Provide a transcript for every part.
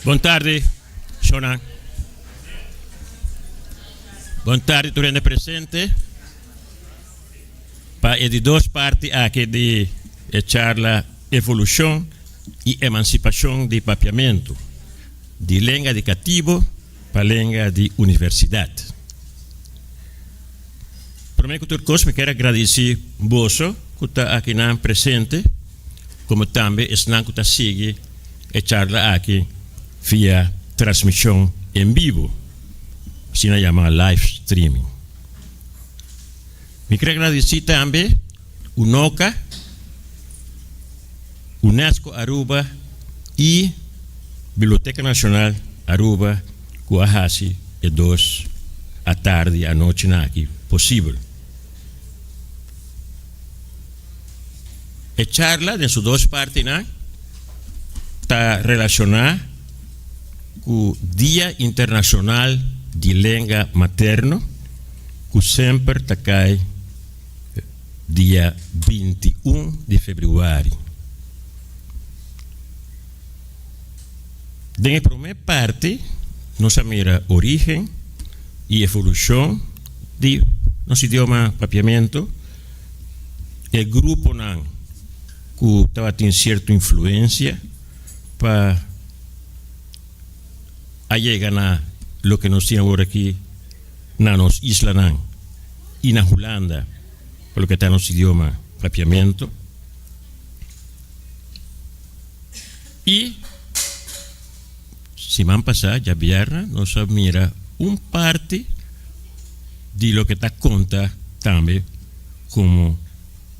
Bon tardi, shownan. Bon tardi tur hende presente pa e di dos parti aki di e charla Evolushon i Emansipashon di Papiamentu, di lenga di katibo pa lenga di universidat. Promé ku tur kos mi kier a gradisí boso ku ta akinan presente komo tambe esnan ku ta sigui e charla aki via transmishon en bibo, asina yama live streaming. Mi kier a gradisí tambe UNOCA, Unesco Aruba i Biblioteca Nacional Aruba ku a hasi e dos atardi anochinan aki posibel. E charla den su dos partinan ta relashoná ku Dia Internashonal di Lenga Materno ku semper ta kai dia 21 di febrüari. Den e promé parti nos a mira orígen i evolushon di nos idioma Papiamentu, e gruponan ku tabatin sierto influensia pa a yega na loke nos tin awor aki na nos islanan i na Hulanda pa loke ta nos idioma Papiamentu. I siman pasá, djabièrnè, nos a mira un parti di loke ta konta tambe komo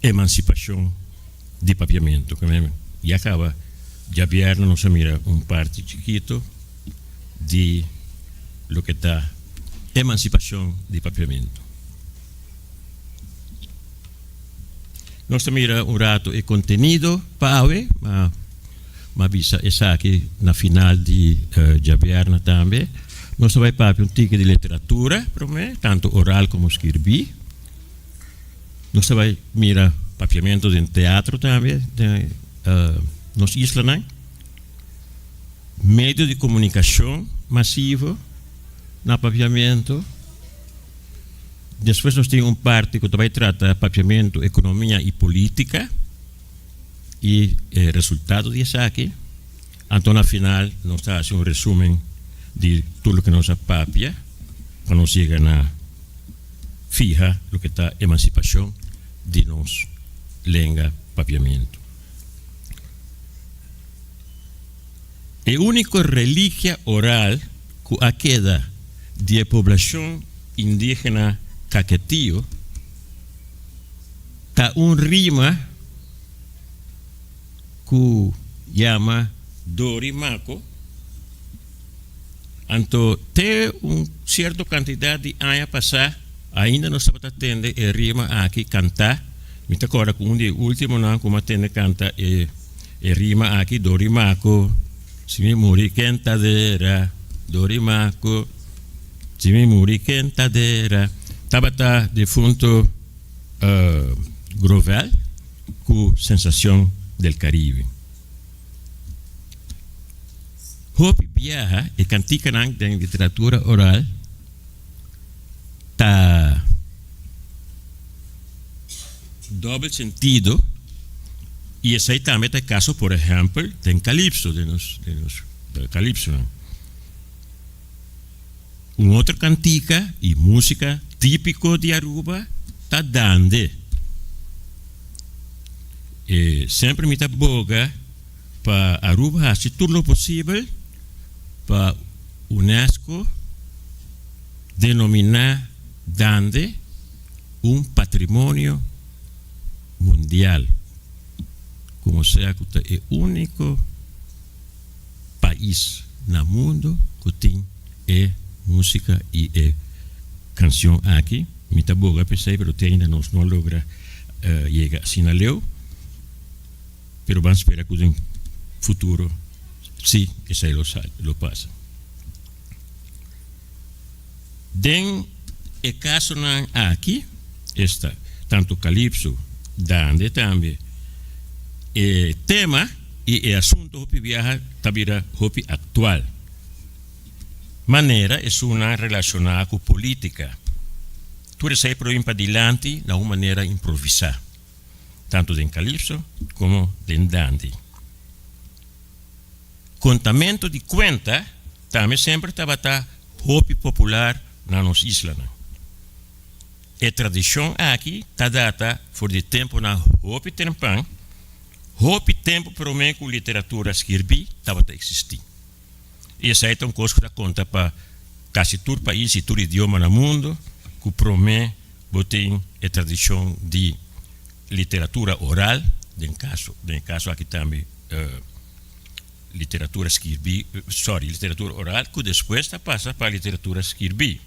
emansipashon di Papiamentu. Ya kaba djabièrnè nos a mira un parti chikito di loke ta emansipashon di Papiamentu. Nos ta mira un rato e kontenido pa awe, ma m'a bisa esaki na final di djabièrnè tambe. Nos ta bai papia un tiki di literatura promé, tantu oral komo skirbí. Nos ta bai mira papiamentu den teatro tambe den nos islanan. Medio di komunikashon masivo na papiamentu. Despues nos tin un parti ku ta bai trata papiamentu, ekonomia i politika i e resultado di esaki. Anto na final nos ta hasi un resumen di tur loke nos a papia pa nos yega na fiha loke ta emansipashon di nos lenga papiamentu. E úniko religia oral ku a keda di e poblashon indígena Caquetio ta un rima ku yama Dori Mako, anto te un sierto kantidat di aña pasá ainda nos tabata tende e rima aki kantá. Mi ta kòrda ku un di e últimonan ku mi a tende kanta e E rima aki Dorimako, si mi muri ken ta dera, Dorimako, si mi muri ken ta dera, tabata defunto Grovel ku Sensacion del Caribe. Hopi biaha e kantikanan den literatura oral ta Dobbel sentido, y esey tambe ta e caso por ehempel den Calypso, den nos den nos Calypsonan. Un otro cantica y musica tipico di Aruba ta Dande. E semper mi ta boga pa Aruba haci tur lo posibel pa UNESCO denomina Dande un patrimonio mundial, como sea cu ta e unico pais na mundo cu tin e musica y e cancion aki. Mi ta boga p'esey, pero te ainda nos no a logra yega asina leu, pero ban spera cu den futuro si esey lo sali, lo pasa. Den e kasonan aki, esta, tantu Calypso, Dande tambe, e tema. i e asunto hopi biaha ta bira hopi aktual. Manera esunnan relashoná ku polítika. Tur esei por bin padilanti na un manera improvisá, tantu den kalipso komo den dandi. Kontamentu di kuenta tambe semper tabata hopi popular na nos islanan. E tradishon aki ta data for di tempunan hopi trempan, hopi tempu promé ku literatura skirbí tabata eksistí. I esei ta un kos ku ta konta pa kasi tur pais i tur idioma na mundu, ku promé bo tin e tradishon di literatura oral, den kaso den e kaso aki tambe literatura skirbí, sorry, literatura oral ku despues ta pasa pa literatura skirbí.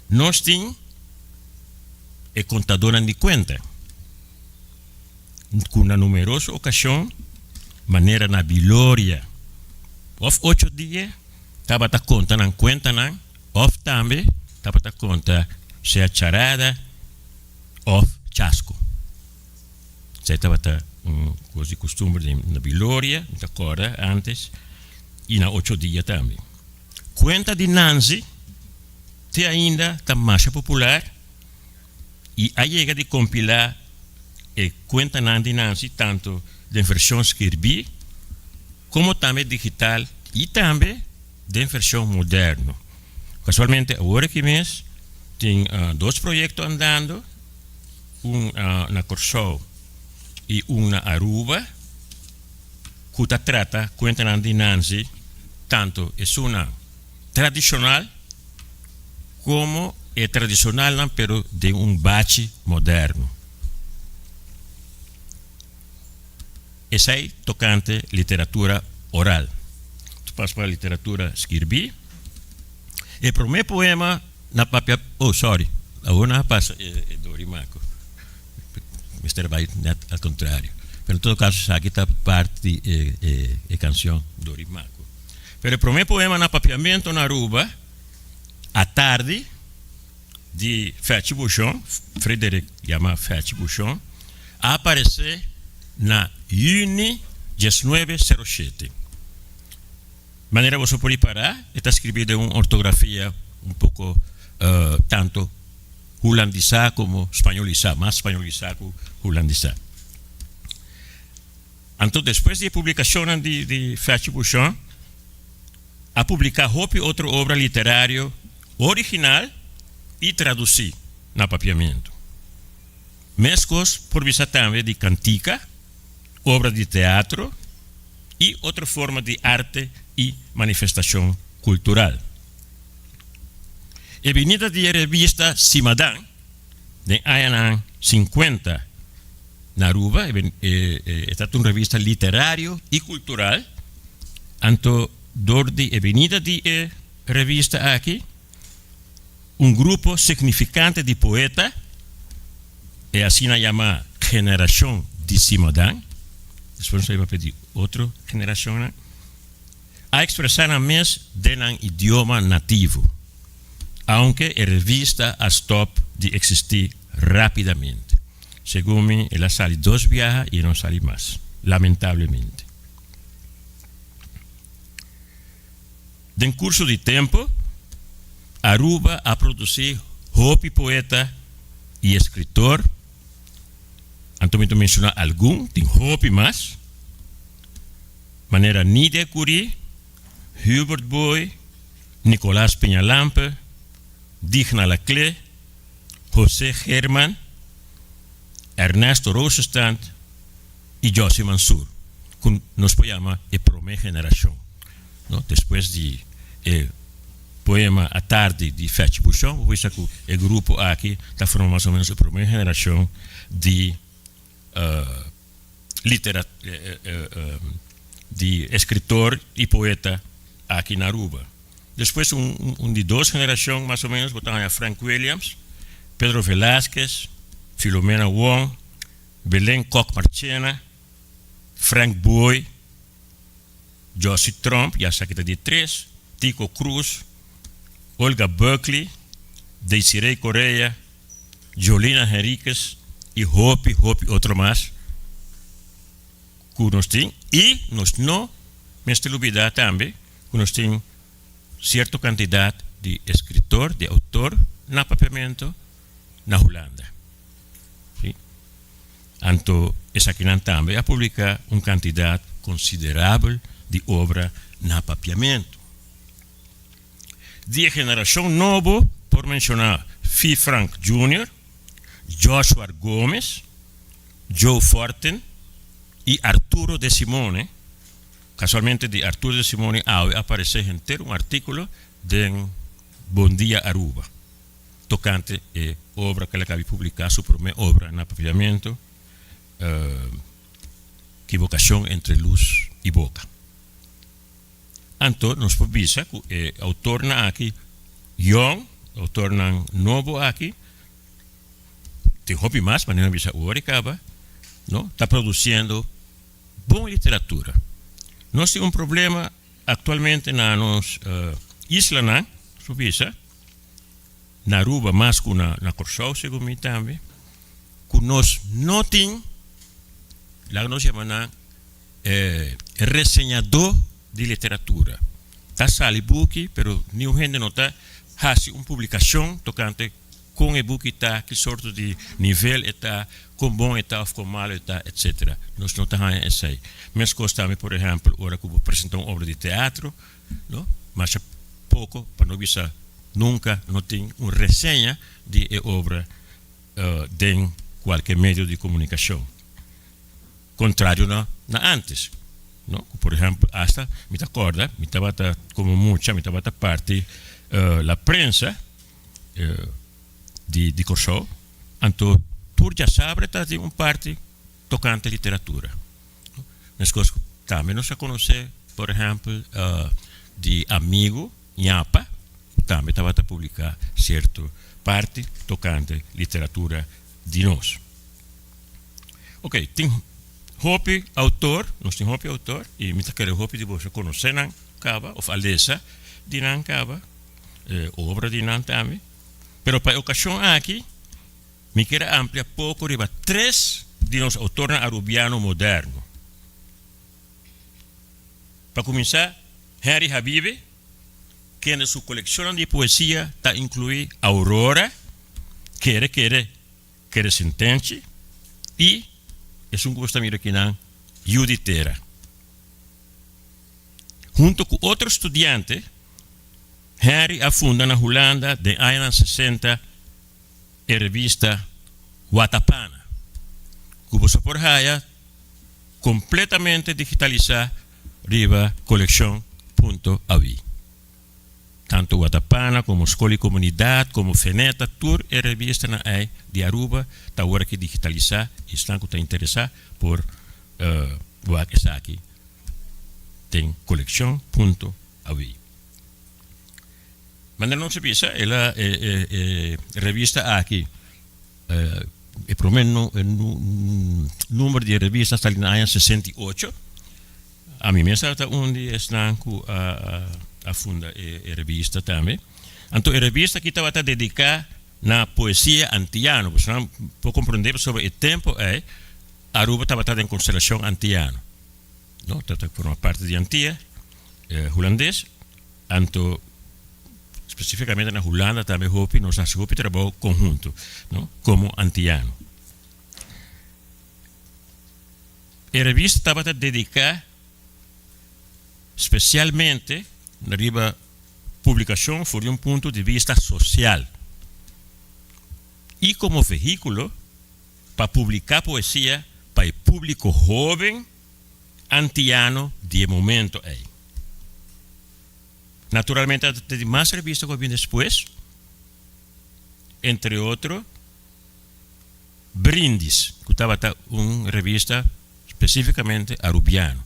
Nos tin e kontadónan di kuenta ku na numeroso okashon, manera na Biloria òf Ocho Dia, tabata konta nan kuentanan òf tambe tabata konta sea charada òf chasko. Esei tabata un kos di kustumber na Biloria, mi ta kòrda ántes, i na Ocho Dia tambe. Kuenta di Nanzi te ainda ta masha popular i a yega di kompilá e kuentanan di Nanzi tantu den vershon skirbí komo tambe digital i tambe den vershon moderno. Kasualmente awor aki mes tin dos proyekto andando, un na Kòrsou i un na Aruba. ku ta trata kuentanan di Nanzi tantu esunnan tradishonal komo e tradishonalnan pero den un bachi moderno. Esei tokante literatura oral. Ta pasa pa literatura skirbí. E promé poema na papia, oh sorry, awor nan a pasa e dori mako. Mester bai net al contrario. Pero en todo caso esaki ta parti di e e cancion Dori Maco. Pero e prome poema na Papiamento na Aruba, Atardi, di Fechi Bushon, Frederik yama Fechi Bushon, a aparece na juni diesnuebe sero shete. Manera boso por ripara, e ta scribi den un ortografia un poco tanto hulandisá komo spañolisá, mas spañolisá ku hulandisá. Anto despues di e publikashonnan di di Fechi Bushon a publiká hopi otro obra literario original i tradusí na papiamentu. Meskos por bisa tambe di kantika, obra di teatro i otro forma di arte i manifestashon kultural. E binida di e revista Simadan den añanan sinkuenta na Aruba, e ta un revista literario i kultural, anto dor di e binida di e revista aki un grupo signifikante di poeta, e asina yamá generashon di Simadan, despues nos a yama p'e di otro generashonnan, a ekspresá nan mes den nan idioma nativo, aunke e revista a stòp di eksistí rápidamente. Segun mi, el a sali dos biaha i e no sali mas, lamentablemente. Den kurso di tempu, Aruba a produsí hopi poeta i eskritor. Anto mi ta menshoná algun, tin hopi mas. Manera Nidia Curie, Hubert Booi, Nicolas Peñalampe, Digna Laclé, José Geerman, Ernesto Rosenstand y Jossy Mansur, cu nos por yama e prome generacion, no? Despues di e poema Atardi di Fechi Bushon, bo por bisa cu e grupo aki ta forma mas o menos e prome generacion di litera di escritor y poeta aki na Aruba. Despues un un di dos generacion mas o menos bo ta haña Frank Williams, Pedro Velasquez, Filomena Wong, Belen Kok Marchena, Frank Booi, Jossy Tromp, ya esaki ta di tres, Tico Cruz, Olga Buckley, Desiree Correa, Jolina Henriquez y hopi hopi otro mas. ku nos tin i nos no mester lubidá tambe ku nos tin sierto kantidat di eskritor, di outor na papiamentu na Hulanda. Si. Anto esakinan tambe a publiká un kantidat konsiderabel di obra na papiamentu. Di e generashon nobo por menshoná Fi Frank Junior, Joshua Gomes, Joe Fortin i Arturo De Simone. Kasualmente di Arturo De Simone awe a paresé henter un artíkulo den Bon Dia Aruba tokante e obra ku el a kabi publiká, su promé obra na papiamentu, Kibokashon entre lus i boka. Anto nos por bisa ku e outornan aki yòn, outornan nobo aki, tin hopi mas, manera mi bisa awor i kaba, no, ta produsiendo bon literatura. Nos tin un problema aktualmente na nos islanan, nos por bisa, na Aruba mas ku na Kòrsou segun mi tambe, ku nos no tin, laga nos yama nan, E reseñadó di literatura ta sali buki, pero niun hende no ta hasi un publikashon tokante kon e buki ta, ki sorto di nivel e ta, kon bon e ta òf kon malu e ta, etsetera. Nos no ta haña esei. Meskos tambe, por ehèmpel, ora ku bo presentá un obra di teatro, no, masha poko, pa no bisa nunka, no tin un reseña di e obra den kualke medio di komunikashon. Contrario na na antes, no? Cu por ehempel hasta mi ta corda mi tabata como mucha mi tabata parti la prensa di di Corsou, anto tur djasabre ta tin un parti tocante literatura, no? Mescos cu tambe nos a conoce por ehempel di amigo Ñapa cu tambe tabata publica cierto parti tocante literatura di nos. Ok, tin hopi autor, nos tin hopi autor y mi ta kere hopi di boso conoce nan caba of a lesa di nan caba, e obra di nan tambe. Pero pa e ocasion aki mi kier a amplia poco riba tres di nos autornan Arubiano moderno. Pa cuminsa, Henry Habibe, kende su coleccionnan di poesia ta inclui Aurora, Kere Kere, Kere Sentenchi i esun ku bo sta mira akinan, Yu di Tera. Hunto ku otro studiante, Henry a funda na Hulanda den añanan sesenta e revista Watapana, ku boso por haya kompletamente digitalisá riba kolekshon punto awi. Tanto Watapana como Skol y Comunidad como Feneta tur e revistanan ei di Aruba ta awor aki digitalisa y esnan cu ta interesa por wak esaki den coleccion punto awi. Manera nos a bisa e la e revista aki e prome numero di e revista a sali na aña 68. Ami mes tabata un di esnan ku a funda e revista tambe. Anto e revista aki tabata dediká na poesia antiano. Bosonan por komprendé pasobra e tempu ei Aruba tabata den konstelashon antiano. No, tabata forma parti di Antia Hulandes. Anto spesifikamente na Hulanda tambe hopi nos a hasi hopi trabou konhunto, no, komo antiano. E revista tabata dediká spesialmente riba publikashon for di un punto di bista sosial i komo vehíkulo pa publiká poesia pa e públiko hóben antiano di e momento ei. Naturalmente ta tin mas revista ku a bin despues, entre otro, Brindis, ku tabata un revista spesífikamente arubiano,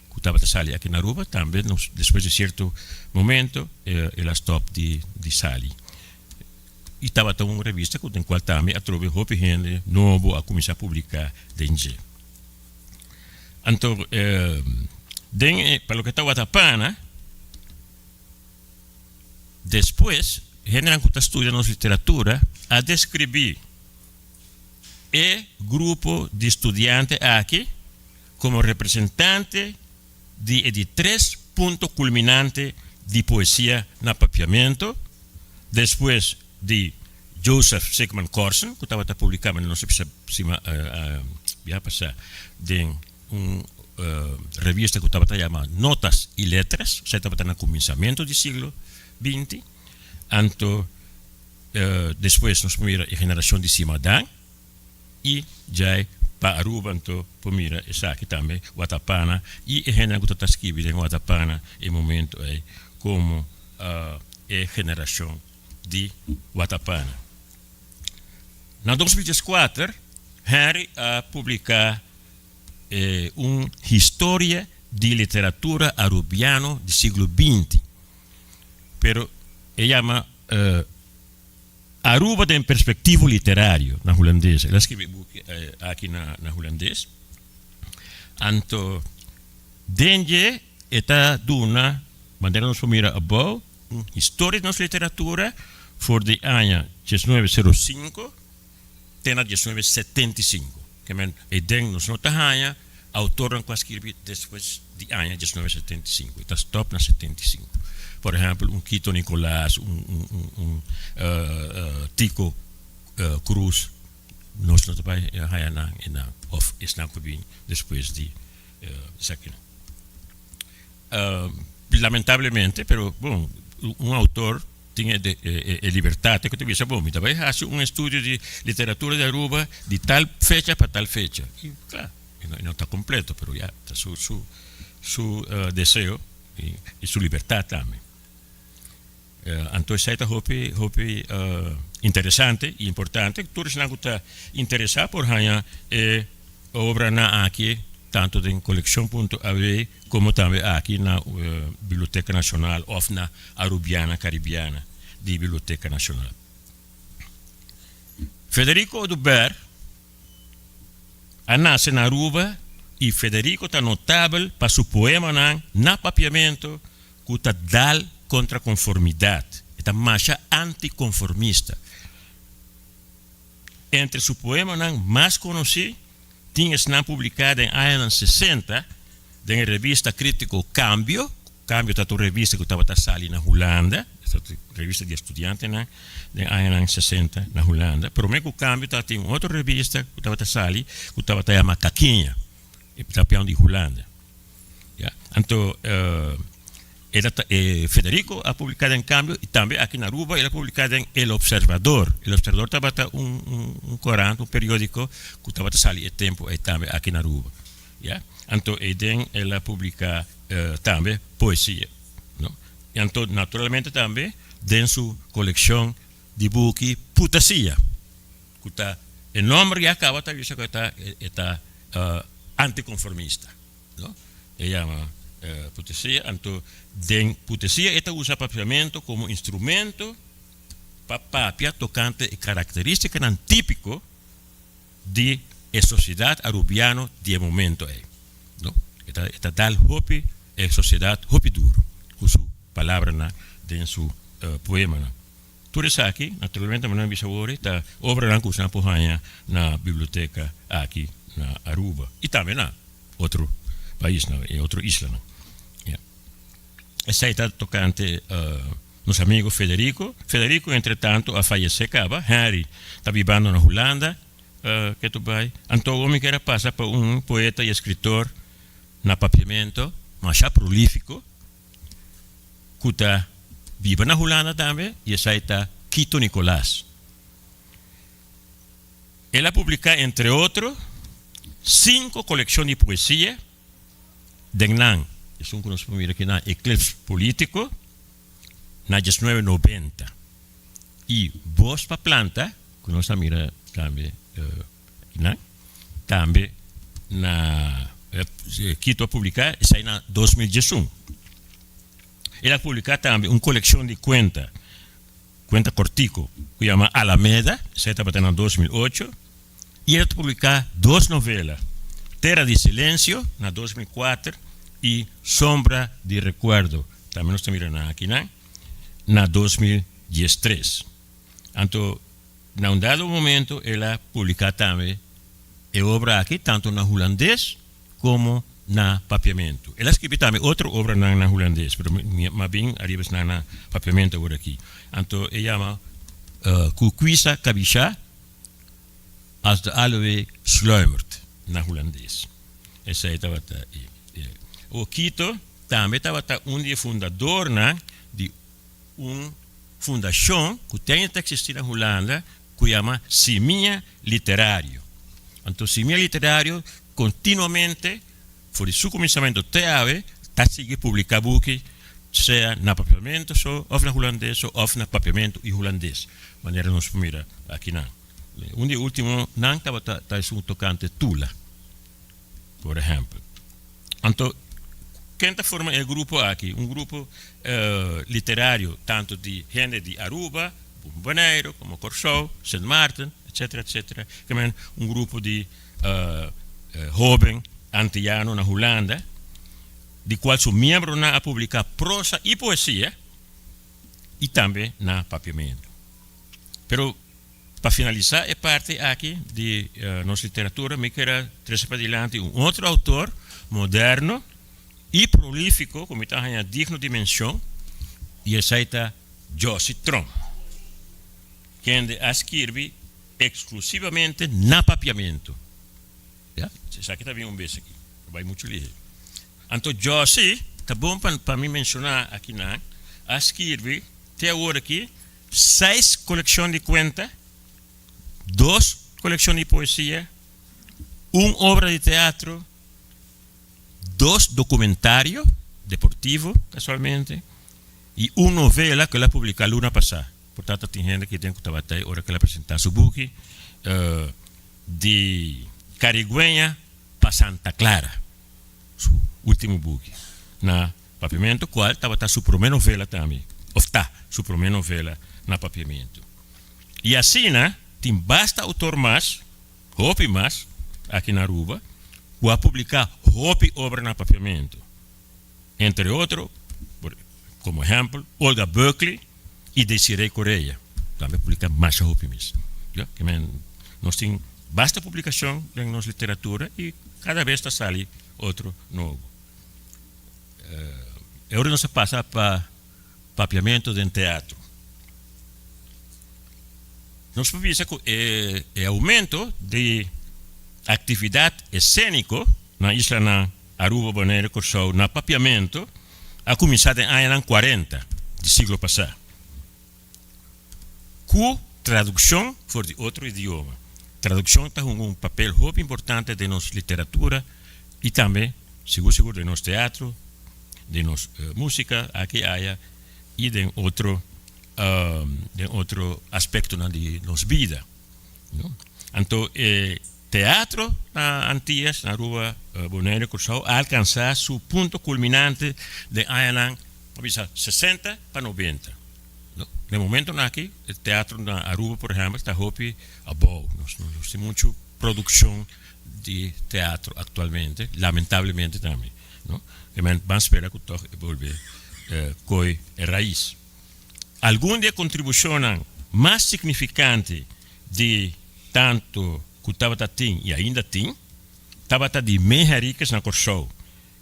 ku tabata sali aki na Aruba, tambe nos despues di sierto momento el a stòp di di sali. I tabata un revista ku den kual tambe atrobe hopi hende nobo a kuminsá publiká den dje. Anto den e pa loke ta Watapana, Despues, hendenan ku ta studia nos literatura a deskribí e grupo di studiante aki komo representante di e di tres punto kulminante di poesia na papiamentu, despues di Joseph Sickman Corsen, ku tabata publiká, manera nos a bisa sima biaha pasá, den un revista ku tabata yama Notas y Letras, esei tabata na kuminsamentu di siglo binti. Anto despues nos por mira e generashon di Simadan i djai pa Aruba anto por mira esaki tambe Watapana i e hendenan ku ta ta skibi den Watapana e momento ei komo e generashon di Watapana. Na 2014 Henry a publiká un historia di literatura arubiano di siglo binti. Pero e yama Aruba den perspectivo literario na hulandes. El a skirbi e buki aki na hulandes. Anto den dje e ta duna, manera nos por mira abou, un historia di nos literatura for di aña 1905 te na 1975. Ke men e den nos no ta haña autornan ku a skirbi despues di aña 1975. E ta stòp na 75. Por ehèmpel un Quito Nicolaas, un un un Tico Cruz, nos no ta bai haña nan e nan òf esnan ku bin despues di esakinan. Lamentablemente, pero bon, un autor tin e e libertad te ku ta bisa, bon, mi ta bai hasi un estudio di literatura di Aruba di tal fecha pa tal fecha. I kla, e no ta kompleto, pero ya ta su su su deseo i su libertad tambe. Anto esei ta hopi hopi interesante i importante. Tur esnan ku ta interesá por haña e obranan aki tantu den Coleccion punto AW komo tambe aki na Biblioteka Nashonal òf na Arubiana Caribiana di Biblioteka Nashonal. Federico Oduber a nase na Aruba i Federico ta notabel pa su poemanan na papiamentu ku ta dal kontra konformidat. E ta masha antikonformista. Entre su poemanan mas konosí tin esnan publiká den añanan sesenta den e revista krítiko Cambio. Cambio tabata un revista ku tabata sali na Hulanda, tabata un revista di estudiantenan den añanan sesenta na Hulanda. Promé ku Cambio tabatin un otro revista ku tabata sali ku tabata yama Kakiña, e tabata di Hulanda. Ya, anto el a ta e Federico a publica den Cambio y tambe aki na Aruba el a publica den El Observador. El Observador tabata un un un corant, un periodico cu tabata sali e tempo ey tambe aki na Aruba. Ya, anto eyden el a publica tambe poesia, no. Y anto naturalmente tambe den su coleccion di buki Putasia, cu ta e nomber ya caba ta bisa cu e ta e ta anticonformista. No? E yama putesia. Anto den putesia e ta usa papiamentu komo instrumento pa papia tokante e karakteristikanan típiko di e sosiedat arubiano di e momento ei. No? E ta e ta dal hopi e sosiedat hopi duru ku su palabranan den su poemanan. Tur esaki, naturalmente, manera mi bisa awor, ta obranan ku usnan por haña na biblioteka aki na Aruba i tambe na otro paisnan, e otro islanan. Ya. Esei ta tokante nos amigo Federico. Federico, entretanto, a fayesé kaba. Henry ta bibando na Hulanda ke tur bai. Anto awor mi kier a pasa pa un poeta i eskritor na papiamento masha prolífiko. ku ta biba na Hulanda tambe i esei ta Quito Nicolaas. El a publiká entre otro sinku kolekshon di poesia, den nan esun ku nos por mira aki nan Eclipse Politico na 1990 i Bos pa Planta ku nos a mira tambe aki nan tambe na Quito a publiká esei na 2011. El a publiká tambe un kolekshon di kuenta, kuenta kòrtiku, ku yama Alameda, esei tabata na 2008, i el a publiká dos novela, Tera di Silensio na 2004 i Sombra di Rekuerdo, tambe nos ta mira nan akinan, na 2013. Anto na un dado momento el a publiká tambe e obra aki tantu na hulandes. komo na papiamentu. El a skirbi tambe otro obranan na hulandes, pero mi a bin ariba esnan na papiamentu awor aki. Anto e yama Kukwisa Kabisha als de aloe sluimert na hulandes. Esei tabata e. Awor Quito tambe tabata un di e fundadornan di un fundashon ku te ainda ta eksistí na Hulanda ku yama Simia Literario. Anto Simia Literario kontinuamente for di su kuminsamentu te awe ta sigui publiká buki sea na papiamentu so òf na hulandes so òf na papiamentu i hulandes manera nos por mira akinan. Un di e últimonan tabata ta esun tokante Tula por ehèmpel. Anto ken ta forma e grupo aki? Un grupo literario tantu di hende di Aruba, Boneiru, komo Kòrsou, Sint Maarten, etsetera, etsetera. Ke men un grupo di hóben antiano na Hulanda, di kual su miembronan a publiká prosa i poesia i tambe na papiamentu. Pero pa finalisá e parti aki di nos literatura mi kier a trese padilanti un otro autor moderno i prolífiko ku mi ta haña digno di menshon i esei ta Jossy Tromp, kende a skirbi eksklusivamente na papiamentu. Ya, esaki ta bin un bes aki, ta bai muchu lihe. Anto Jossy, ta bon pa mi menshoná akinan, a skirbi te awor aki Seis kolekshon di kuenta, dos kolekshon di poesia, un obra di teatro, dos dokumentario, deportivo kasualmente, i un novela ku el a publiká luna pasá. Por tanto tin hende ki den ku tabata ei ora ku el a presentá su buki di Karigüeña pa Santa Clara, su último buki na Papiamentu kual tabata su promé novela tambe, òf ta su promé novela na papiamentu. I asina tin basta outor mas, hopi mas, aki na Aruba ku a publiká hopi obra na papiamentu. Entre otro, komo ehèmpel, Olga Buckley i Desiree Correa tambe a publiká masha hopi mes. Ya, ke men nos tin basta publikashon den nos literatura i kada bes ta sali otro nobo. E ora nos a pasa pa papiamentu den teatro. Nos por bisa ku e oumento di aktividat eséniko na islanan Aruba, Bonaire, Kòrsou na papiamentu a kuminsá den añanan kuarenta di siglo pasá ku tradukshon for di otro idioma. Tradukshon ta hunga un papel hopi importante den nos literatura i tambe Sigur sigur den nos teatro, den nos músika aki aya i den otro den otro aspektonan di nos bida. Anto e teatro na Antias, na Aruba, Bonaire, Kòrsou a alkansá su punto kulminante den añanan bo bisa sesenta pa nobenta. Den momentonan aki e teatro na Aruba por ehèmpel ta hopi abou, nos no tin muchu produkshon di teatro aktualmente, lamentablemente tambe, no. E men ban spera ku tòg e bolbe koi e rais. Algun di e kontribushonnan mas signifikante di tantu ku tabata tin i ainda tin, tabata di May Henriquez na Kòrsou,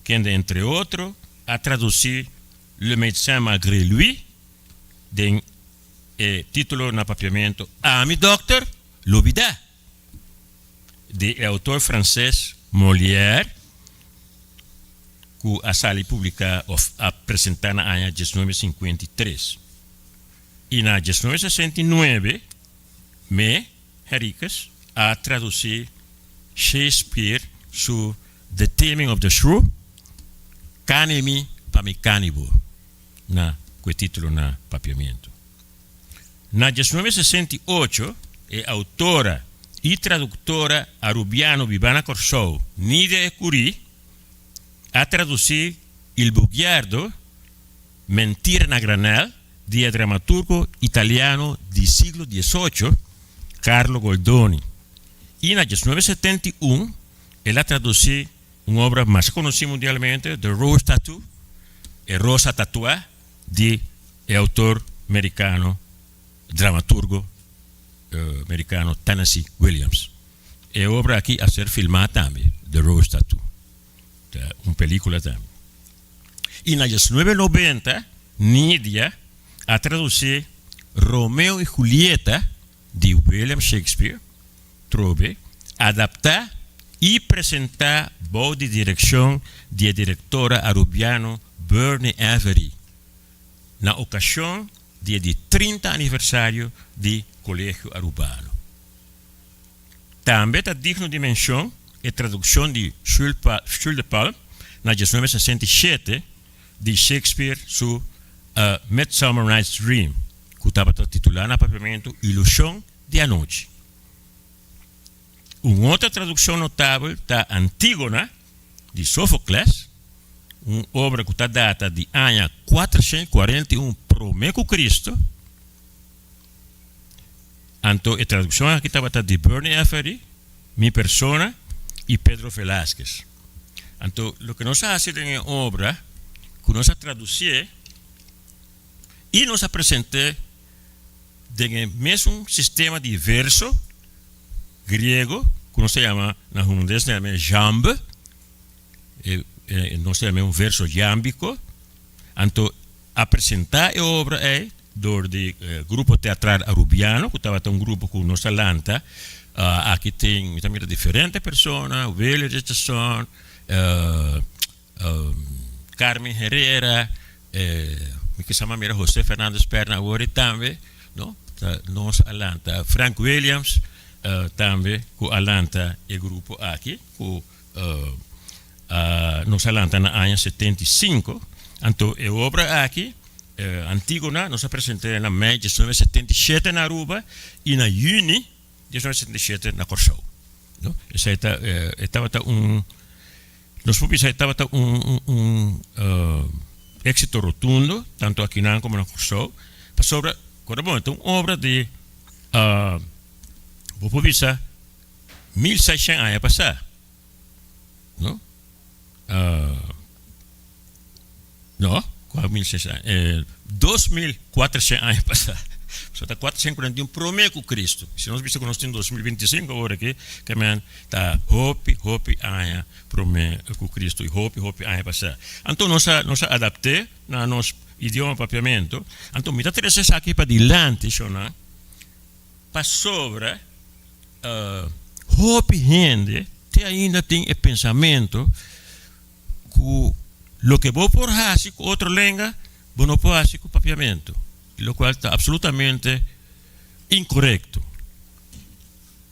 kende entre otro a tradusí Le médecin malgré lui den e título na papiamentu Ami dòkter lubidá. Di e autor franses Molière ku a sali publiká òf a presentá na aña 1953. I na 1969 Me Henriquez a tradusí Shakespeare su The Taming of the Shrew, Kani mi pa mi kani bo, na ku e título na papiamentu. Na 1968 e autora i traduktora arubiano bibá na Kòrsou, Nidia Ecury, a tradusí Il Bugiardo, Mentira na Granel, di e dramaturgo italiano di siglo diesocho, Carlo Goldoni. I na 1971 el a tradusí un obra mas konosí mundialmente, The Rose Tattoo, E Rosa Tatuá, di e autor merikano, dramaturgo merikano Tennessee Williams. E obra aki a ser filmá tambe, The Rose Tattoo. Ta un pelicula tambe. Y na 1990 Nydia a traduci Romeo y Julieta di William Shakespeare trobe, adapta y presenta bou di direccion di e directora Arubiano Bernie Avery na ocasion di e di 30 aniversario di Colegio Arubano. Tambe ta digno di mencion e traduccion di Jules de Palm na 1967 di Shakespeare su A Midsummer Night's Dream, cu tabata titula na Papiamento Ilusion di Anochi. Un otro traduccion notabel ta Antígona di Sófocles, un obra cu ta data di aña 441 prome cu Cristo. Anto e traduccion aki tabata di Bernie Avery, mi persona y Pedro Velázquez. Anto loke nos a haci den e obra cu nos a traducié y nos a present'é den e mesun sistema di verso griego cu nos ta yama na hulandes ta yama jambe, nos ta yama un verso jambico. Anto a presenta e obra ey dor di Grupo Teatral Arubiano cu tabata un grupo cu nos a lanta. Aki tin mi ta mira diferente persona, Willy Richardson, Carmen Herrera, mi kisa mas mira Jose Fernandez Perna awor y tambe no ta nos a lanta Frank Williams tambe cu a lanta e grupo aki cu nos a lanta na aña 75. Anto e obra aki Antigona nos a presenta na mei 1977 na Aruba y na juni 1977 na Corsou no. Esey ta e tabata un Nos por bisa e tabata un un éxito rotundo, tanto akinan komo na Kòrsou, pasobra kòrda bon, e ta un obra di bo por bisa 1600 aña pasá, no? No, kua 1600 aña? 2400 aña pasá. So ta 441 promé ku Kristu. Si nos bisa ku nos tin 2025 awor aki, ke men ta hopi, hopi aña promé ku Kristu i hopi, hopi aña pasá. Anto nos a, nos a adapt'é na nos idioma papiamentu. Anto mi ta trese esaki padilanti, shonnan, pasobra hopi hende te ainda tin e pensamentu ku loke bo por hasi ku otro lenga, bo no por hasi ku papiamentu, lokual ta apsolutamente inkorekto.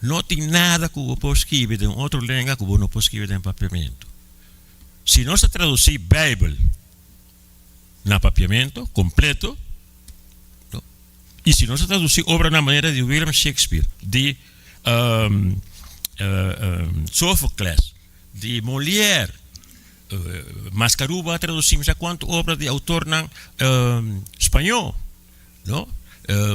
No tin nada ku bo por skibi den otro lenga ku bo no por skibi den papiamentu. Si nos ta tradusí Beibel na papiamentu kompleto, no, i si nos ta tradusí obranan manera di William Shakespeare, di Sófocles, Di Molière, Mascaruba a traduci misa cuanto obra di autornan spañó, no?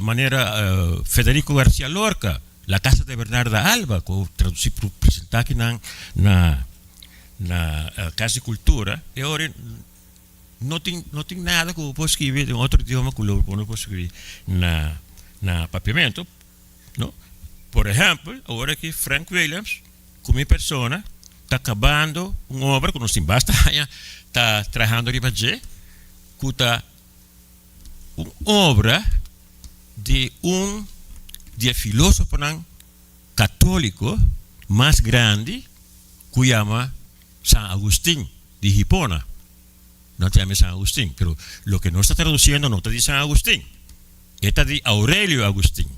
Manera Federico García Lorca, La casa de Bernarda Alba, cu traduci presenta akinan na na Cas di Cultura, e ora no tin no tin nada cu bo por scribi den otro idioma cu lo bo no por scribi na na Papiamento. No. Por ehèmpel, awor aki Frank Williams ku mi persona ta kabando un obra ku nos tin basta aña ta trahando riba dje, ku ta un obra di un di e filósofonan katóliko mas grandi ku yama San Agustin di Hipona. Nan ta yama e San Agustin, pero loke nos ta tradusiendo no ta di San Agustin. E ta di Aurelio Agustin,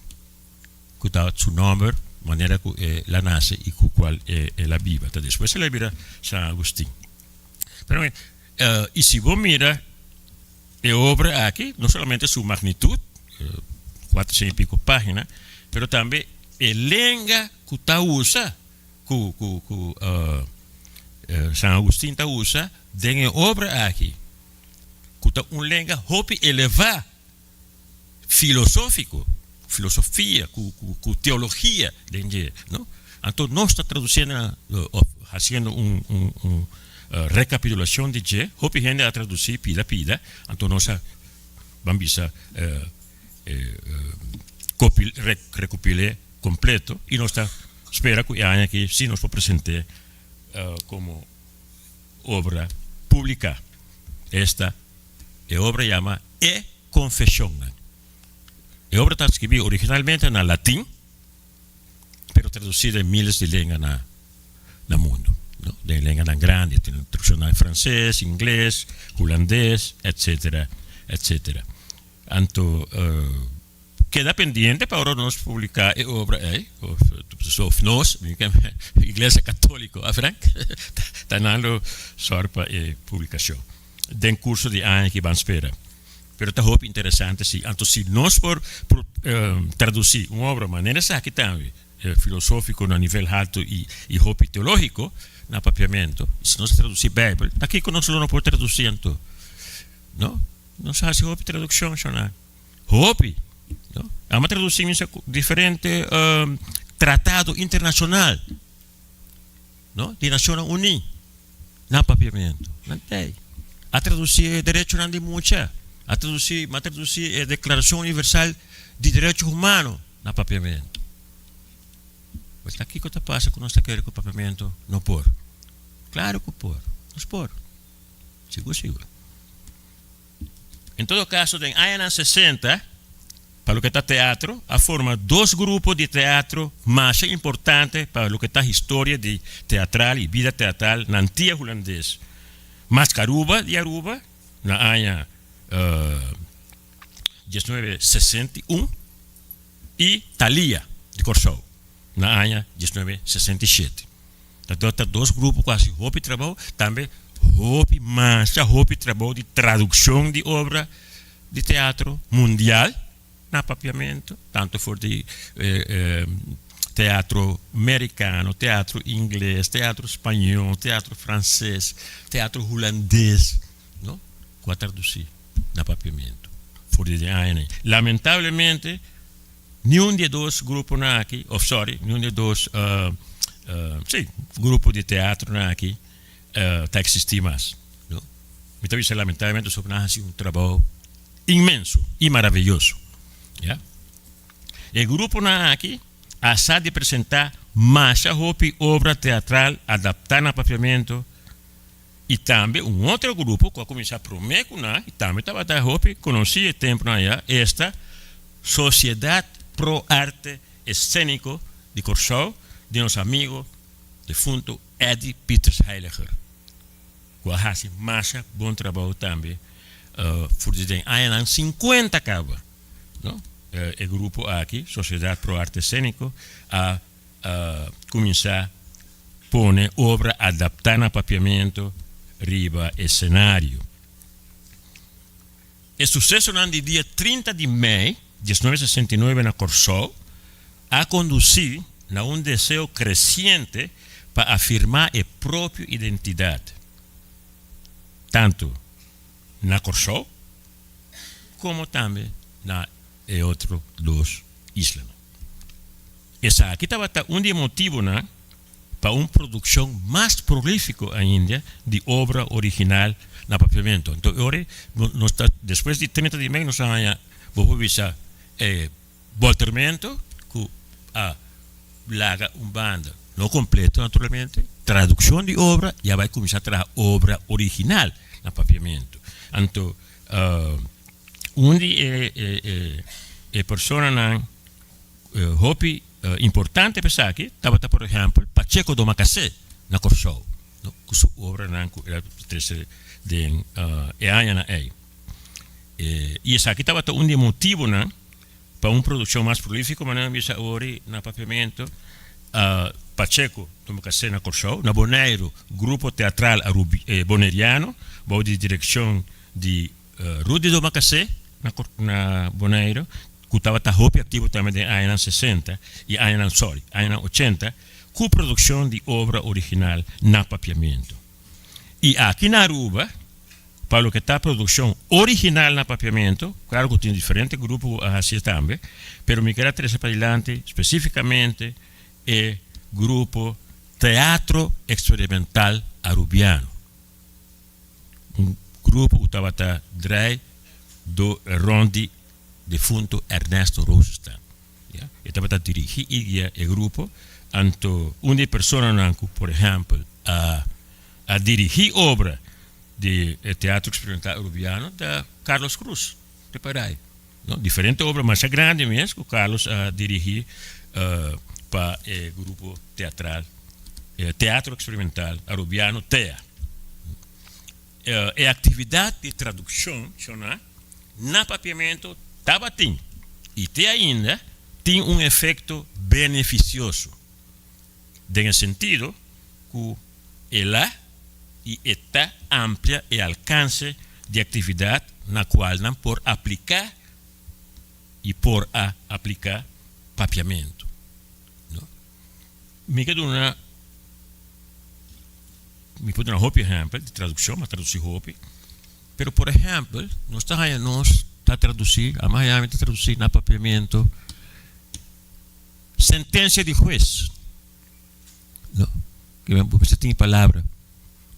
ku ta su nòmber manera ku el a nase i ku kual el a biba. Ta despues el a bira San Agustin. Pero i si bo mira e obra aki, no solamente su magnitut, 400 i piko página, pero tambe e lenga ku ta usa, ku ku ku San Agustin ta usa den e obra aki, ku ta un lenga hopi elevá, filosófiko, filosofia ku ku ku teologia den dje, no? Anto nos ta tradusiendo òf hasiendo un un un rekapitulashon di dje, hopi hende a tradusí pida pida, anto nos a ban bisa rekopil'é kompleto i nos ta spera ku e aña aki si nos por present'é komo. obra publiká. Esta e obra yama E Konfeshonnan. E obra ta skibí originalmente na latin, pero tradusí den miles di lenga na na mundu, no? Den lenganan grandi, tin tradukshon na franses, ingles, hulandes, etsetera, etsetera. Anto keda pendiente pa ora nos publiká e obra ei, of nos, Iglesia Katóliko, a Frank? Ta nan lo sòru pa e publikashon den kurso di aña ki ban spera. Pero ta hopi interesante si. Anto si nos por tradusí un obra manera esaki tambe, filosófiko na nivel haltu i hopi teológiko na papiamentu, si nos a tradusí Beibel, ta kiko nos lo no por tradusí anto? No? Nos a hasi hopi tradukshon shona. Hopi. No? Amo a tradusí misa diferente tratado internashonal, no? Di Nashonnan Uní na papiamentu. Nan tei. A tradusí e derechonan di mucha. A tradusí, a tradusí e Deklarashon Universal di Derecho Humano na papiamentu. Pues ta kiko ta pasa ku nos ta kere ku papiamentu no por? Klaro ku por. Nos por. Sigur sigur. En todo kaso den añanan sesenta, pa loke ta teatro, a forma dos grupo di teatro masha importante pa loke ta historia di teatral i bida teatral na Antia Hulandes, Mascaruba di Aruba na aña 1961 i Thalia di Kòrsou na aña 1967. Ta ta dos grupo ku a hasi hopi trabou, tambe hopi masha hopi trabou di tradukshon di obra di teatro mundial na papiamentu, tantu for di teatro merikano, teatro ingles, teatro spañó, teatro franses, teatro hulandes, no, ku a tradusí na papiamentu for di den añanan. Lamentablemente Niun di e dos gruponan aki, of sorry, niun di e dos, sí, grupo di teatronan aki ta eksistí mas, no. Mi ta bisa lamentablemente pasobra nan a hasi un trabou inmenso i maraviyoso, ya. E gruponan aki a sa di presentá masha hopi obra teatral adaptá na papiamentu i tambe un otro grupo ku a kuminsá promé ku nan i tambe tabata hopi konosí e tempunan ayá, esta Sociedad Pro Arte Escénico di Kòrsou di nos amigo defunto Eddy Pieters Heiliger, ku a hasi masha bon trabou tambe for di den añanan sinkuenta kaba, no. E grupo aki, Sociedad Pro Arte Escénico, a kuminsá pone obra adaptá na papiamentu riba e senario. E susesonan di dia 30 di mei 1969 na Kòrsou a kondusí na un deseo kresiente pa afirmá e propio identidat, tantu na Kòrsou komo tambe na e otro dos islanan. Esaki tabata un di e motibunan pa un produkshon mas prolífiko ainda di obra original na papiamentu. Anto e ora nos ta despues di 30 di mei nos a haña bo por bisa e bòltermentu ku a laga un banda, no kompleto naturalmente, tradukshon di obra i a bai kuminsá traha obra original na papiamentu. Anto un di e e personanan Hopi importante pa esaki tabata por ehèmpel Pacheco Domacassé na Kòrsou, no, ku su obranan ku el a trese den e añanan ei. I esaki tabata un di e motibunan pa un produkshon mas prolífiko, manera mi bisa awor na Papiamentu, Pacheco Domacassé na Kòrsou, na Boneiru Grupo Teatral Boneriano bou di direkshon di Rudy Domacassé na Boneiru, ku tabata hopi aktivo tambe den añanan sesenta i añanan sorry, añanan ochenta, ku produkshon di obra original na papiamentu. I aki na Aruba, pa loke ta produkshon original na papiamentu, klaro ku tin diferente grupo ku a hasié tambe, pero mi ker a trese padilanti spesifikamente e grupo Teatro Experimental Arubiano. Un grupo ku tabata drai do rond di defunto Ernesto Rosenstein. Ya, e tabata dirigi i guia e grupo. Anto un di e personanan ku por ehèmpel a a dirigí obra di e Teatro Experimental Arubiano ta Carlos Cruz, repará. No, diferente obra masha grandi mes ku Carlos a dirigí pa e grupo teatral Teatro Experimental Arubiano, TEA. E aktividat di tradukshon shona na papiamentu tabatin i te ainda tin un efekto benefisioso den e sentido ku el a i e ta amplia e alkanse di aktividat na kual nan por apliká i por a apliká papiamentu. Mi ke duna mi por duna hopi ehèmpel di tradukshon, mi a tradusí hopi, pero por ehèmpel nos ta haña nos ta tradusí, a mi haña mi ta tradusí na papiamentu sentensia di hues, no, bo mester tin e palabra,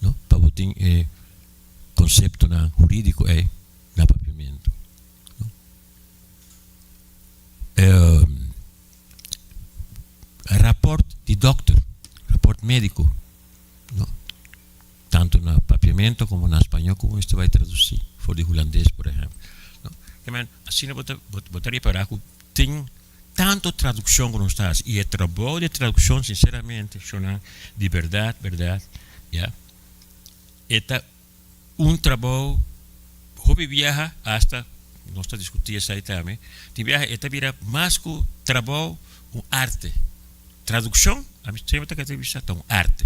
no, pa bo tin e konseptonan hurídiko ei na papiamentu, no. Raport di dokter, raport médiko, no, tantu na papiamento komo na spañó ku bo mester bai tradusí for di hulandes por ehèmpel, no. Ke men asina bo ta bo ta ripará ku tin tantu tradukshon ku nos ta hasi i e trabou di tradukshon sinseramente shonnan di bèrdat bèrdat ya e ta un trabou hopi biaha hasta nos ta diskutí esei tambe tin biaha e ta bira mas ku trabou un arte tradukshon ami semper ta kere bisa ta un arte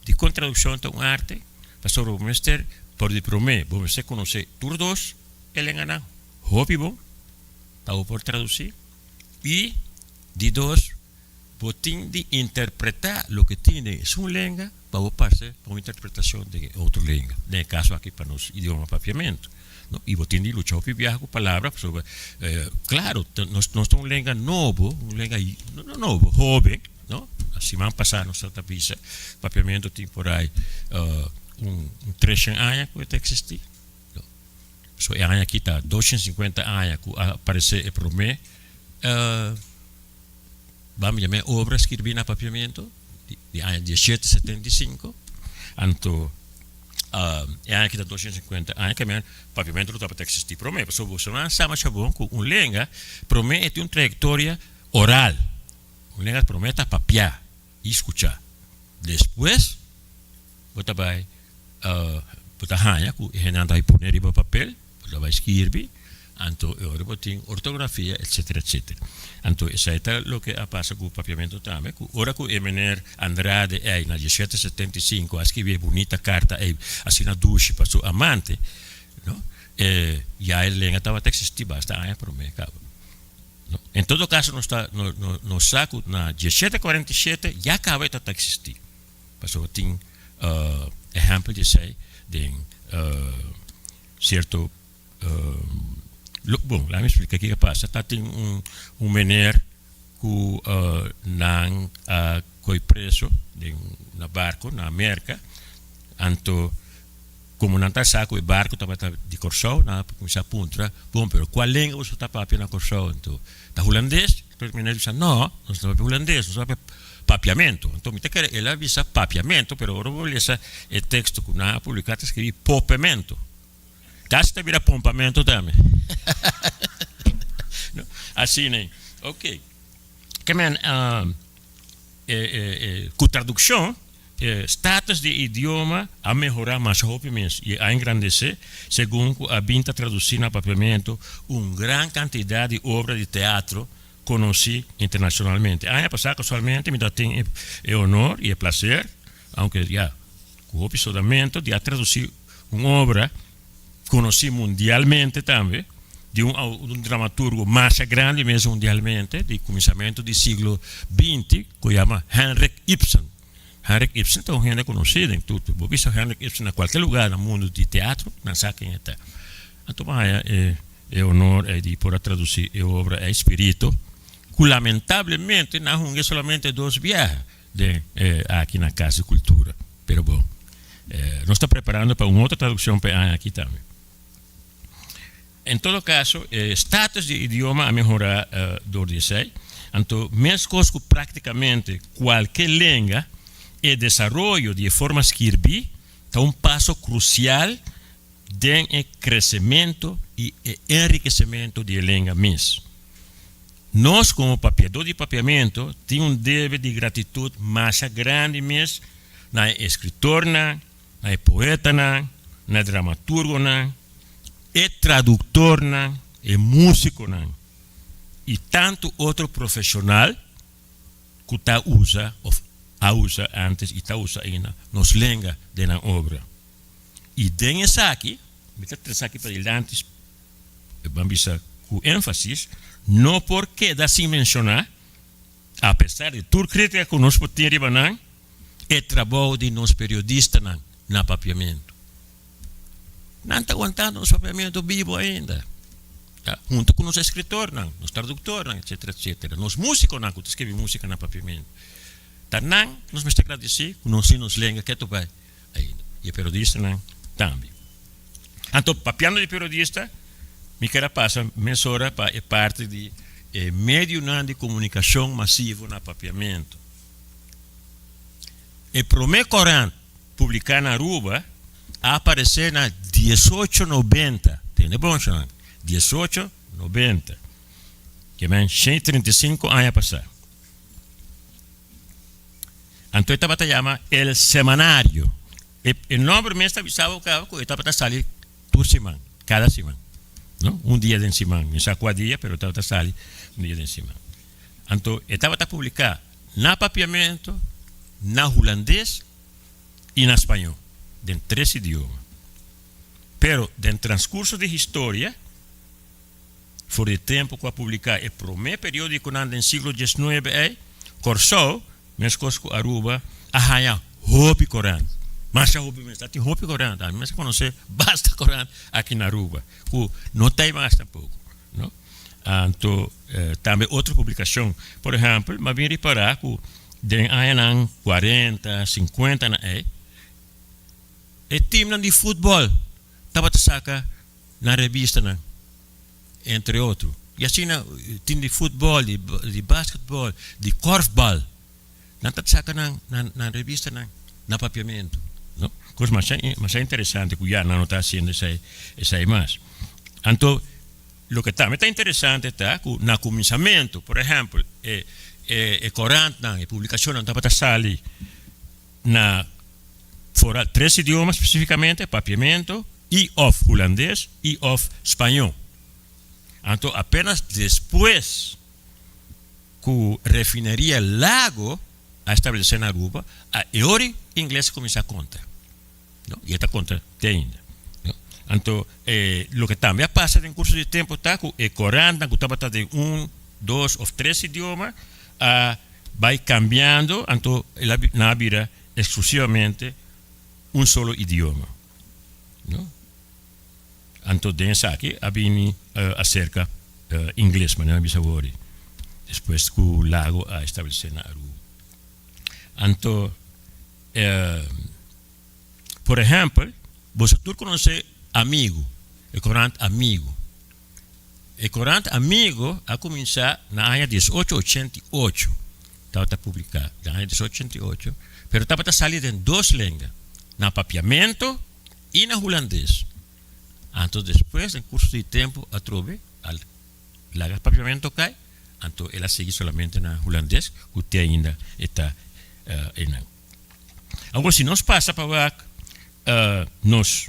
dikon tradukshon ta un arte pasobra bo mester por di promé bo mester konosé tur dos e lenganan hopi bon pa bo por tradusí i di dos Bo tin di interpretá loke tin den esun lenga pa bo pasa pa un interpretashon den e otro lenga, den e kaso aki pa nos idioma papiamentu, no? I bo tin di lucha hopi biaha ku palabra pasobra, klaro, nos nos ta un lenga nobo, un lenga no nobo, hoben, no? Siman pasá nos tabata bisa papiamentu tin por ai un treshen aña ku e ta eksistí, no? So e aña aki ta 250 aña ku a aparesé e promé. Bam yama e obra skirbí na papiamentu di aña 1775. Anto e aña aki ta 250 aña ke men papiamentu lo tabata eksistí promé. Pasobra boso nan sa masha bon ku un lenga promé e tin un trayektoria oral. Un lenga promé ta papiá i skuchá. Despues bo ta bai bo ta haña ku e hendenan ta bai pone riba papel, bo ta bai skirbi, anto e ora bo tin ortografia etcetera etcetera. Anto esei ta loke a pasa ku papiamentu tambe, ku ora ku e mener Andrade ei na 1775 a skirbi e bunita karta ei asina dushi pa su amante, no, e ya e lenga tabata eksistí basta aña promé kaba. En todo kaso nos ta nos sa ku na 1747 ya kaba e ta ta eksistí. Pasobra tin ehèmpel di esei den sierto bon laat mi splika kiko a pasa. Ta tin un meneer ku nan a koi preso den na barko na Merka anto komo nan ta sa ku e barko tabata di Kòrsou nan a kuminsá puntra bon pero kua lenga boso ta papia na Kòrsou anto ta hulandes? Pero e meneer bisa no nos no ta papia hulandes nos ta papia papiamentu. Anto mi ta kere el a bisa papiamentu pero ora bo lesa e teksto ku nan a publiká ta skribí popementu. Kasi ta bira pompamentu tambe. No, asina ei. Ok. Ke men ku tradukshon e status di e idioma a mehorá masha hopi mes i a engrandesé segun ku a bin ta tradusí na papiamentu un gran kantidat di obra di teatro konosí internashonalmente. Aña pasá kasualmente mi ta tin e honor i e plaser, aunke ya ku hopi sodamentu, di a tradusí un obra konosí mundialmente tambe di un un dramaturgo masha grandi mes mundialmente di kuminsamentu di siglo binti ku yama Henrik Ibsen. Henrik Ibsen ta un hende konosí den tur bo bisa Henrik Ibsen na kualke lugá na mundu di teatro nan sa ken e ta. Anto bo haña e e honor ei di por a tradusí e obra ei Spirito ku lamentablemente nan hunga solamente dos biaha den aki na Kas di Kultura. Pero bon, nos ta preparando pa un otro tradukshon pa e aña aki tambe. En todo kaso, e status di e idioma a mehorá dor di esei. Anto, meskos ku praktikamente kualke lenga, E desaroyo di e forma skirbí ta un paso krusial den e kresementu i e enrikesementu di e lenga mes. Nos komo papiadó di papiamentu tin un debe di gratitut masha grandi mes na e eskritornan, na e poetanan, na e dramaturgonan, e traduktornan, e músikonan i tantu otro profeshonal ku ta usa òf a usa ántes i ta usa ainda nos lenga den nan obra. I den esaki, mi ta trese aki padilanti, ban bisa ku énfasis, no por keda sin menshoná, apesar di tur krítika ku nos por tin riba nan, e trabou di nos periodistanan na papiamentu. Nan ta wantando nos papiamentu bibu ainda, ta, huntu ku nos eskritornan, nos traduktornan, etsetera, etsetera, nos músikonan ku ta skirbi músika na papiamentu. Ta nan nos mester gradisí ku nos tin nos lenga ketu bai ainda, i e periodistanan tambe. Anto, papiando di periodista, mi ker a pasa mesora pa e parti di e medionan di komunikashon masivo na papiamentu. E promé korant publiká na Aruba a aparesé na diesocho nobenta, tende bon shon, diesocho nobenta, ke men 135 aña pasá. Anto e tabata yama El Semanario. E, e nomber mes ta bisa bo kaba ku e tabata sali tur siman, kada siman, no? Un dia den siman, mi sa kua dia, pero e tabata sali un dia den siman. Anto e tabata publiká na papiamento, na hulandes i na spañó, den tres idioma. Pero den transkurso di historia, for di tempu ku a publiká e promé periódikonan den siglo diesnuebe ei, Kòrsou, meskos ku Aruba, a haña hopi korant. Masha hopi mes. Ta tin hopi korant. Ami mes a konosé basta korant aki na Aruba, ku no ta ei mas tampoko, no. Anto tambe otro publikashon. Por ehèmpel, mi a bin ripará ku den añanan kuarenta, sinkuenta na ei, e timnan di futbòl tabata saka nan revistanan, entre otro. I asina tim di futbòl, di basketbòl, di kòrfbal, nan ta saka nan nan revistanan na papiamentu, no. Kos masha masha interesante ku ya nan no ta hasiendo esei esei mas. Anto loke tambe ta interesante ta ku na kuminsamentu, por ehèmpel, e e korantnan, e publikashonnan tabata sali na foral tres idioma spesifikamente, papiamentu i òf hulandes i òf spañó. Anto apenas despues ku refineria Lago a establesé na Aruba, a e ora ingles a kuminsá konta, no, i e ta konta te ainda, no. Anto e loke tambe a pasa den kurso di tempu ta ku e korantnan ku tabata den un, dos òf tres idioma a bai kambiando, anto el a nan a bira eksklusivamente un solo idioma, no. Anto den esaki a bini aserka ingles, manera mi bisa wori, despues ku Lago a establesé na Aruba. Anto, por ehèmpel, boso tur konosé Amigo, e korant Amigo. E korant Amigo a kuminsá na aña diesocho ochenta i ocho, tabata publiká den aña diesocho ochenta i ocho, pero tabata sali den dos lenga, na papiamento i na hulandes. Anto despues den kurso di tempu atrobe a laga papiamento kai, anto el a sigui solamente na hulandes ku te ainda e ta einan. Awor si nos pasa pa wak nos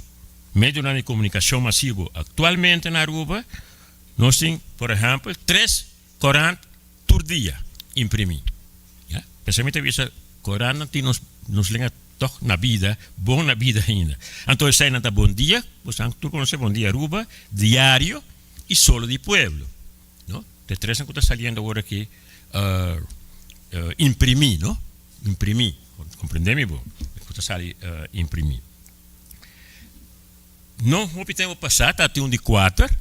medionan di komunikashon masivo aktualmente na Aruba, nos tin por ehèmpel tres korant tur dia imprimí. Ya, p'esei mi ta bisa korantnan tin nos nos lenga tòg na bida, bon na bida ainda. Anto eseinan ta Bon Dia, bosan tur konosé Bon Dia Aruba, Diario i Solo di Pueblo, no. De tresnan ku ta saliendo awor aki imprimí, no, imprimí, komprendé mi bo, ku ta sali imprimí. No hopi tempu pasá ta tin un di kuater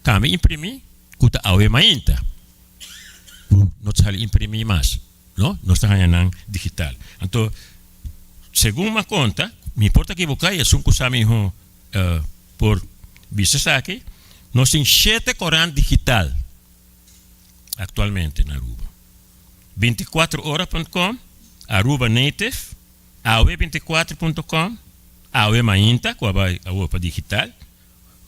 tambe imprimí ku ta awe mainta ku no ta sali imprimí mas, no, nos ta haña nan digital. Anto segun mi a konta, mi por ta ekiboká i esun ku sa mihó por bisa esaki, nos tin shete korant digital aktualmente na Aruba, 24 ora punt com, Aruba Native. Awe 24 punto com, Awe Mainta ku a bai awor pa digital,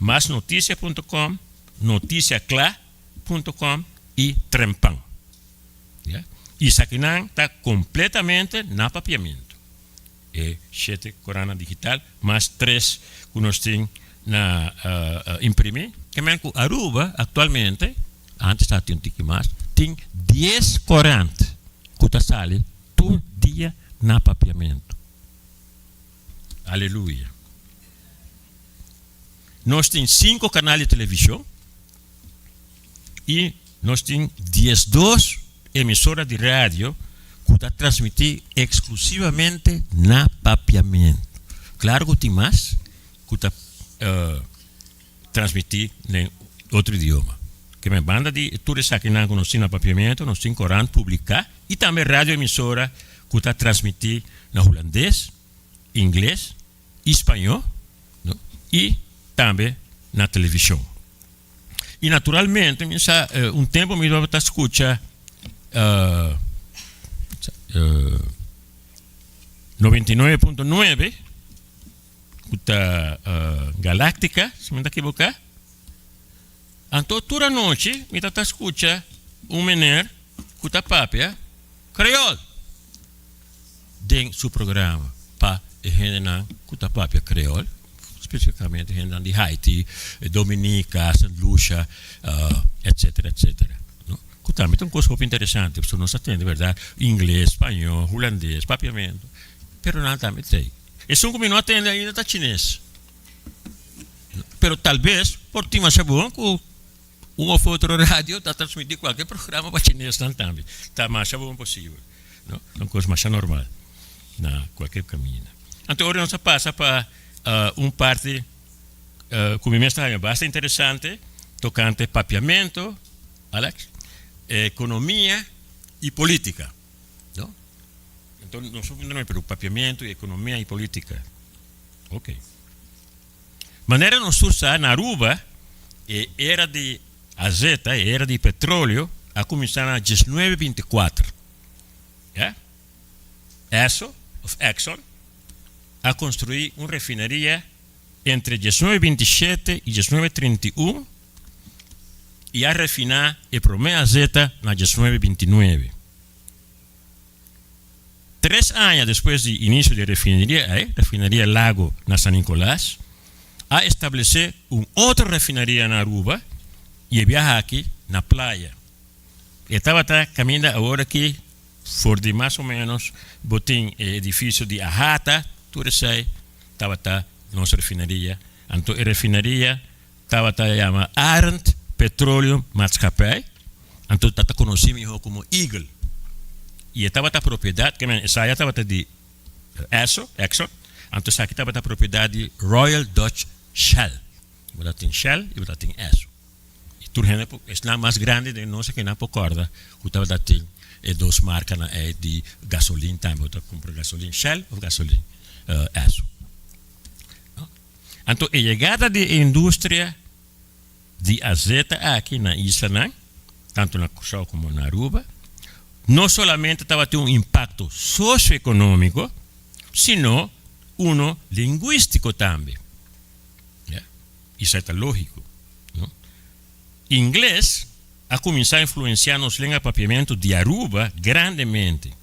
Masnoticia punto com, Noticiacla punto com i Trempan. Ya. Esakinan ta kompletamente na papiamentu. E shete korannan digital mas tres ku nos tin na imprimí. Ke men ku Aruba aktualmente, antes tabatin un tiki mas, tin dies korant ku ta sali tur dia na papiamentu. Aleluya! Nos tin sinku kanal di televishon i nos tin diesdos emisora di radio ku ta transmití eksklusivamente na papiamentu. Klaro ku tin mas ku ta transmití den otro idioma. Keme banda di tur esakinan ku nos tin na papiamentu, nos tin korant publiká i tambe radio emisora ku ta transmití na hulandes, ingles i spañó, no, i tambe na televishon. I naturalmente mi sa un tempu mi tabata skucha 99.9 ku ta Galactica si mi no ta ekiboká. Anto tur anochi mi tabata skucha un meneer ku ta papia kreol den su programa pa e hendenan ku ta papia kreol, spesifikamente hendenan di Haiti, Dominica, Sint Lucia, etsetera, etsetera. No? Ku tambe ta un kos hopi interesante, pasobra nos ta tende bèrdat ingles, spañó, hulandes, papiamentu, pero nan tambe ta ei. Esun ku mi no a tende ainda ta chines. Pero tal bes por tin masha bon ku un of otro radio ta transmití kualke programa pa chinesnan tambe. Ta masha bon posibel, no? Ta un kos masha normal na kualke kaminda. Anto ora nos a pasa pa un parti ku mi mes ta haña basta interesante tokante papiamentu, Alex, ekonomia i polítika, no? Anto nos a puntra pero papiamentu, ekonomia i polítika. Ok. Manera nos tur sa, na Aruba e era di azeta, e era di petroleo a kuminsá na 1924. Ya. Esso of Exxon a konstruí un refineria entre 1927 i 1931 i a refiná e promé azeta na 1929. Tres aña despues di inicio di e refineria ei, Refineria Lago na San Nicolas, a establece un otro refineria na Aruba y e biaha aki na Playa. E tabata caminda awor aki for di mas o menos bo tin e edificio di Ahata, tur esei tabata nos refineria. Anto e refineria tabata yama Arend Petroleum Maatschappij, anto ta ta konosí mihó komo Eagle. I e tabata propiedat, ke men esaya tabata di Esso, Exxon, anto esaki tabata propiedat di Royal Dutch Shell. Bo ta tin Shell i bo ta tin Esso. I tur hende por, esnan mas grandi den nos aki nan por kòrda ku tabata tin e dos markanan ei di gasolin tambe, bo ta kumpra gasolin Shell òf gasolin Esso. Anto e yegada di e industria di azeta aki na islanan, tantu na Kòrsou komo na Aruba, no solamente tabatin un impakto sosioekonómiko, sino uno lingwístiko tambe. Ya, esei ta lógiko, no? Ingles a kuminsá influensiá nos lenga papiamentu di Aruba grandemente,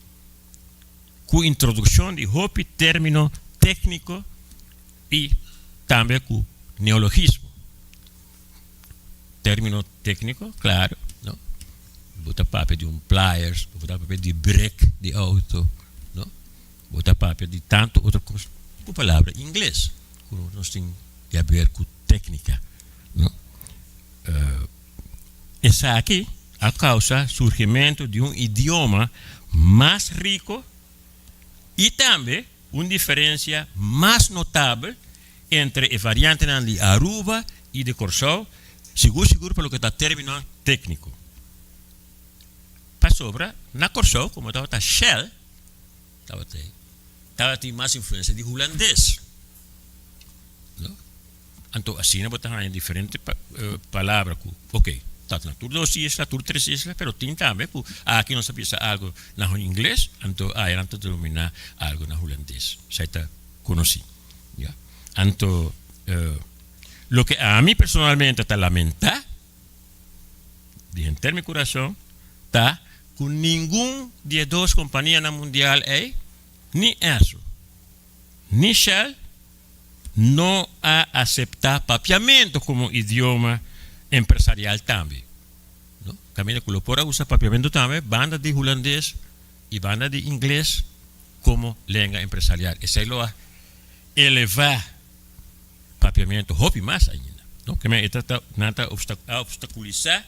ku introdukshon di hopi término tékniko i tambe ku neologismo. Término tékniko, klaro, no? Bo ta papia di un pliers, bo ta papia di brek di outo, no? Bo ta papia di tantu otro kos ku palabra ingles ku nos tin di haber ku téknika, no? Esaki a kousa surgimentu di un idioma mas riko i tambe un diferensia mas notabel entre e variantenan di Aruba i di Kòrsou, sigur sigur pa loke ta términonan tékniko. Pasobra na Kòrsou, komo tabata Shell tabata ei, tabatin mas influensia di hulandes. No? Anto asina bo ta haña diferente palabra ku, oke. Ta na tur dos isla, tur tres isla, pero tin tambe ku aki nos ta bisa algu na ingles, anto aya nan ta denominá algu na hulandes. Esei ta konosí. Ya. Anto loke ami personalmente ta lamentá di henter mi kurason ta ku ningun di e dos kompanianan mundial ei, ni Esso ni Shell, no a aseptá papiamentu komo idioma empresarial tambe. No, kaminda ku lo por a usa papiamentu tambe banda di hulandes i banda di ingles komo lenga empresarial. Esei lo a elevá papiamentu hopi mas ainda. No, keme e ta ta nan ta a obstakulisá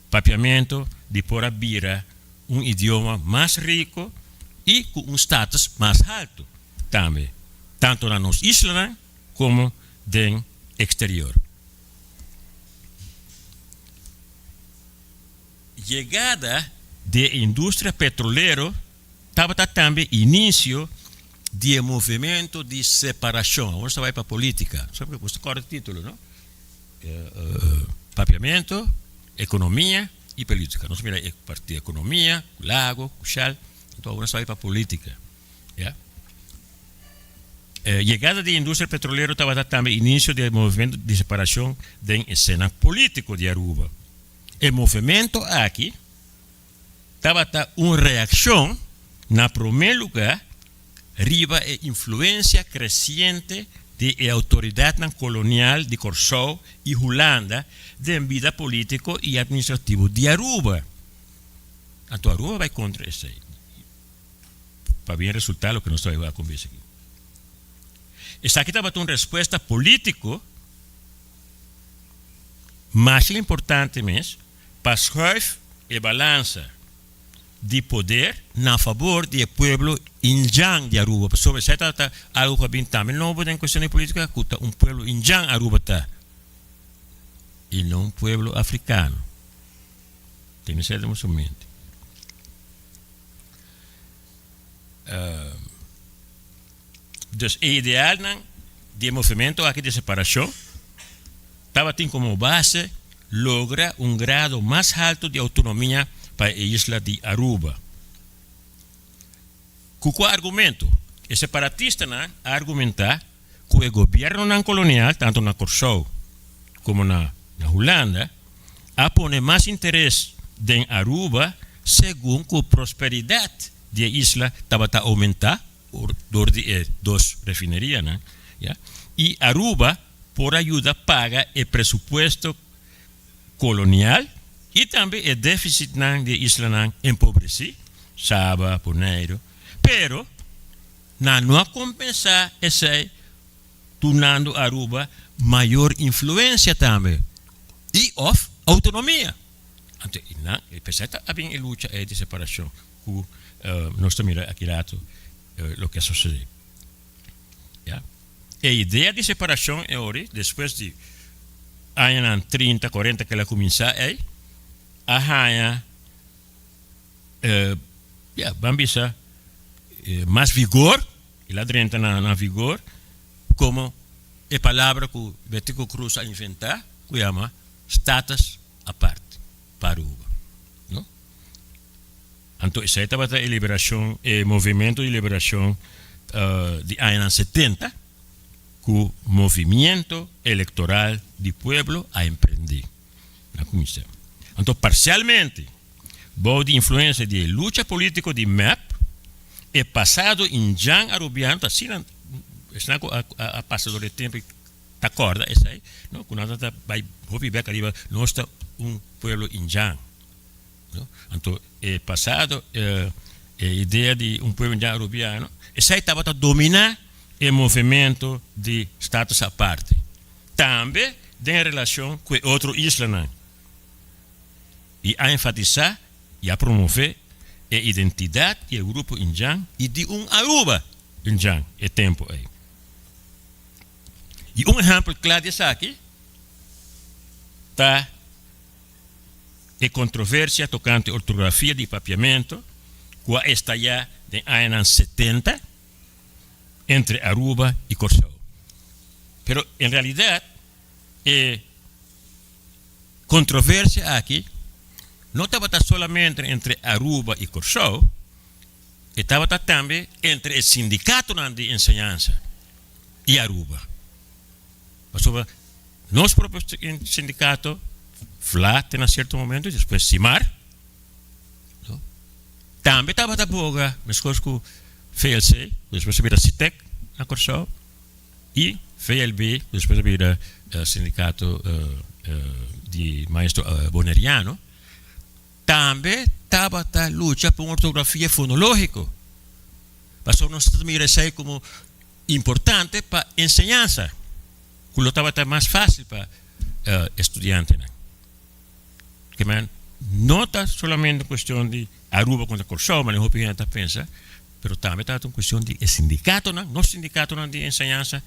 papiamentu di por a bira un idioma mas riko i ku un status mas haltu. Tambe, tanto na nos islanan komo den eksterior. Yegada di e industria petrolero tabata tambe inisio di e movimento di separashon. Awor nos ta bai pa politika. Bo ta kòrda e titulo, no? Papiamentu, ekonomia i politika. Nos mira e parti di ekonomia, ku lago, ku Shell. Anto awor nos ta bai pa politika. Ya. E yegada di industria petrolero tabata tambe inicio di e movimento di separacion den escena politico di Aruba. E movimento aki tabata un reaccion na prome lugar riba e influencia creciente di e autoridadnan colonial di Corsou y Hulanda den bida politico y administrativo di Aruba. Anto Aruba bay contra esey. Pa bien resultá loke nos ta bai wak un bes aki. Esaki tabata un respuesta polítiko masha importante mes pa schuif e balansa di poder na fabor di e pueblo indjan di Aruba. Pasobra esei tabata algu ku a bin tambe nobo den kuestion di polítika ku ta un pueblo indjan Aruba ta i no un pueblo afrikano. Tene esei den boso mente. Dus e idealnan di e movimento aki di separashon tabatin komo base logra un grado mas haltu di outonomia pa e isla di Aruba. Ku kua argumento? E separatistanan a argumentá ku e gobièrnunan kolonial, tantu na Kòrsou komo na Hulanda, a pone mas interes den Aruba segun ku prosperidat di e isla tabata oumentá dor di e dos refinerianan, ya, i Aruba por a yuda paga e presupuesto kolonial i tambe e défisitnan di e islanan empobresí, Saba, Boneiru, pero nan no a kompensá esei dunando Aruba mayor influensia tambe i òf outonomia. Anto i nan e p'esei ta a bin e lucha ei di separashon ku nos ta mira aki rato loke a sosodé. Ya. E idea di separashon e ori despues di añanan trinta, kuarenta ku el a kuminsá ei a haña ya ban bisa mas vigor. El a drenta na vigor komo e palabra ku Betico Croes a inventá ku yama status apart pa Aruba, no? Anto esei tabata e liberashon, e movimento di liberashon di añanan setenta ku Movimiento Electoral di Pueblo a emprendé na kuminsá. Anto parsialmente Bou di influensia di e lucha politico di mep, e pasado indjan Arubiano ta asina, esnan cu a pasa door e tempo y ta corda esey, no, cu nan ta bay hopi bek ariba, nos ta un pueblo indjan, no. Anto e pasado, e idea di un pueblo indjan Arubiano, esey tabata domina e movimento di status aparte, tambe den relacion cu e otro islanan. i a enfatisá i a promové e identidat di e grupo indjan i di un Aruba indjan e tempu ei. I un ehèmpel kla di esaki ta e kontroversia tokante ortografia di papiamentu ku a estayá den añanan setenta entre Aruba i Kòrsou. Pero en realidat e. kontroversia aki no tabata solamente entre Aruba i Kòrsou, e tabata tambe entre e sindikatonan di enseñansa i Aruba. Pasobra nos propio sindikato, fla te na sierto momento, despues Simar, no, tambe tabata boga meskos ku VLC, ku despues a bira Sitek na Kòrsou, i VLB, ku despues a bira sindikato di maestro boneriano, tambe tabata lucha pa un ortografia fonológiko. Pasobra nos ta mira esei komo importante pa enseñansa, ku lo tabata mas fásil pa estudiantenan. Ke men no ta solamente un kuestion di Aruba kontra Kòrsou, manera hopi hende ta pensa, pero tambe tabata un kuestion di e sindikatonan, nos sindikatonan di enseñansa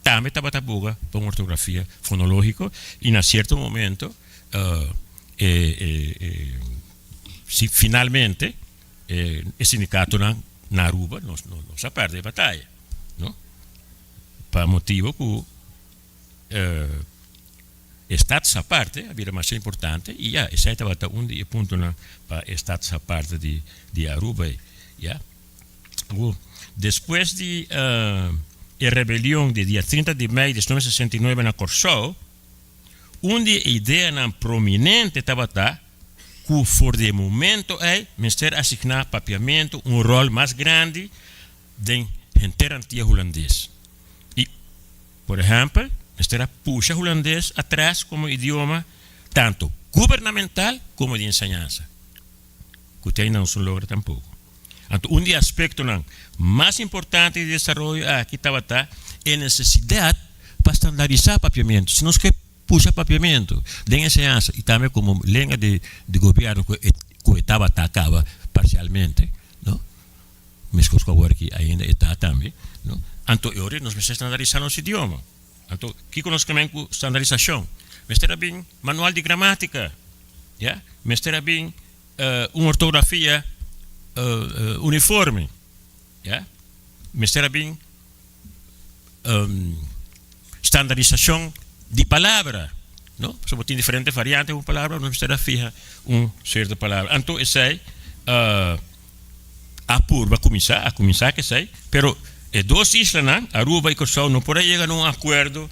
tambe tabata boga pa un ortografia fonológiko i na sierto momento e si finalmente e sindikatonan na Aruba nos nos a pèrdè e bataya, no, pa motibu ku e status aparte a bira masha importante i ya esei tabata un di e puntonan pa e status aparte di di Aruba ei, ya. Awor, despues di e rebelion di dia 30 di mei di 1969 na Kòrsou, un di e ideanan prominente tabata ku for di e momento ei mester asigná papiamentu un ròl mas grandi den henter Antia Hulandes. I, por ehèmpel, mester a pusha hulandes atras komo idioma tantu gubernamental komo di enseñansa, ku te ainda no su logra tampoko. Anto un di e aspektonan mas importante di desaroyo aki tabata e nesesidat pa standarisá papiamentu. Si nos ke pusha papiamentu den enseñansa i tambe komo lenga di gobièrnu ku e tabata kaba parsialmente, no? Meskos ku awor aki ainda e ta tambe, no? Anto e ora nos mester standarisá nos idioma. Anto kiko nos ke men ku standarisashon? Mester a bin manual di gramátika, ya? Mester a bin un ortografia uniforme, ya? Mester a bin standarisashon di palabra, no? Pasobra bo tin diferente variante di un palabra, nos mester a fiha un sierto palabra. Anto esei a purba kuminsá, a kuminsá ku esei, pero e dos islanan, Aruba i Kòrsou, no por a yega na un akuerdo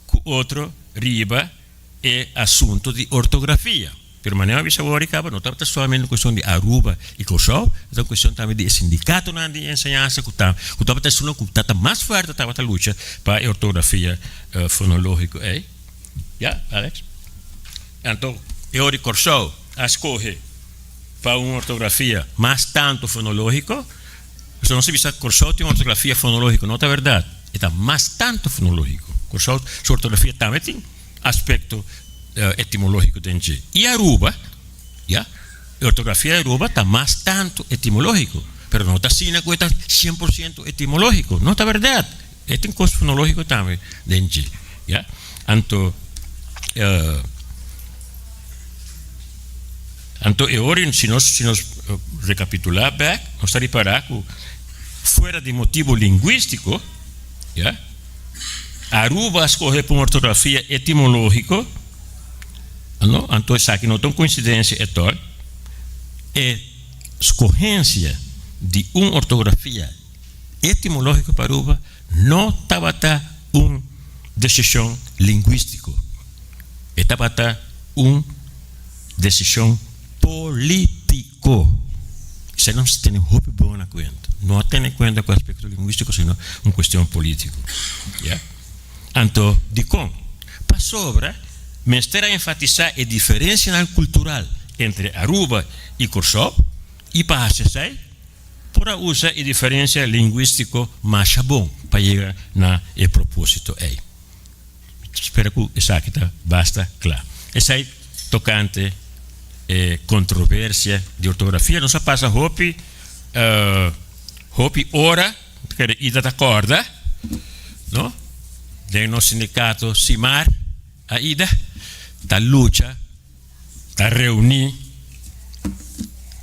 ku otro riba e asunto di ortografia. Pero manera mi a bisa awor kaba, no tabata solamente un kuestion di Aruba i Kòrsou, tabata un kuestion tambe di e sindikatonan di enseñansa ku ta ku tabata esunnan ku tabata mas fuerte tabata lucha pa e ortografia fonológiko ei. Ya, Alex? Anto e ora di Kòrsou a skohe pa un ortografia mas tantu fonológiko. Pasobra nos a bisa Kòrsou tin un ortografia fonológiko, no ta bèrdat. E ta mas tantu fonológiko. Kòrsou su ortografia tambe tin aspekto etimológiko den dje. I Aruba, ya, e ortografia di Aruba ta mas tantu etimológiko, pero no ta asina ku e ta 100% etimológiko. No ta bèrdat. E tin kos fonológiko tambe den dje, ya. Anto, anto e ora si nos, si nos rekapitulá bèk, nos ta ripará ku fuera di motibu lingwístiko, ya, Aruba a skohe pa un ortografia etimológiko, no, anto esaki no ta un koinsidensia etòl, e skohensia di un ortografia etimológiko pa Aruba no tabata un desishon lingwístiko, e tabata un desishon polítiko. Esei nos tene hopi bon na kuenta. No a tene kuenta ku aspekto lingwístiko sino un kuestion polítiko. Ya. Anto, dikon? Pasobra mester a enfatisá e diferensianan kultural entre Aruba i Kòrsou i pa hasi esei por a usa e diferensia lingwístiko masha bon pa yega na e propósito ei. Mi ta spera ku esaki ta basta kla. Esei tokante e kontroversia di ortografia. Nos a pasa hopi hopi ora, mi ta kere Ida ta kòrda, no? Den nos sindikato Simar a Ida ta lucha, ta reuní,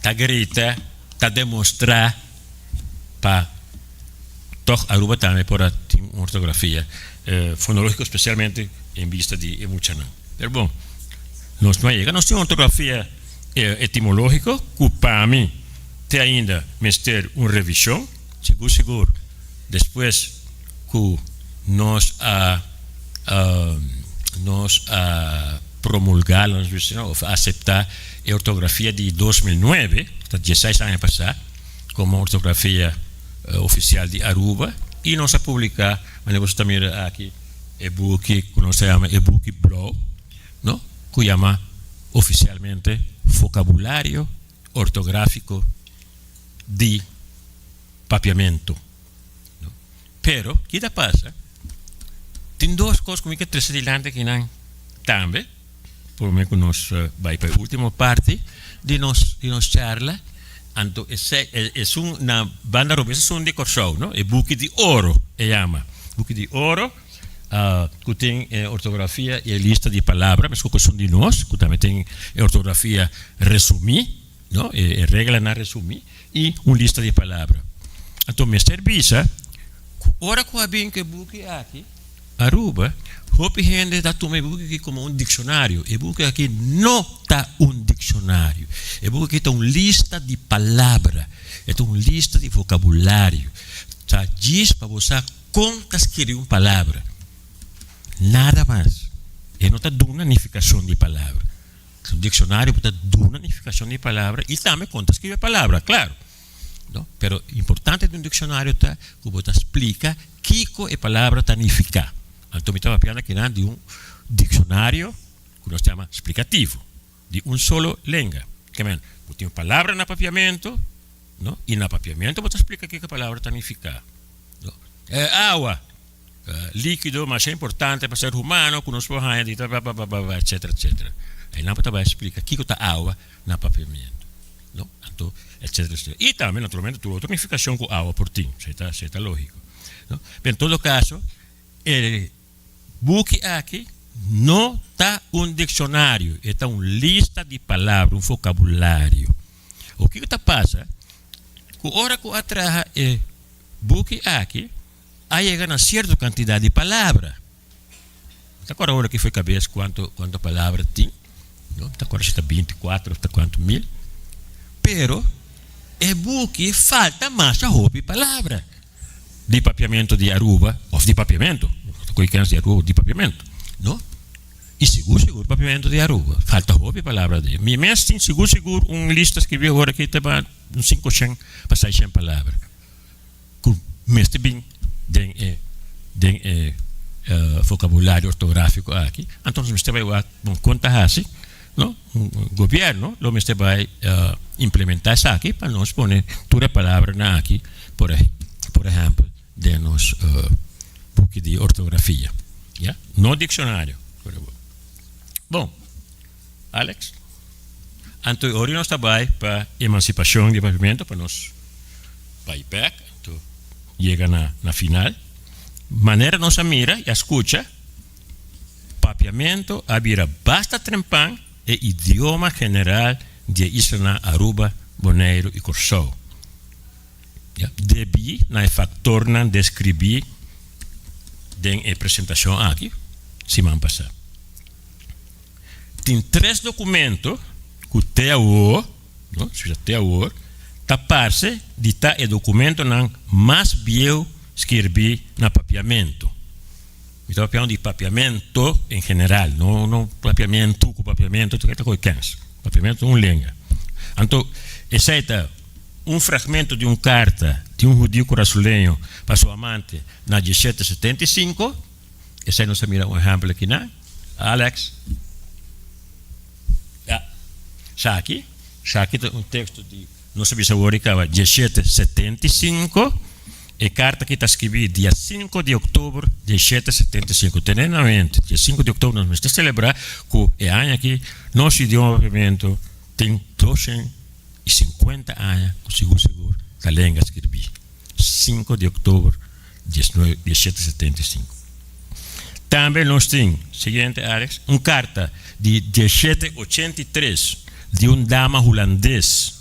ta grita, ta demostrá pa tòg Aruba tambe por a tin un ortografia fonológiko, spesialmente en bista di e muchanan. Pero bon. Nos no a yega. Nos tin ortografia etimológiko ku pa mi te ainda mester un revishon. Sigur sigur despues ku nos a nos a promulgá, lanos bisa asina, òf a aseptá e ortografia di 2009, ta dieseis aña pasá, komo ortografia ofisial di Aruba i nos a publiká, manera boso ta mira aki, e buki ku nos ta yama e buki blou, no, ku yama ofisialmente Vocabulario Ortográfico di Papiamento. No. Pero, ki ta pasa? Tin dos kos ku mi ke trese dilanti akinan tambe, prome ku nos bai pa e ultimo parti di nos di nos charla. Anto esei esun na banda robes esun di Kòrsou, no, e buki di oro e yama. Buki di oro ku tin e ortografia i e lista di palabra, meskos ku esun di nos, ku tambe tin e ortografia resumí, no, e reglanan resumí i un lista di palabra. Anto mester bisa ku ora ku a bin ku e buki aki Aruba, hopi hende ta tuma e buki aki komo un dikshonario. E buki aki no ta un dikshonario. E buki aki ta un lista di palabra, e ta un lista di vokabulario. Ta djis pa bo sa kon ta skirbi un palabra. Nada mas. E no ta duna nifikashon di palabra. Un dikshonario bo ta duna nifikashon di palabra i tambe kon ta skirbi e palabra, klaro. No, pero importante di un dikshonario ta ku bo ta splika kiko e palabra ta nifiká. Anto mi ta papiando akinan di un dikshonario ku nos ta yama splikativo, di un solo lenga. Ke men, bo tin un palabra na papiamentu, no, i na papiamentu bo ta splika kiko e palabra ta nifiká. No, awa, Likido masha importante pa ser humano ku nos por haña di blablabla etcetera etcetera. Einan bo ta bai splika kiko ta awa na papiamentu, no? Anto etcetera etcetera. I tambe naturalmente tur otro nifikashon ku awa por tin, esei ta esei ta lógiko, no? Pero en todo kaso e buki aki no ta un dikshonario, e ta un lista di palabra, un vokabulario. O kiko ta pasa ku ora ku a traha e buki aki, a yega na sierto kantidat di palabra. Mi ta kòrda ora ki foi kabes kuantu kuantu palabra tin, no? Mi ta kòrda si ta 24 òf ta kuantu mil. Pero e buki falta masha hopi palabra di papiamentu di Aruba òf di papiamentu, ta kohe kens di Aruba di papiamentu, no? I sigur sigur papiamentu di Aruba falta hopi palabra di. Mi mes tin sigur sigur un lista skibí awor aki ta un sinkoshen pa seishen palabra. ku mester bin den e den e vokabulario ortográfiko aki, anto nos mester bai wak bon kon ta hasi, no? Gobièrnu lo mester bai implementá esaki pa nos pone tur e palabranan aki por por ehèmpel den nos buki di ortografia, ya, no dikshonario. Bon, Alex. Anto e ora nos ta bai pa emansipashon di papiamentu pa nos bai bek anto yega na na final. Manera nos a mira i a skucha, papiamentu a bira basta trempan e idioma general di e islanan Aruba, Boneiru i Kòrsou. Ya, debí na e faktornan deskribí den e presentashon aki siman pasá. Tin tres documento cu te awor, no, si bisa te awor, ta parce di ta e documentonan mas bieu skirbi na papiamento. Mi ta papiando di papiamento en general, no no papiamentu cu papiamento ta ta coge kens. Papiamento ta un lenga. Anto esey ta un fragmento di un carta di un hudiu curasoleño pa su amante na 1775. Esei nos a mira un ehèmpel aki na Alex. Ya. Esaki, esaki ta un teksto di, nos a bisa awor i kaba, 1775. E karta aki ta skibí dia sinku di òktober 1775. Tene na mente, dia sinku di òktober nos mester selebrá ku e aña aki nos idioma papiamentu tin 250 aña ku sigur sigur ta lenga skirbí. Sinku di òktober 1775. Tambe nos tin, siguiente Alex, un karta di 1783 di un dama hulandes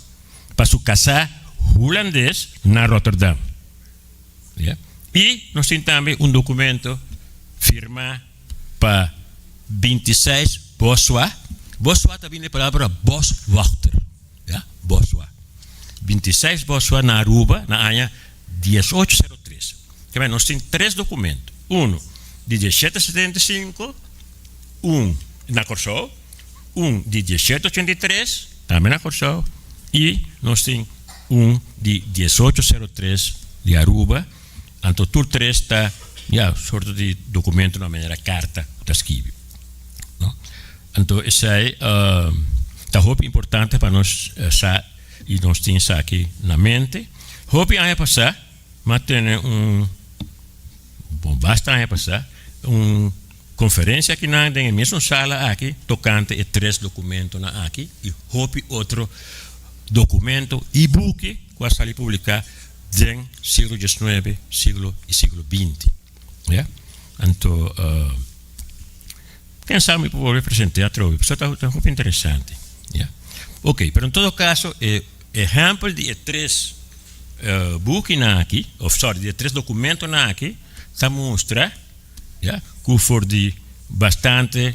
pa su kasá hulandes na Rotterdam. Ya. I nos tin tambe un dokumento firmá pa 26 Boswa, Boswa ta bini di e palabra boswachter, ya, boswa. 26 boswa na Aruba na aña 1803. Keme nos tin tres documento, uno di 1775, un na Kòrsou, un di 1783, tambe na Kòrsou, i nos tin un di 1803 di Aruba. Anto tur tres ta, ya, sorto di documento na manera carta cu ta skibi, no? Anto esei ta hopi importante pa nos sa i nos tin esaki na mente. Hopi aña pasá m'a tene un, bon basta aña pasá, un konferensia akinan den e mesun sala aki tokante e tres dokumentonan aki i hopi otro dokumento i buki ku a sali publiká den siglo diesnuebe, siglo i siglo binti. Ya. Anto ken sa mi por bolbe present'é atrobe, pasobra ta hopi interesante. Ya. Ok, pero en todo kaso e ehèmpel di e tres bukinan aki, òf sòri, di e tres dokumentonan aki ta mustra, ya, ku for di bastante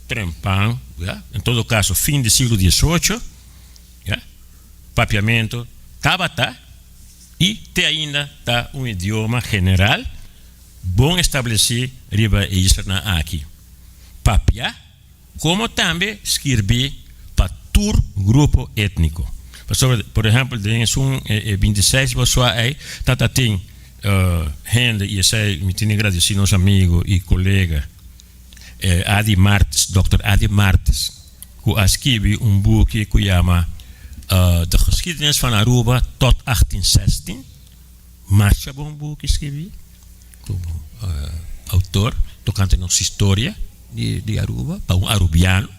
trempan, ya, en todo kaso fin di siglo diesocho, ya, papiamentu tabata i te ainda ta un idioma general bon establesí riba e islanan aki. Papia komo tambe skirbí pa tur grupo étniko. Pasobra, por ehèmpel, den esun e 26 bosua ei tabata tin hende, i esei mi tin di gradisí nos amigu i kolega Adi Martes, dòkter Adi Martes, ku a skibi un buki ku yama De geschiedenis van Aruba tot 1816. Masha bon buki skibi komo outor tokante nos historia di Aruba pa un arubiano.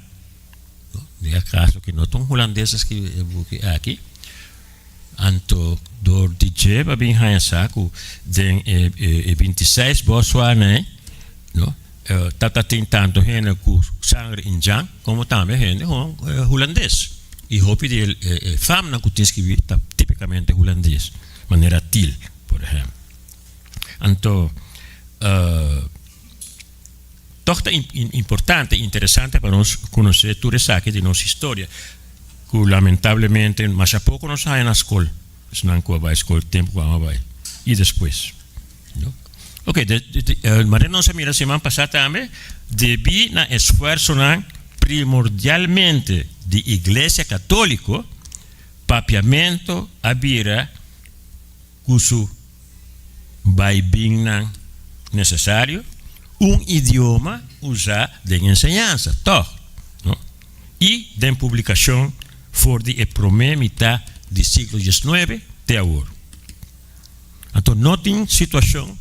Den e kaso ki no ta un hulandes a skibi e buki aki. Anto dor di dje pa bin haña sa ku den e 26 boswanan no tabata tin tantu hende ku sangre indjan komo tambe hende hulandes. I hopi di e famnan ku tin skibí ta tipikamente hulandes, manera Til, por ehèmpel. Anto tòg ta importante i interesante pa nos konosé tur esaki di nos historia ku lamentablemente masha poko nos haña na skol, esnan ku a bai skol tempu ku amo a bai i despues. Ok, manera nos a mira siman pasá tambe, debí na esfuersonan primordialmente di Iglesia Katóliko, papiamentu a bira ku su baibinnan nesesario, un idioma usá den enseñansa, tòg, no? I den publikashon for di e promé mitá di siglo diesnuebe te awor. Anto no tin situashon,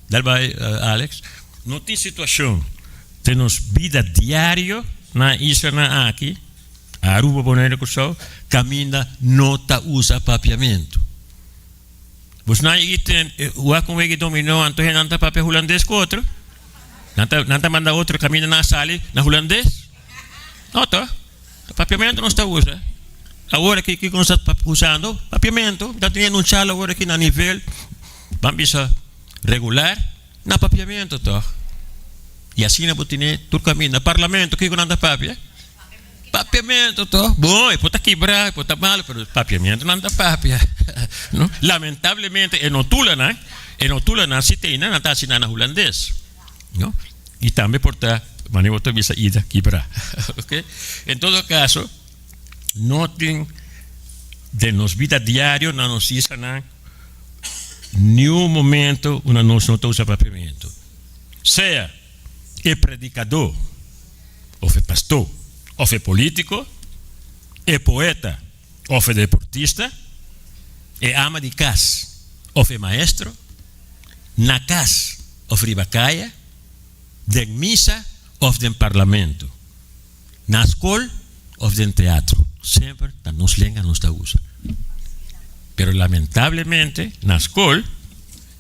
dal bai Alex, no tin situashon den nos bida diario na e islanan aki, Aruba, Bonaire, Kòrsou, kaminda no ta usa papiamentu. Bos nan yegi ten wak un wega dominó anto nan ta papia hulandes ku otro? Nan ta nan ta manda otro kaminda nan a sali na hulandes? No to. Papiamentu nos ta usa. Awor aki kiko nos ta usando? Papiamentu. Ta teniendo un charla awor aki na nivel ban bisa regular na papiamentu tòg. I asina bo tene tur kaminda. Na parlamento kiko nan ta papia? Papiamentu tòg. Bon, e por ta kibrá, e por ta malu, pero papiamentu nan ta papia. No? Lamentablemente e notulanan, e notulanan si tene nan ta hasi nan na hulandes. No? I tambe por ta, manera bo ta bisa ida kibrá. Ok? En todo kaso, no tin den nos bida diario na nos islanan niun momento unda nos no ta usa papiamentu. Sea e predikadó òf e pastó òf e polítiko, e poeta òf e deportista, e ama di kas òf e maestro, na kas òf riba kaya, den misa òf den parlamento, na skol òf den teatro, semper ta nos lenga nos ta usa. Pero lamentablemente na skol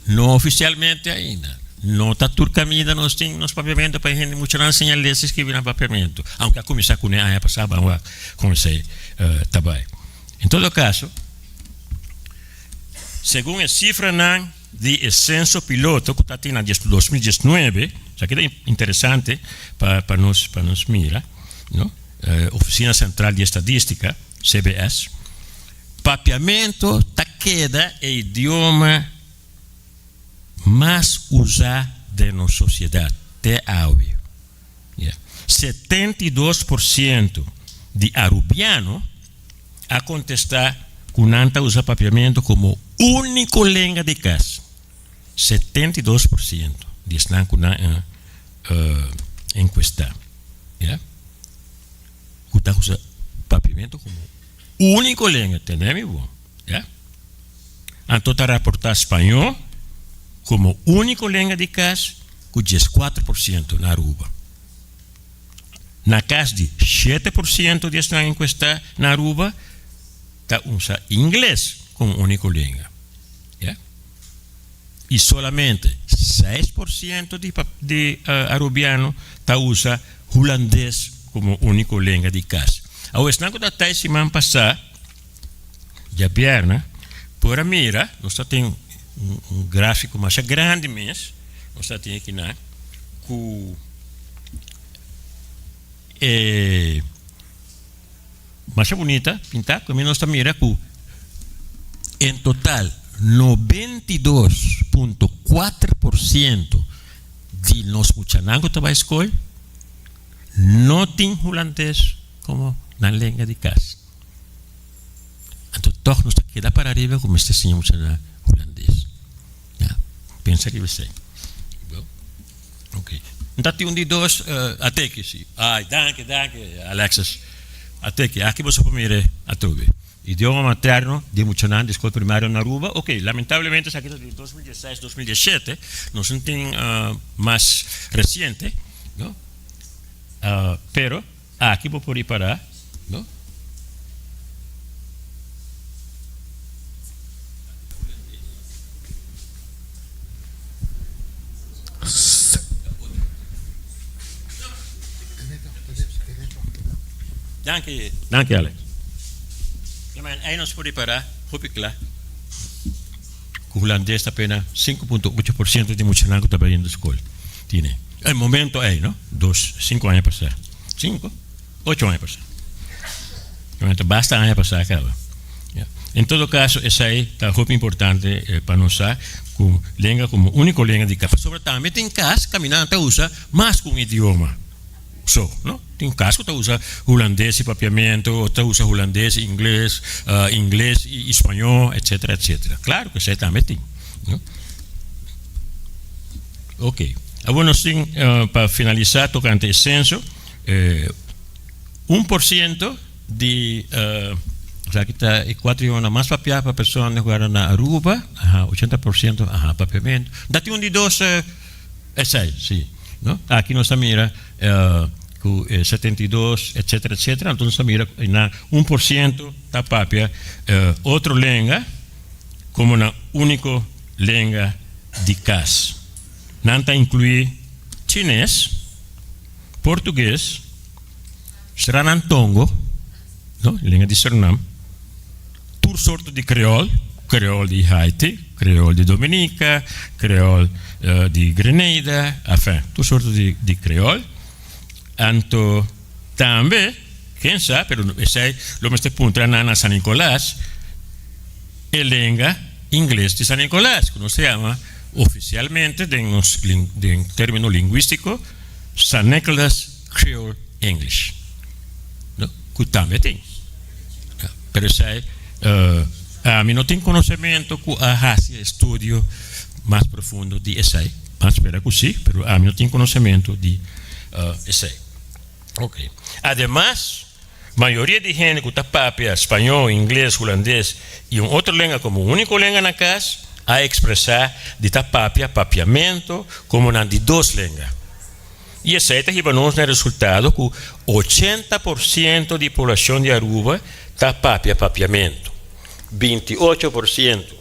no ofisialmente ainda, no ta tur kaminda nos tin nos papiamentu pa e hende muchanan siña lesa i skribi nan papiamentu, aunke a kuminsá kuné aña pasá ban wak kon esei ta bai. En todo kaso, segun e sifranan di e senso piloto ku ta tin na 2019, esaki ta interesante pa pa nos pa nos mira, no? Oficina Central di Estadistica, CBS, Papiamento ta keda e idioma mas usa den nos sociedad te awe. 72% di Arubiano a contesta cu nan ta usa Papiamento como unico lenga di cas. 72% di esnan cu nan a encuesta, ya, cu ta usa Papiamento como unico lenga, tende mi bo, ya. Anto ta raporta Spañó como unico lenga di cas cu 14% na Aruba. Na cas di 7% di esnan encuesta na Aruba ta usa Ingles como unico lenga. Ya. Y solamente 6% di di Arubiano ta usa Hulandes como unico lenga di cas. Awor esnan cu ta tai siman pasa, djabièrnè, por a mira, nos ta tin un grafico masha grandi mes, nos ta tin akinan, cu e. Masha bunita pintá ku mi nos ta mira ku en total 92.4% di nos muchanan ku ta bai skol no tin hulandes komo nan lenga di kas. Anto tòg nos ta keda para ariba ku mester siña muchanan hulandes. Ya, pensa riba esei. Ok. Nta tin un di dos ateki si. Ay, danki, danki, Alexis. Ateki, aki boso por mira atrobe. Idioma materno di muchanan di skol primario na Aruba. Ok, lamentablemente esaki ta di 2016, 2017. Nos no tin mas resiente, no? Pero aki bo por ripara, no? Danki, danki Alex. Ja, maar ei nos por repará hopi kla ku hulandes ta pena 5.8% di muchanan ku ta bai yendo skol tine. E momento ei, no? Dos, sinku aña pasá. Sinku? Ocho aña pasá. Realmente basta aña pasá kaba. Ja. En todo caso, esei ta hopi importante eh, pa nos sa ku lenga komo úniko lenga di kas. Pasobra tambe tin kas kaminando ta usa mas ku un idioma so, no? Tin kas ku ta usa hulandes i papiamentu, o ta usa hulandes i ingles, uh, ingles i spañó, etcétera, etcétera. Klaro ku esei tambe tin, no? Ok. Awor nos tin uh, pa finalisá tokante e senso, eh, 1% di esaki ta e kuater idioma mas papiá pa persona ku na Aruba, aha, 80% aha, papiamentu. Da tin un di dos esei, si, no? Aki nos ta mira ku e 72 etcetera etcetera, anto nos ta mira na 1% ta papia otro lenga komo nan úniko lenga di kas. Nan ta inkluí chines, Portugues, Sranantongo, no, lenga di Surinam, tur sorto di kreol, kreol di Haiti, kreol di Dominica, kreol di Grenada, afen, tur sorto di di kreol. Anto tambe, ken sa, pero esei lo mester puntra nan na San Nicolas, e lenga ingles di San Nicolas, ku nos ta yama ofisialmente den nos den término lingwístiko, San Nicholas Creole English, no, ku tambe tin. Pero esei ami no tin konosementu ku a hasi estudio mas profundo di esei. Ban spera ku si, pero ami no tin konosementu di esei. Ok. Ademas, mayoria di hende ku ta papia spañó, ingles, hulandes i un otro lenga komo úniko lenga na kas, a ekspresá di ta papia papiamentu komo nan di dos lenga. I esei ta hiba nos na e resultado ku 80% di poblashon di Aruba ta papia papiamentu, 28%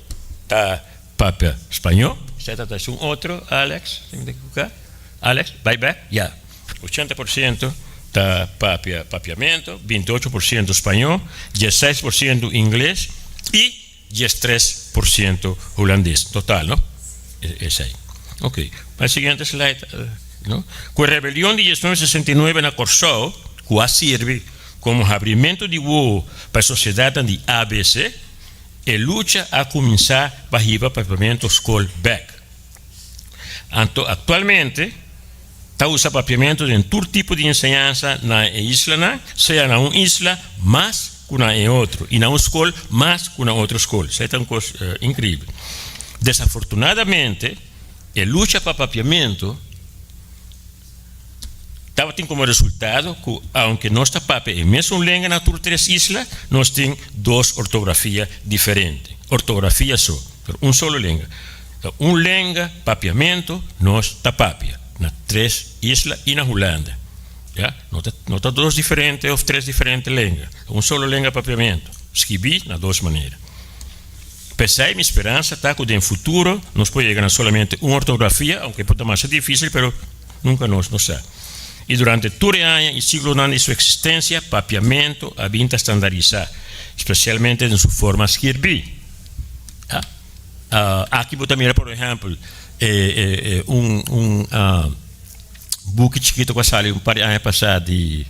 ta papia spañó. Esei ta ta esun otro, Alex, si mi ta ekivoká. Alex, bai bek? Ya. 80% ta papia papiamentu, 28% spañó, 16% ingles i 13% hulandes. Total, no? Esei. Ok. Pa e siguiente slide, no? Ku e rebelion di 1969 na Kòrsou, ku a sirbi komo habrimentu di wowo pa e sosiedatnan di abc, e lucha a kuminsá pa hiba papiamentu skol bèk. Anto aktualmente ta usa papiamentu den tur tipo di enseñansa na e islanan, sea na un isla mas ku na e otro i na un skol mas ku na otro skol. Esei ta un kos inkribel. Desafortunadamente e lucha pa papiamentu tabatin komo resultado ku aunke nos ta papia e mesun lenga na tur tres isla, nos tin dos ortografia diferente. Ortografia so, pero un solo lenga. Ta un lenga, papiamentu, nos ta papia na tres isla i na Hulanda. Ya, no ta no ta dos diferente of tres diferente lenga. Ta un solo lenga papiamentu, skibí na dos manera. P'esei mi speransa ta ku den futuro nos por yega na solamente un ortografia, aunke por ta masha difísil, pero nunka nos no sa. I durante tur e aña i siglonan di su eksistensia, papiamentu a bin ta standarisá, spesialmente den su forma skirbí. Aki bo ta mira, por ehèmpel, un un buki chikito ku a sali un par di aña pasá di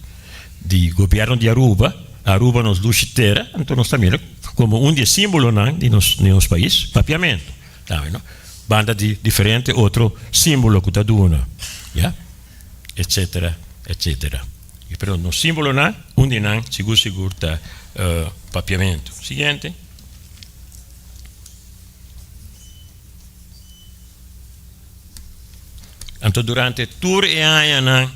di gobièrnu di Aruba, Aruba nos dushi tera, anto nos ta mira komo un di e símbolonan di nos di nos pais, papiamentu tambe no, banda di diferente otro símbolo ku ta duna, ya, etsetera, etsetera. Pero nos símbolonan, un di nan sigur sigur ta papiamentu. Siguiente. Anto durante tur e añanan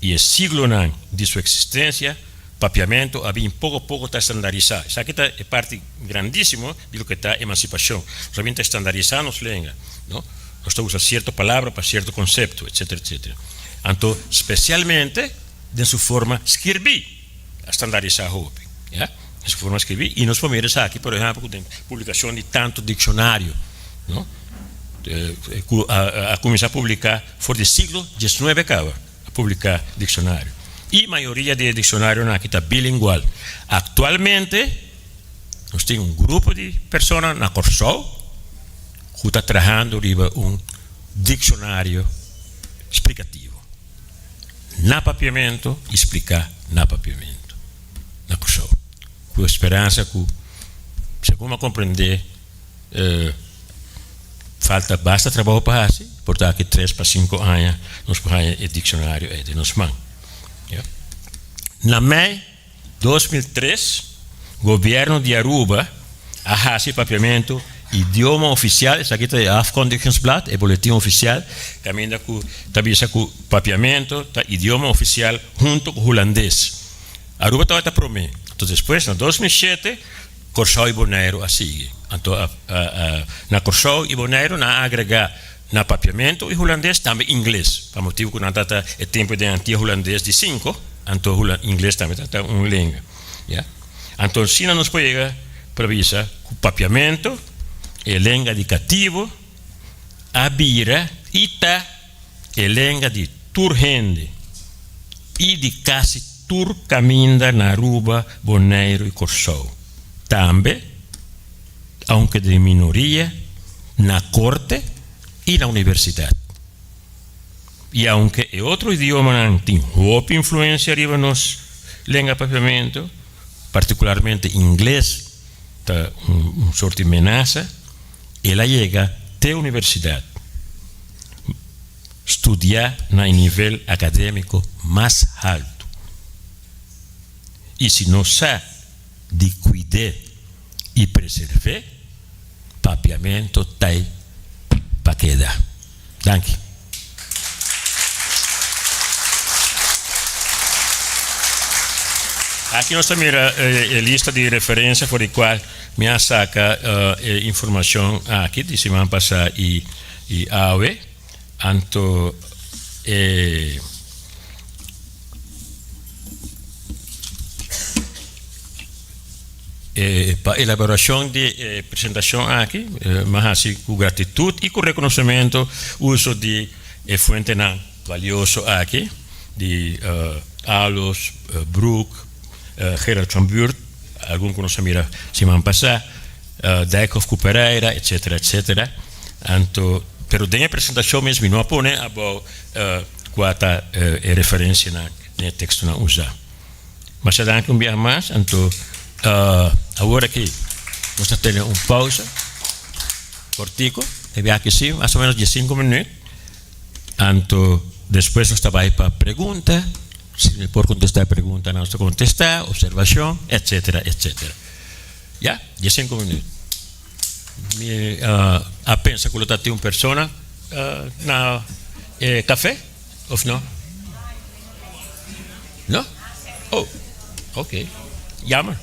i e siglonan di su eksistensia, papiamentu a bin poko poko ta standarisá. Esaki ta e parti grandísimo di loke ta emansipashon. Nos a bin ta standarisá nos lenga, no? Nos ta usa sierto palabra pa sierto konsepto, etsetera, etsetera. Anto spesialmente den su forma skirbí a standarisá hopi, ya. Den su forma skirbí i nos por mira esaki, por ehèmpel, ku den publikashon di tantu dikshonario, no? Ku a kuminsá publiká for di siglo diesnuebe kaba a publiká dikshonario. I mayoria di e dikshonarionan aki ta bilingual. Aktualmente nos tin un grupo di persona na Kòrsou ku ta trahando riba un dikshonario splikativo na papiamentu i spliká na papiamentu na Kòrsou. Ku e speransa ku segun mi a komprendé Falta basta trabou pa hasi, por ta aki tres pa sinku aña nos por haña e dikshonario ei den nos man. Na mei 2003 gobièrnu di Aruba a hasi papiamentu idioma ofisial, esaki ta e Afkondigingsblad, e boletin ofisial, kaminda ku ta bisa ku papiamentu ta idioma ofisial huntu ku hulandes. Aruba tabata promé, anto despues na 2007 Kòrsou i Boneiru a sigui. Anto na Kòrsou i Boneiru nan a agregá na papiamentu i hulandes tambe ingles, pa motibu ku nan tabata e tempu den Antia Hulandes di sinku, anto ingles tambe tabata un lenga. Ya. Anto asina nos por yega pa bisa ku papiamentu, e lenga di katibu, a bira i ta e lenga di tur hende i di kasi tur kaminda na Aruba, Boneiru i Kòrsou. Tambe, aunke den minoria, na korte i na universidat. I aunke e otro idiomanan tin hopi influensia riba nos lenga papiamentu, partikularmente ingles ta un sort di menasa, el a yega te universidat, studiá na e nivel akadémiko mas haltu. I si nos sa di kuid'é i preserv'é, papiamentu t'ei pa keda. Danki. Aki nos ta mira e lista di referensia for di kual mi a saka e informashon aki di siman pasá i awe. Anto e. Pa elaborashon di e presentashon aki mi a hasi ku gratitut i ku rekonosementu uso di e fuentenan balioso aki di Alos, Broek, Gerard van Buurt, algun ku nos a mira siman pasá, Dijkhoff ku Pereira, etsetera, etsetera. Anto, pero den e presentashon mes mi no a pone abou kua ta e referensianan. Den e tekstonan usá. Masha danki un biaha mas. Anto awor aki nos ta tene un pausa kortiko. E biaha aki si, mas o menos diesinku minüt. Anto despues nos ta bai pa pregunta. Si mi por kontestá e preguntanan nos ta kontestá, opservashon, etsetera, etsetera. Ya, diesinku minüt. Mi a pensa ku lo ta tin un persona na e kafé. Of no? No? Oh, ok. Jammer.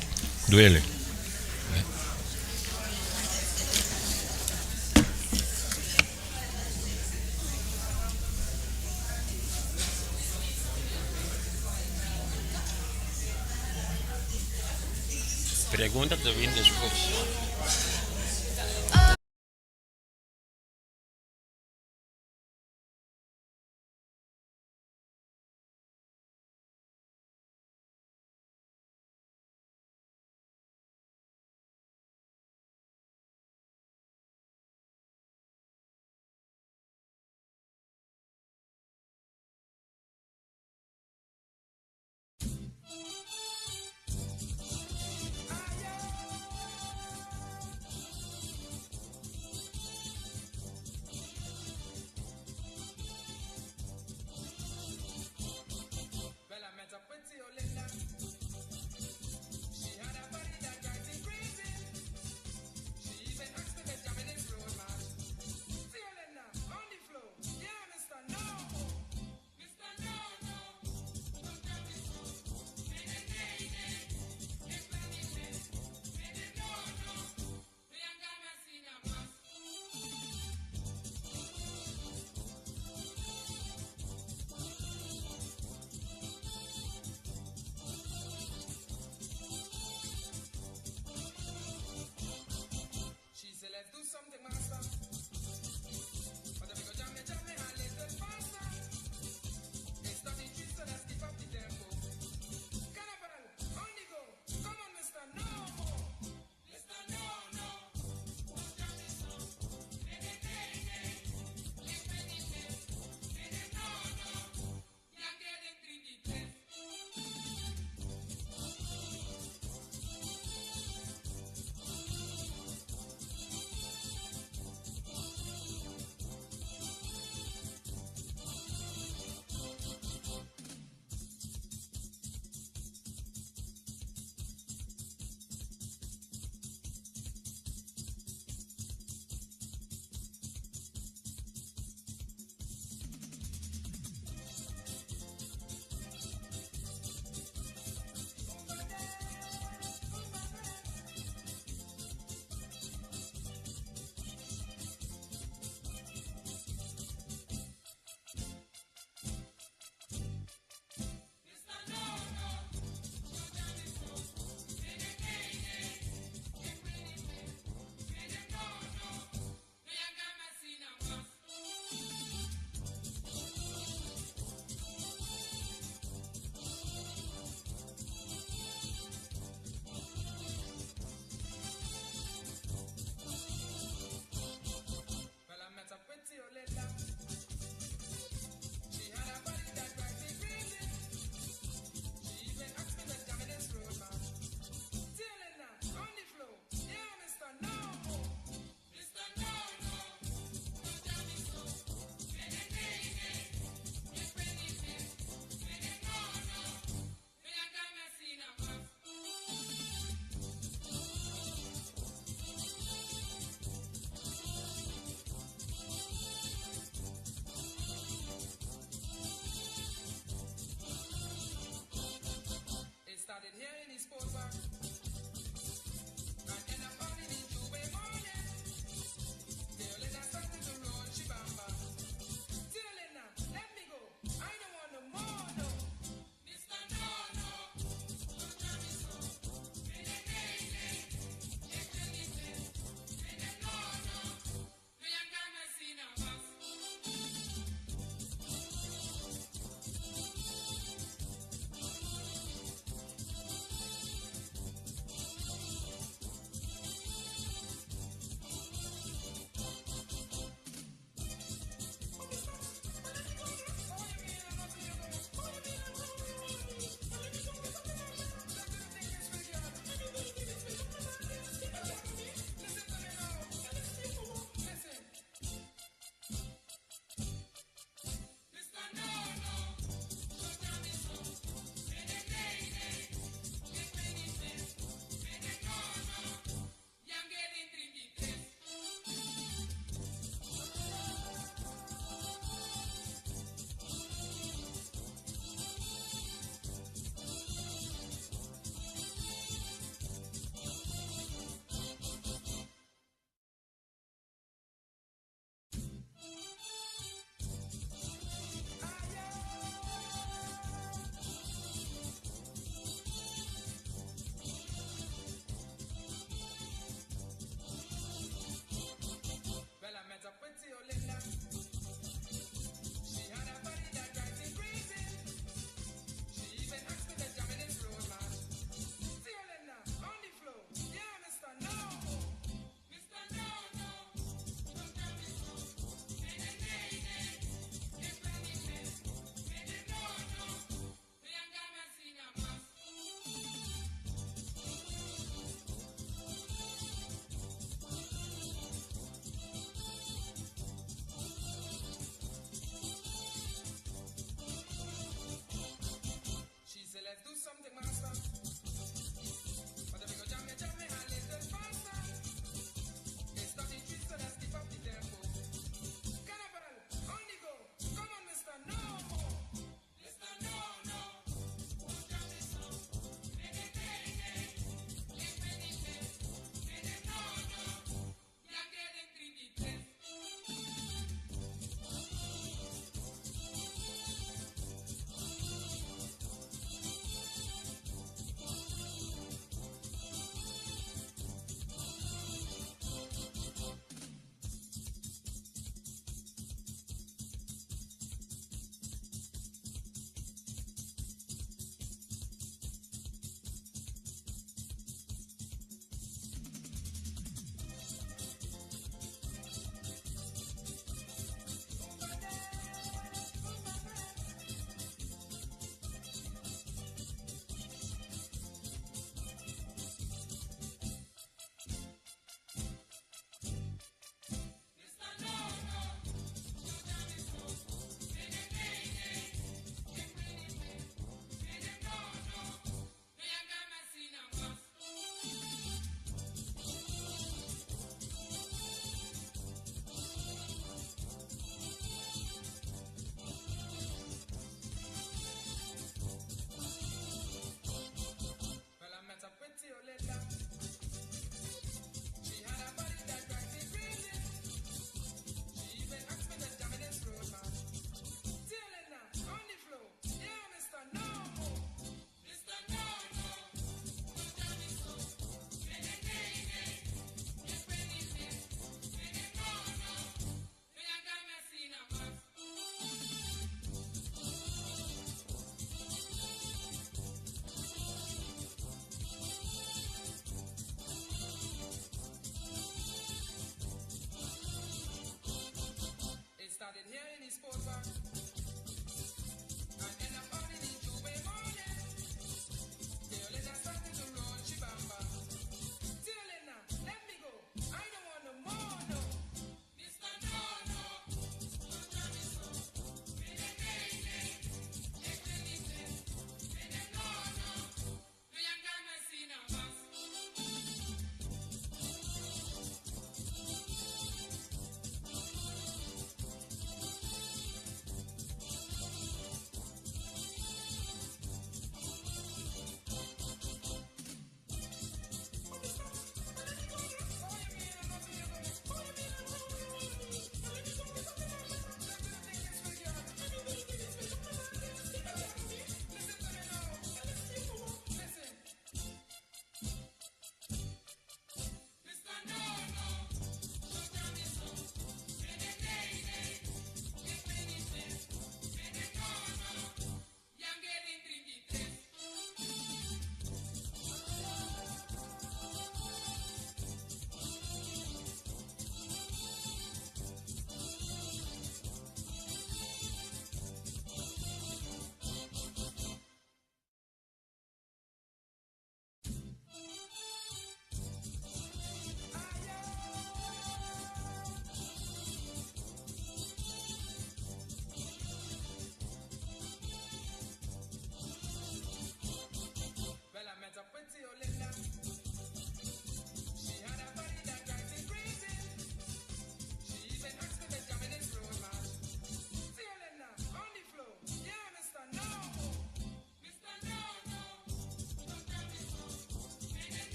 Duele. Pregunta ta bin despues.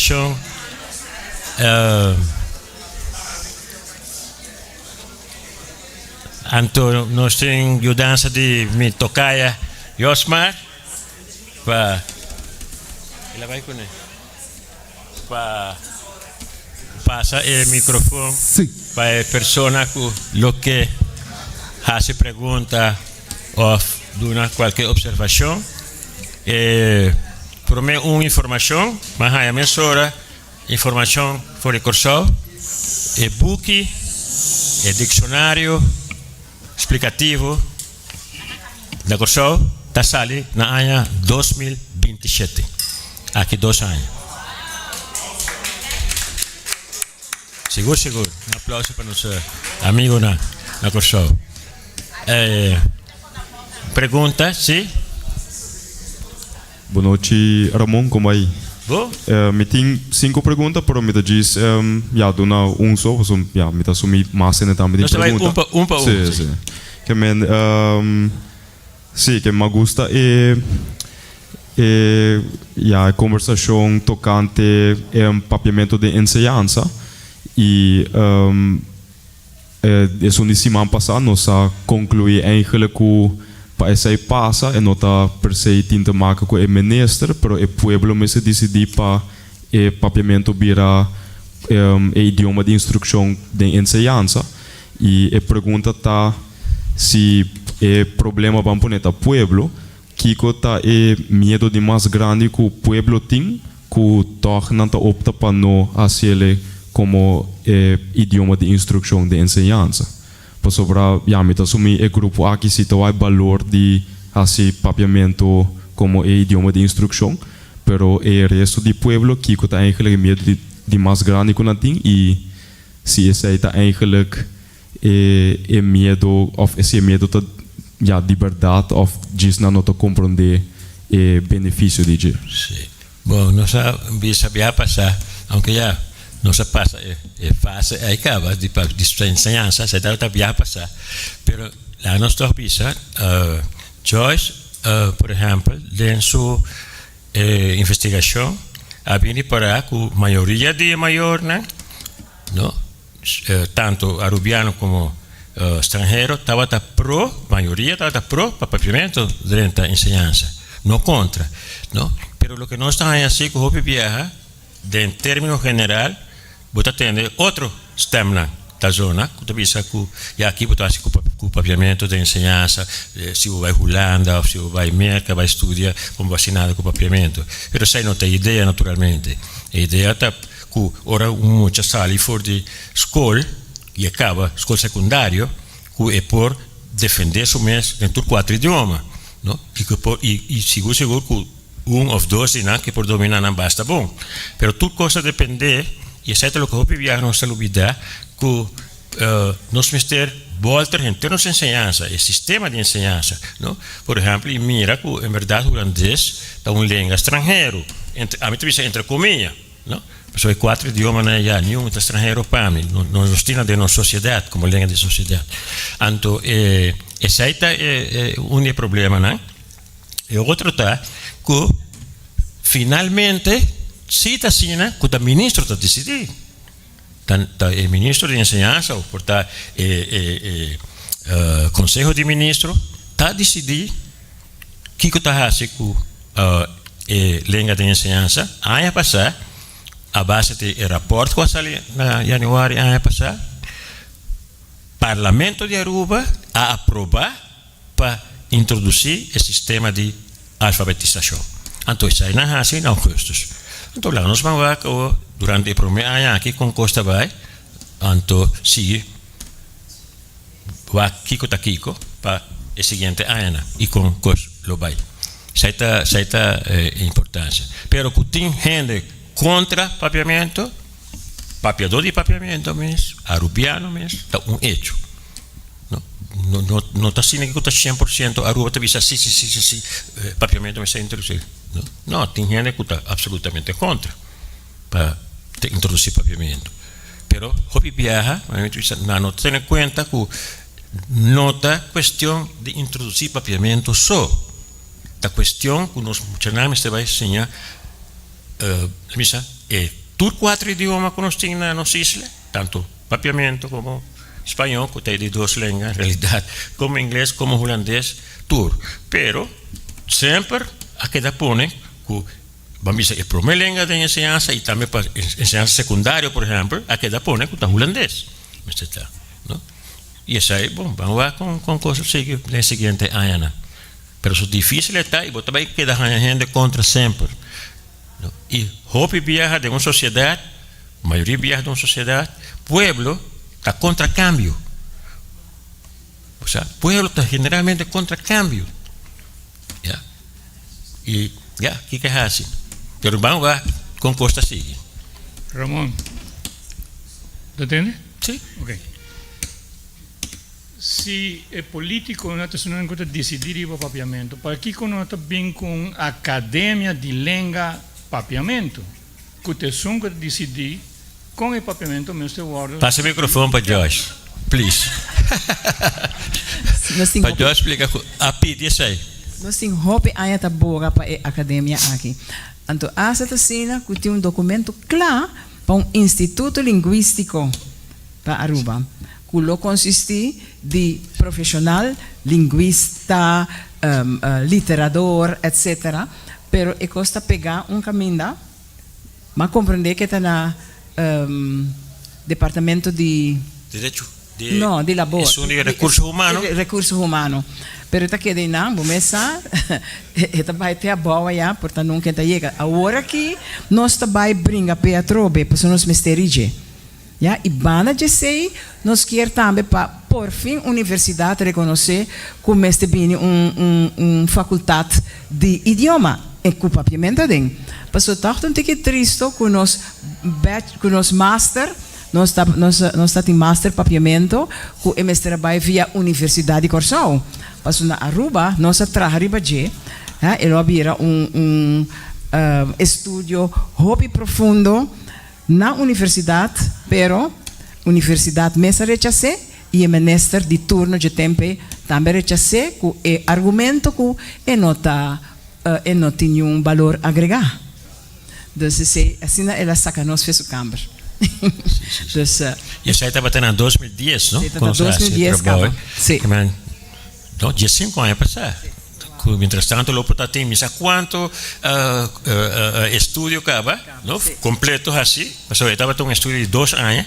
observashon. Anto nos tin yudansa di mi tokaya Josmar pa el a bai kuné pa pasa e mikrofon pa e persona ku lo ke hasi pregunta òf duna kualke observashon. E promé un informashon, mi a haña mesora. Informashon for di Kòrsou, e buki, e dikshonario splikativo na Kòrsou ta sali na aña 2027, aki dos aña. Sigur sigur, un aplauso pa nos amigonan na Kòrsou. Pregunta, si? Bonochi Ramon, como ai? Bo? Mi tin cinco pregunta, pero mi ta djis ya duna un so, pasobra ya mi ta asumi mas hende tambe tin Nos ta bai pregunta. un pa un pa un, Si, si. si. Ke men, si, ke mi a gusta e e ya e conversacion tocante e papiamento den enseñansa y Esun di siman pasá nos a konkluí eigenlijk ku pa esei pasa e no ta per se tin te maka ku e minister, pero e pueblo mester disidí pa e papiamentu bira e idioma di instrukshon den enseñansa. I e pregunta ta si e problema ban pone ta pueblo, kiko ta e miedo di mas grandi ku pueblo tin ku tòg nan ta opta pa no hasiele komo e idioma di instrukshon den enseñansa. Pasobra ya mi ta asumí e grupo aki si ta wak balor di hasi papiamentu komo e idioma di instrukshon, pero e resto di pueblo kiko ta eigenlijk e miedu di mas grandi ku nan tin i si esei ta eigenlijk e e miedo òf si e miedu ta ya di bèrdat òf djis nan no ta komprondé e benefisio di dje. Sí. Bon, nos a bisa bia pasá, aunke ya nos a pasa e e fase ei kaba di pa di enseñansa, esei tabata bia pasá, pero laga nos tòg bisa, Joyce, por ehèmpel, den su investigashon a bini pará ku mayoria di e mayornan, no, tanto arubiano como stranhero tabata pro, mayoria tabata pro pa papiamento drenta enseñansa, no contra, no. Pero loke nos ta haña si ku hopi biaha den termino general bo ta tende otro stemnan ta zona ku ta bisa ku ya aki bo ta hasi ku papiamento den enseñansa, si bo bai Hulanda of si bo bai Merka bai studia bo no bo hasi nada ku papiamento. Pero esei no ta e idea naturalmente, e idea ta ku ora un mucha sali for di skol i e kaba skol sekundario ku e por defendé su mes den tur kuater idioma, no? I ku e por i sigur sigur ku un òf dos di nan ke por dominá nan basta bon. Pero tur kos ta dependé, i esei ta loke hopi biaha nos ta lubidá, ku nos mester bòlter henter nos enseñansa, e sistema di enseñansa, no? Por ehèmpel, i mira ku en bèrdat hulandes ta un lenga stranhero, ami ta bisa entre komia. No, pasobra e kuater idiomanan ya niun ta stranhero pa mi, no nos tin nan den nos sosiedat komo lenga di sosiedat. Anto e esei ta e un di e problemanan. E otro ta ku finalmente si ta asina ku ta ministro ta disidí. Ta ta e ministro di enseñansa òf por ta e e e konseho di ministro ta disidí Kiko ta hasi ku e lenga den enseñansa? Aña pasá, a base di e rapòrt ku a sali na yanüari aña pasá, Parlamento di Aruba a aprobá pa introdusí e sistema di alfabetisashon. Anto esei nan hasi na ougùstùs. Anto laga nos ban wak awor durante e promé aña aki kon kos ta bai, anto sigui. Wak kiko ta kiko pa e siguiente añanan i kon kos lo bai. Esei ta esei ta e importansia. Pero ku tin hende kontra papiamentu, papiadó di papiamentu mes, arubiano mes, ta un echo. No no no no ta asina ku ta 100% Aruba ta bisa si si si si si papiamentu mester introdusí. No, no tin hende ku ta absolutamente kontra pa ta introdusí papiamentu. Pero hopi biaha mi ta bisa nan no ta tene kuenta ku no ta kuestion di introdusí papiamentu so, ta kuestion ku nos muchanan mester bai siña bisa. e tur kuater idioma ku nos tin na nos isla, tantu papiamentu komo spañó, ku ta e di dos lenga en realidat, komo ingles, komo hulandes, tur. Pero semper a keda pone ku ban bisa e promé lenga den enseñansa i tambe pa enseñansa sekundario, por ehèmpel, a keda pone ku ta hulandes mester ta, no? I esei, bon, ban wak kon kos lo sigui den e siguiente añanan. Pero su difícil e ta i bo ta bai keda haña hende kontra semper. I hopi biaha den un sosiedat, mayoria biaha den un sosiedat, pueblo ta kontra kambio. Bo sa, pueblo ta generalmente kontra kambio. Ya. I ya, kiko e hasi? Pero ban wak kon kos ta sigui. Ramon, ta tende? Si. Ok. Si e politiconan ta esunnan cu ta dicidi riba papiamento, pakico no ta bin cu un academia di lenga papiamento, cu ta esun cu ta dicidi con e papiamento mester wordo. Pasa e microfoon pa Josh, please. Pa Josh splica cu a pidi esey. Nos tin hopi aña ta boga pa e academia aki. Anto hasta ta asina cu tin un documento cla pa un instituto linguistico pa Aruba, ku lo konsistí di profeshonal, lingwista, literador, etc. Pero e kos ta pegá un kaminda. M'a komprendé ke ta na departamento di. Derecho di. No, di labor. Esun di rekurso humano. Rekurso humano. Pero e ta keda einan, bo mes sa, e ta bai te abou ayá, por ta nunka e ta yega. Awor aki nos ta bai bringa p'e atrobe, pasobra nos mester i dje. Ya, y banda djesey nos kier tambe pa por fin universidad reconoce cu mester bini un un un facultad di idioma en cu papiamento aden. Pasobra tog ta un tiki tristo cu nos bach cu nos master, nos ta nos nos ta tin master papiamento cu e mester a bay via Universidad di Corsou. Pasobra na Aruba nos a traha riba dje, ha, e lo a bira un un estudio hopi profundo. Na universidad, pero universidad mes a rechas'é y e minister di turno dje tempe tambe a rechas'é cu e argumento cu e no ta e no tin niun balor agregá. Dus esey asina el a saca nos fe su camber. Dus. Y esey tabata na 2010, no? Esey tabata 2010 caba, si. No, diesinku aña pasá. Ku mientrastanto lo por ta tin mi sa kuantu estudio kaba, no, kompleto hasi, pasobra e tabata un estudio di dos aña.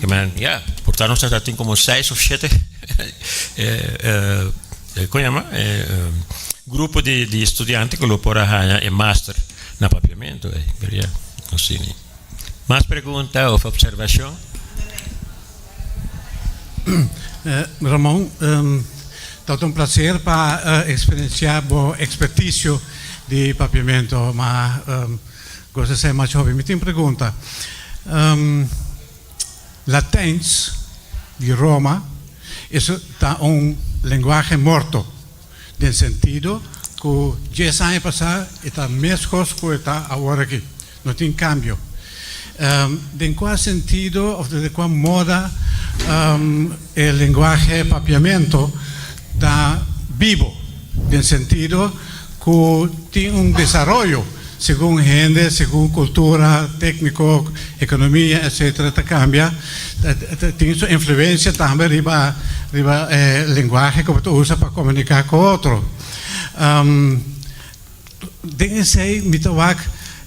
Ke men, ya, por ta nos ta tin komo seis òf shete kon yama grupo di studiante ku lo por a haña e master na papiamentu. Pero ya, nos tini. Mas pregunta òf opservashon? Ramon, ta un placer pa experiencia bo experticio di papiamento, ma gosta ser mas hopi. Mi tin pregunta. Latijns di Roma eso ta un lenguaje morto, den sentido cu dies aña pasa e ta mescos cu e ta awor aki. No tin cambio. Den cua sentido of den cua moda e lenguaje papiamento ta bibo? Den sentido cu tin un desaroyo segun hende, segun cultura, tecnico, economia, etcetera ta cambia, tin su influencia tambe riba riba e lenguaje cu bo ta usa pa comunica cu otro. Den esei mi ta wak,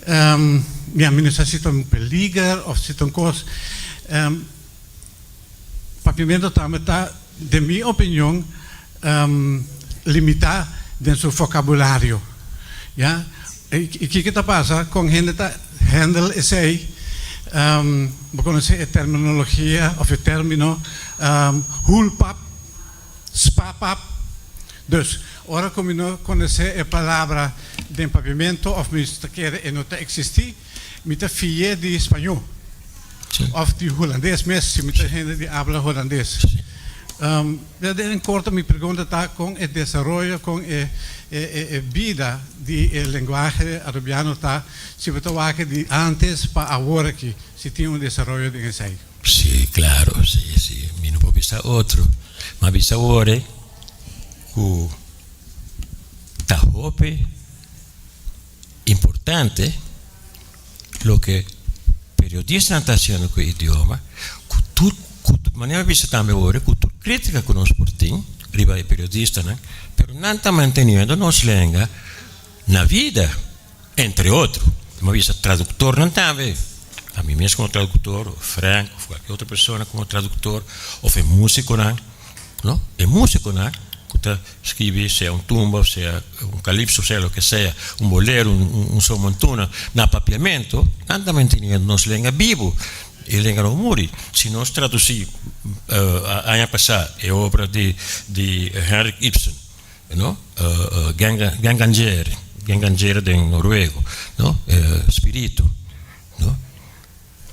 ya, mi no sa si ta un peliger of si ta un kos. Papiamento tambe ta, den mi opinion, limitá den su vokabulario. Ya, i kiko ta pasa kon hende ta handle esei? Bo konosé e terminologia of e término hulpap? Spapap. Dus, ora ku mi no konosé e palabra den papiamentu òf mi ta kere e no ta eksistí, mi ta fi'é di spañó òf di hulandes mes, si mi ta hende di abla hulandes. Den korto mi pregunta ta kon e desaroyo, kon e e bida di e lenguahe arubiano ta, si bo ta wak di ántes pa awor aki, si tin un desaroyo den esei. Sí, claro, sí, sí. Mi no por bisa otro. Ma bisa awor ku ta hopi importante Loke periodistanan ta hasiendo ku e idioma, ku tur ku manera mi bisa tambe ora ku tur krítika ku nos por tin riba e periodistanan, pero nan ta manteniendo nos lenga na vida, entre otro. Mi a bisa traduktornan tambe, ami mes komo traduktor, of Frank of kualke otro persona komo traduktor, of e músikonan, no? E músikonan ku ta skibi sea un tumba of sea un kalipso, sea loke sea, un bolero, un son montuna na papiamento, nan ta manteniendo nos lenga bibu. E lenga no muri. Si nos tradusí aña pasá e obra di di Henrik Ibsen, no, Gengangere, Gengangere den noruego, no, Spiritu, no,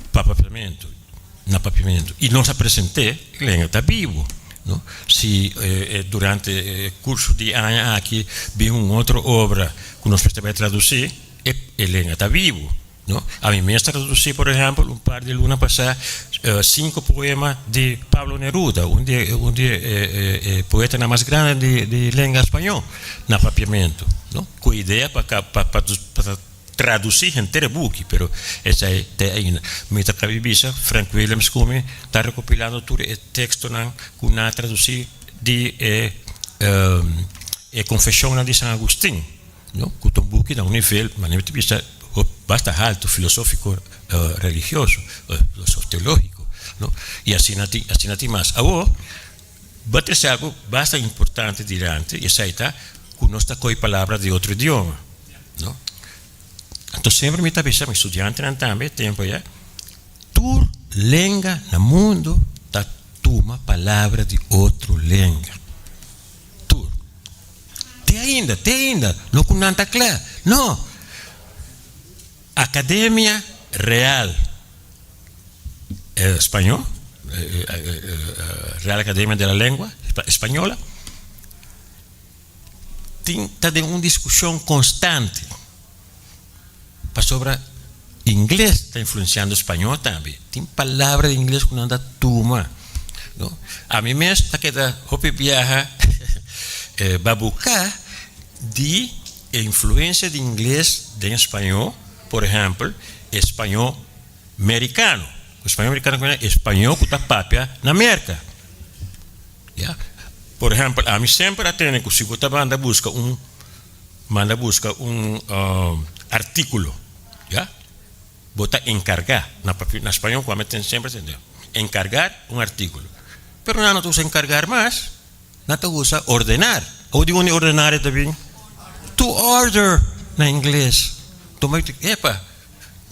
pa papiamentu, na papiamentu, i nos a present'é, e lenga ta bibu, no. Si durante e kurso di aña aki bin un otro obra ku nos mester bai tradusí, e lenga ta bibu. No? Ami mes ta tradusí, por ehèmpel, un par di luna pasá sinku poema di Pablo Neruda, un di un di e e poetanan mas grandi di di lenga spañó, na papiamentu, no? Ku idea pa pa pa pa tradusí henter e buki, pero esei te ainda. Mi ta kabi bisa, Frank Willems ku mi ta rekopilando tur e tekstonan ku nan a tradusí di e e Konfeshonnan di San Agustin. No, ku ta un buki na un nivel, manera mi ta bisa, basta haltu, filosófiko, religioso, teológiko, no? I asina tin, asina tin mas. Awor, bo a trese algu basta importante dilanti, i esei ta ku nos ta kohe palabra di otro idioma, no? Anto semper mi ta bisa mi studiantenan tambe, tempu ya, tur lenga na mundu ta tuma palabra di otro lenga. Tur. Te ainda, te ainda, no ku nan ta kla. No. Akademia Real Spañó, Real Academia de la Lengua Española, tin ta den un diskushon konstante pasobra ingles ta influensiando spañó tambe. Tin palabra di ingles ku nan ta tuma, no. Ami mes ta keda hopi biaha babuká di e influensia di ingles den spañó, por ehèmpel, e spañó merikano. E spañó merikano ku e spañó ku ta papia na Merka. Ya. Por ehèmpel, ami semper a tene ku si bo ta manda buska un manda buska un artíkulo, ya, bo ta enkargá, na papi na spañó ku ami ten semper tende, enkargar un artíkulo. Pero nan no ta usa enkargar mas, nan ta usa ordenar. Awor di unda ordenar e ta bin? To order na ingles. Tuma epa,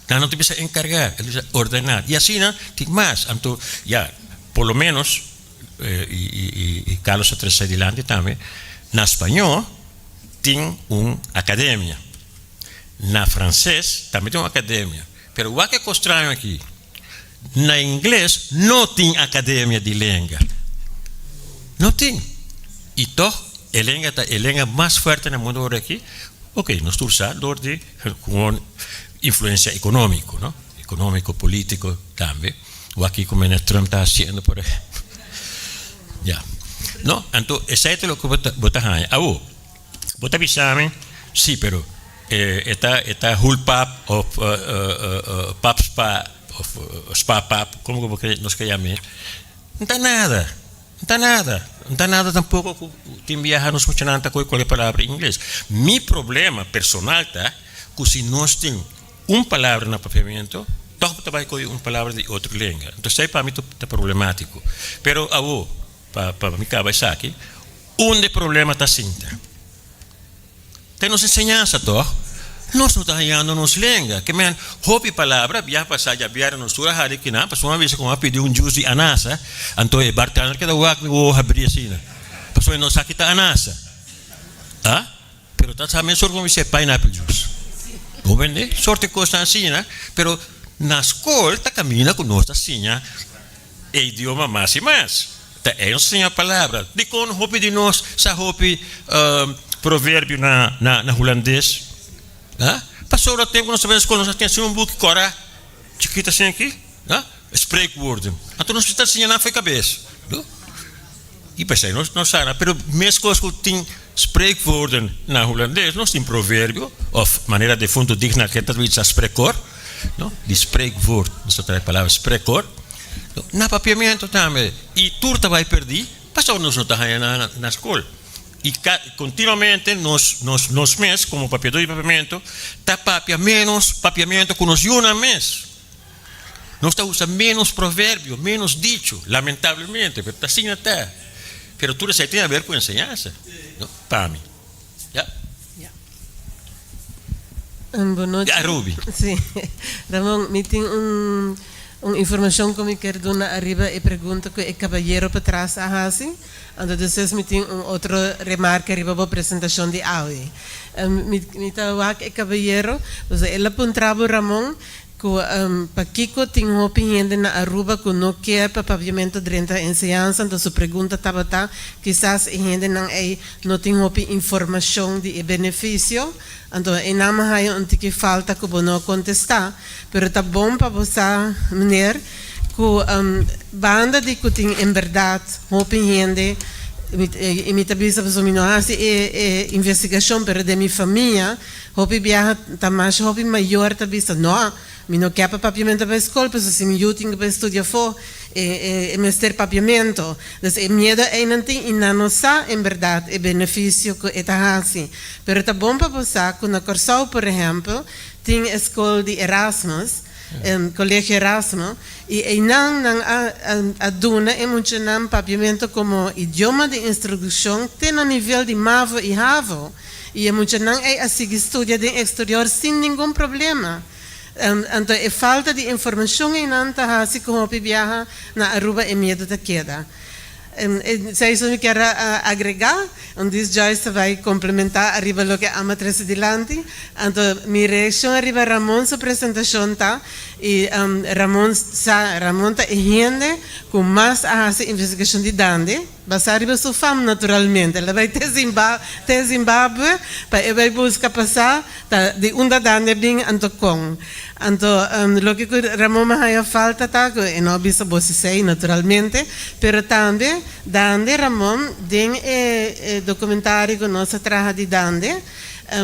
nan no ta bisa enkargar, e ta bisa ordenar. I asina tin mas. Anto, ya, por lo ménos, i Carlos a trese dilanti tambe, na spañó tin un akademia, na franses tambe tin un akademia, pero wak e kos straño aki, na ingles no tin akademia di lenga, no tin, i tòg e lenga ta e lenga mas fuerte na mundu ora aki, ok, nos tur sa dor di gewoon influensia ekonómiko, no, ekonómiko, polítiko tambe. Wak kiko meneer Trump ta hasiendo por ehempel. Ya. No, anto esei ta loke bo ta bo ta haña. Awo, bo ta bisa mi, si, pero e e ta e ta hulpap of pap spa of spa pap, komo ku bo ke nos ke yam'é? N ta nada, n ta nada, n ta nada tampoko ku tin biaha nos muchanan ta kohe kualke palabra ingles. Mi problema personal ta ku si nos tin Un palabra na papiamento tòg bo ta bai kohe un palabra di otro lenga. Entonces esei pa mi ta problemátiko. Pero awo, pa pa mi kaba esaki, unda e problema ta sinta? Ta nos enseñansa tòg? Nos no ta hañando nos lenga. Ke men hopi palabra biaha pasá djabièrnè nos tur a hari kinan, pasobra un a bisa ku a pidi un jus di anasa, anto e bartender keda wak mi wowo habrí asina, pasobra e no sa ki ta anasa. A? Pero ta sa mes sort como bisé pineapple juice. Bo bende? Sorte cosnan asina, pero na school ta camina cu nos ta siña e idioma mas y mas. Ta ellos ta siña palabra. Dicon hopi di nos sa hopi proverbio na na hulandes? Ha? Pasobra tempo cu nos ta bini school nos a tin asina un buki cora chikito asina aki, ha? Spreekwoorden. Anto nos ta siña nan fo'i cabes. I p'esei nos no sa na, pero meskos ku tin spreekwoorden na hulandes, nos tin proverbio òf manera defuntu digna ke ta bisa spreekwoord. no? Di spreekwoord, nos ta traha e palabra spreekwoord na papiamento tambe i tur ta bai perdí pasobra nos no ta haña nan na skol. I kontinuamente nos nos nos mes komo papiadó di papiamento ta papia ménos papiamento ku nos yunan mes. Nos ta usa ménos proverbio, ménos dicho, lamentablemente, pero ta asina ta. Pero tur esei tin haber ku enseñansa, no? Pa mi. Ya. Bon nochi. Ya, Ruby. Sí. Ramon, mi tin un un informacion cu mi kier duna ariba e pregunta cu e caballero patras a haci. Anto despues mi tin un otro remarke riba bo presentacion di awe. Mi mi ta wak e caballero, pasobra el a puntra bo, Ramon, Ku pakiko tin hopi hende na Aruba ku no kier pa papiamento drenta enseñansa, anto su pregunta tabata kisas e hendenan ei no tin hopi informashon di e benefisio, anto einan mi haya un tiki falta ku bo no a kontestá, pero ta bon pa bo sa meneer ku banda di ku tin enberdat hopi hende i mi ta bisa pasobra mi no hasi e investigashon pero den mi famia Hopi biaha ta masha hopi mayor ta bisa, No, mi no ke pa papiamento bai skol, pasobra si mi yu tin ku bai studia afó, e e mester papiamento. Dus e miedo ei nan tin i nan no sa en bèrdat e benefisio ku e ta hasi. Pero ta bon pa bo sa ku na Kòrsou, por ehèmpel, tin e skol di Erasmus, Kolegio Erasmo, i einan nan a a duna e muchanan papiamento komo idioma di instrukshon te na nivel di mavo i havo. I e muchanan ei a sigui studia den exterior sin ningun problema. Anto e falta di informacion einan ta haci cu hopi biaha na Aruba e miedo ta keda. Esei so mi kier a agrega. Un dis Joyce ta bay complementa ariba loke Ama trece dilanti. Anto mi reaccion ariba Ramon su presentacion ta, y Ramon sa, Ramon ta e hende cu mas a haci investigacion di Dande. Basá riba su fam naturalmente. El a bai te te Zimbabwe pa e bai buska pasá ta di unda dande bin anto kon. Anto loke ku Ramon a haña falta ta ku e no a bisa bo esei naturalmente, pero tambe Dande Ramon den e dokumentario ku nos a traha di Dande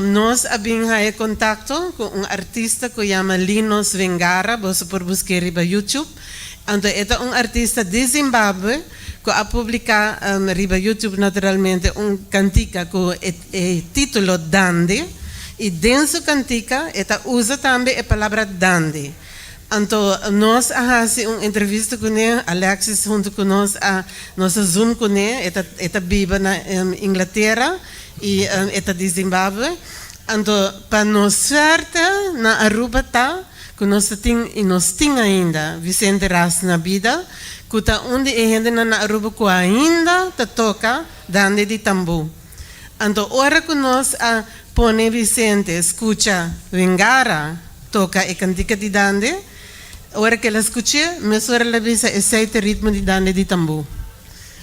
nos a bin haña kontakto ku un artista ku yama Linos Vengara, boso por busk'é riba YouTube. Anto e ta un artista di Zimbabwe. Ku a publiká riba YouTube naturalmente un kantika ku e título Dande i den su kantika e ta usa tambe e palabra dande. Anto nos a hasi un entrevista kuné, Alexis huntu ku nos a nos a zoom kuné, e ta e ta biba na Inglatera i e ta di Zimbabwe. Anto pa nos suerte na Aruba ta ku nos ta tin i nos tin ainda Vicente Ras na bida, ku ta un di e hendenan na Aruba ku ainda ta toka dande di tambú. Anto ora ku nos a pone Vicente skucha Wingara toka e kantika di dande, ora ku el a skuch'é, mesora el a bisa esei ta e ritmo di dande di tambú.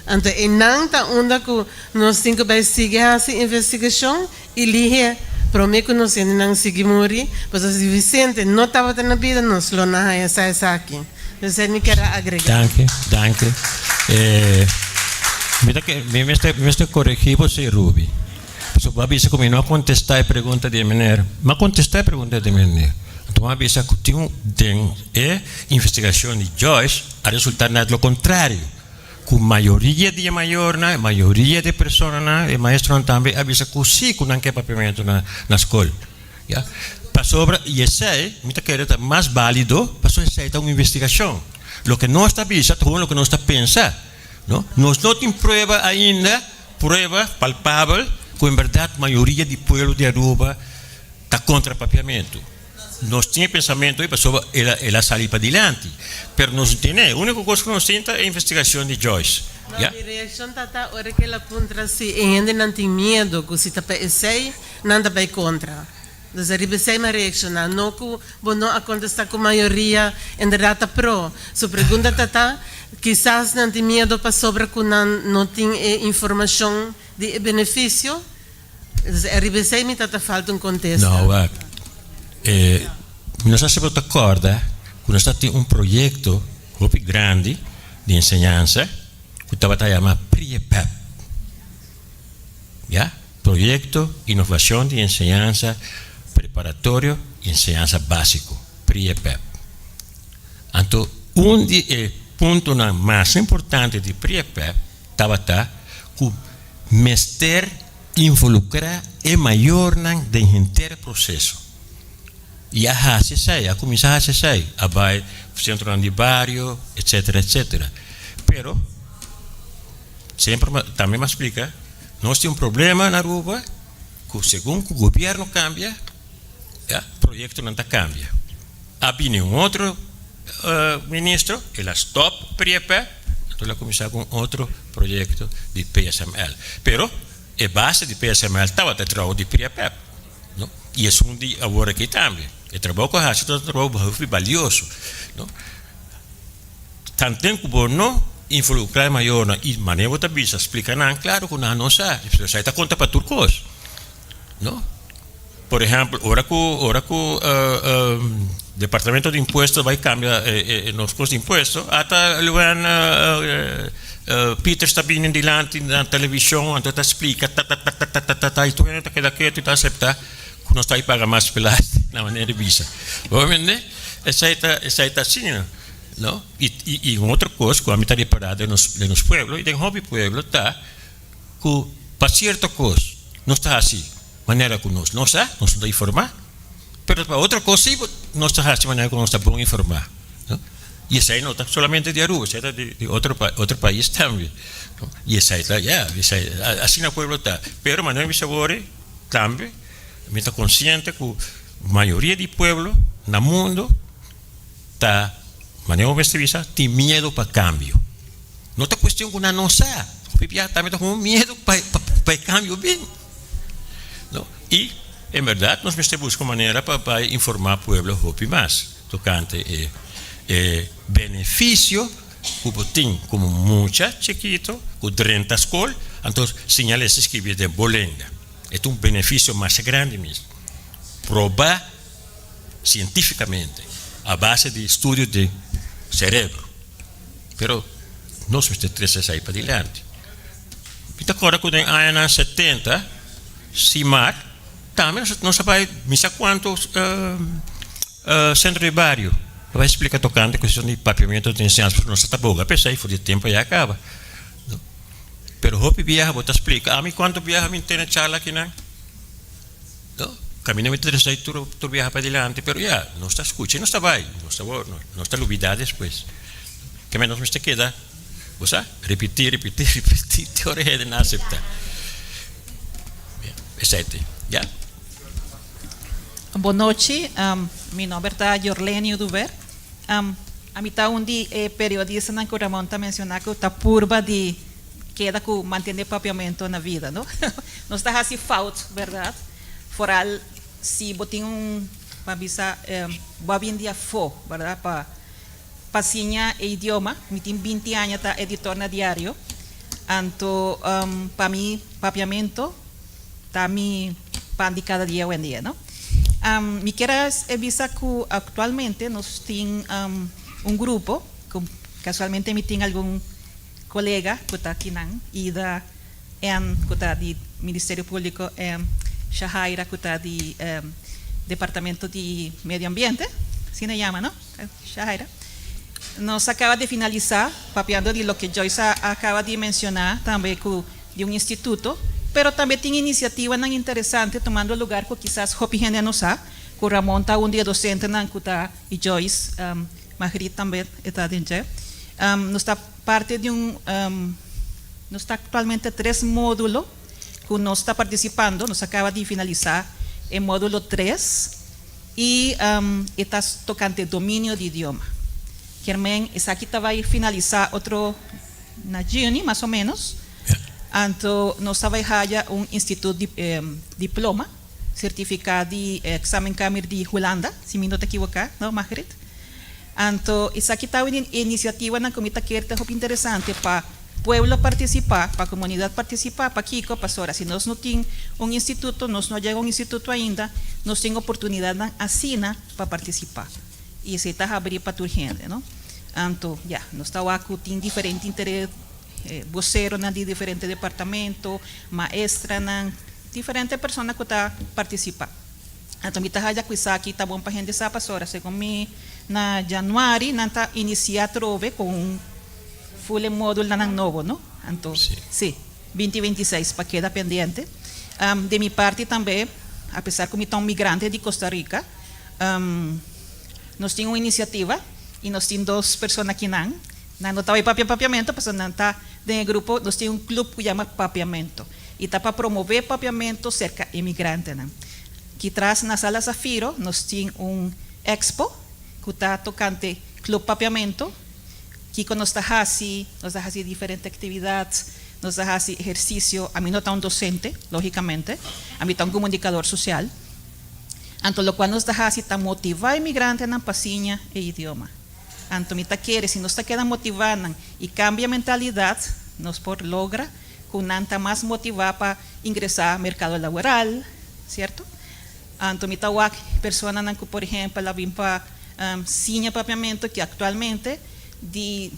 Anto einan ta unda ku nos tin ku bai sigui hasi investigashon i lihé promé ku nos hendenan sigui muri, pasobra si Vicente no tabata na bida nos lo no haña sa esaki. Esei mi kier a agregá. Danki, danki. Mi ta ke, mi mester, mi mester koregí bo si, Ruby. Pasobra bo a bisa ku mi no a kontestá e pregunta di e meneer. Mi a kontestá e pregunta di e meneer. Anto mi a bisa ku tin un, den e investigashon di Joyce a resultá net lo kontrario. Ku mayoria di e mayornan, e mayoria di e personanan, e maestronan tambe a bisa ku sí ku nan ke papiamentu na na skol. Ya. Pasobra i esei mi ta kere ta mas bálido pasobra esei ta un investigashon. Loke nos ta bisa ta gewoon loke nos ta pensa, no. Nos no tin prueba ainda, prueba palpabel ku en bèrdat mayoria di pueblo di Aruba ta kontra papiamentu. Nos tin e pensamentu ei pasobra el a el a sali padilanti, pero nos no tene. E úniko kos ku nos tin ta e investigashon di Joyce. No, Ya. mi reakshon ta ta ora ku el a puntra si e hendenan tin miedu ku si ta pa esei nan ta bai kontra. Dus ariba esei mi a reakshoná, no ku bo no a kontestá ku mayoria inderdat ta pro. Su pregunta ta ta, kisas nan tin miedu pasobra ku nan no tin e informashon di e benefisio? Dus ariba esei mi ta ta falta un kontesta. No, wak. E, mi no sa si bo ta kòrda ku nos ta tin un proyekto hopi grandi di enseñansa ku tabata yama PRIEPEP. Ya, Proyekto Inovashon di Enseñansa Preparatorio i Enseñansa Básiko. PRIEPEP. Anto un di e puntonan mas importante di PRIEPEP tabata ku mester involukrá e mayornan den henter proseso. I a hasi esei, a kuminsá hasi esei, a bai sentronan di bario, etsetera, etsetera. Pero, semper tambe mi a splika, nos tin un problema na Aruba ku segun ku gobièrnu kambia, ya, proyektonan ta kambia. A bini un otro ministro, el a stòp PRIEPEP, anto el a kuminsá ku un otro proyekto di PSML. Pero e base di PSML tabata e trabou di PRIEPEP, no? I esun di awor aki tambe. E trabou ku a hasi ta un trabou hopi balioso, no? Tanten ku bo no involukrá e mayornan i manera bo ta bisa splika nan, klaro ku nan no sa, esei ta konta pa tur kos, no? Por ehèmpel, ora ku ora ku departamento di impuesto bai kambia e nos kos di impuesto, ata Luan Pieters ta bini dilanti na televishon anto ta splika tatatatatatatata i tur hende ta keda ketu i ta aseptá ku nos ta bai paga mas belasting na manera di bisa. Bo mende? Esei ta esei ta asina, no? I i un otro kos ku ami ta repará den nos den nos pueblo i den hopi pueblo ta ku pa sierto kos nos ta hasi manera ku nos no sa, nos no ta informá, pero pa otro kos sí nos ta hasi manera ku nos ta bon informá, no? I esei no ta solamente di Aruba, esei ta di otro otro pais tambe, no? I esei ta, ya, esei asina pueblo ta. Pero manera mi bisa wor tambe mi ta konsiente ku mayoria di pueblo na mundo ta, manera bo mester bisa, tin miedu pa kambio. No ta kuestion ku nan no sa, hopi bia tambe ta ku miedu pa e kambio bin. No, i en bèrdat nos mester buska un manera pa bai informá pueblo hopi mas tokante e e benefisio ku bo tin komo mucha chikito ku drenta skol, anto siña lesa i skibi den bo lenga. E ta un benefisio masha grandi mes. Probá sientífikamente a base di studio di serebro. Pero nos mester trese esei padilanti. Mi ta kòrda ku den añanan setenta, Simar, tambe nos a bai misa kuantu sentro di bario pa bai splika tokante kuestion di papiamentu di enseñansa pasobra nos ta boga pa esei for di tempu ya kaba. Pero hopi biaha bo ta splika, ami kuantu biaha mi tene charla akinan? No, kaminda mi ta trese tur tur biaha padilanti, pero ya, nos ta skucha i nos ta bai, nos ta nos ta lubidá despues. Ke men nos mester keda, bo sa, ripití, ripití, ripití te ora hende nan aseptá. Esei ta, ya. Bon nochi, mi nomber ta Jorleni Oduber. Ami ta un di e periodistanan ku Ramon ta menshoná ku ta purba di Keda ku mantene papiamento na vida, no? Nos ta hasi fout, berdad? Foral si bo tin un, pa bisa, bo a bin di afó, berdad, pa pa siña e idioma. Mi tin binti aña ta editor na diario, anto pa mi papiamento ta mi pan di kada dia awendia, no? Mi kier a bisa ku aktualmente nos tin un grupo ku kasualmente mi tin algun Kolega ku ta kinan, Ida N. ku ta di Ministerio Públiko en Shahaira ku ta di Departamento di Medio Ambiente, asina e yama no, Shahaira. Nos a kaba di finalisá papiando di loke Joyce a kaba di menshoná tambe ku di un instituto, pero tambe tin inisiativanan interesante tumando lugar ku kisas hopi hende no sa, ku Ramon ta un di e dosentenan ku ta i Joyce Margriet tambe e ta den dje. Nos ta parti di un, nos ta aktualmente tres módulo ku nos ta partisipando, nos a kaba di finalisá e módulo tres i e ta tokante dominio di idioma. Kier men esaki ta bai finalisá otro na juni mas o ménos, anto nos ta bai haya un institut di diploma. Sertifiká di Examenkamer di Hulanda, si mi no ta ekivoká, no, Margriet? Anto, esaki ta un inisiativanan ku mi ta kere ta hopi interesante pa pueblo partisipá, pa komunidat partisipá. Pakiko? Pasobra si nos no tin un instituto, nos no a yega un instituto ainda, nos tin oportunidatnan asina pa partisipá. I esei ta habrí pa tur hende, no? Anto, ya, nos ta wak ku tin diferente interes, boseronan di diferente departamento, maestranan, Diferente persona ku ta partisipá. Anto mi ta haya ku esaki ta bon pa hende sa pasobra segun mi na januari nan ta inicia atrobe ku un full e modulnan nobo no. Anto si 2026 pa keda pendiente. Di mi parti tambe apesar ku mi ta un migrante di Costa Rica nos tin un iniciativa y nos tin dos persona akinan nan no ta bai papia papiamento pasobra nan ta den e grupo nos tin un club ku yama Papiamento. I ta pa promové papiamentu serka emigrantenan. Ki tras na Sala Zafiro nos tin un expo ku ta tokante Club Papiamentu. Kiko nos ta hasi? Nos ta hasi diferente aktividat, nos ta hasi ehersisio. Ami no ta un dosente, lógikamente, ami ta un komunikador sosial. Anto lokual nos ta hasi ta motivá emigrantenan pa siña e idioma. Anto mi ta kere si nos ta keda motivá nan i kambia mentalidat, nos por logra ku nan ta mas motivá pa ingresá merkado laboral, sierto? Anto mi ta wak personanan ku por ehèmpel a bin pa siña papiamentu ki aktualmente di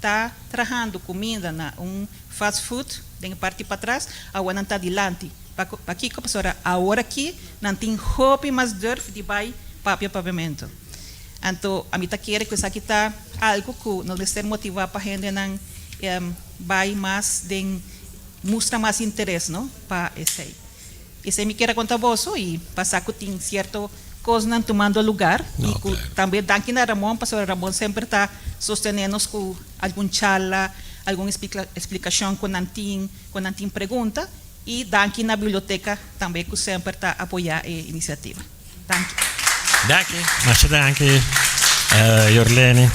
ta trahando kuminda na un fast food den e parti patras, awor nan ta dilanti. Pakiko? Pasobra awor aki nan tin hopi mas durf di bai papia papiamentu. Anto ami ta kere ku esaki ta algu ku nos mester motivá pa hendenan bai mas den mustra mas interes no pa esei. Esei mi kier a konta boso i pa sa ku tin sierto kosnan tumando lugar i ku tambe danki na Ramon pasobra Ramon semper ta sostene nos ku algun charla, algun esplikashon ku nan tin, ku nan tin pregunta i danki na biblioteka tambe ku semper ta apoya e inisiativa. Danki. Danki, masha danki Yorlene.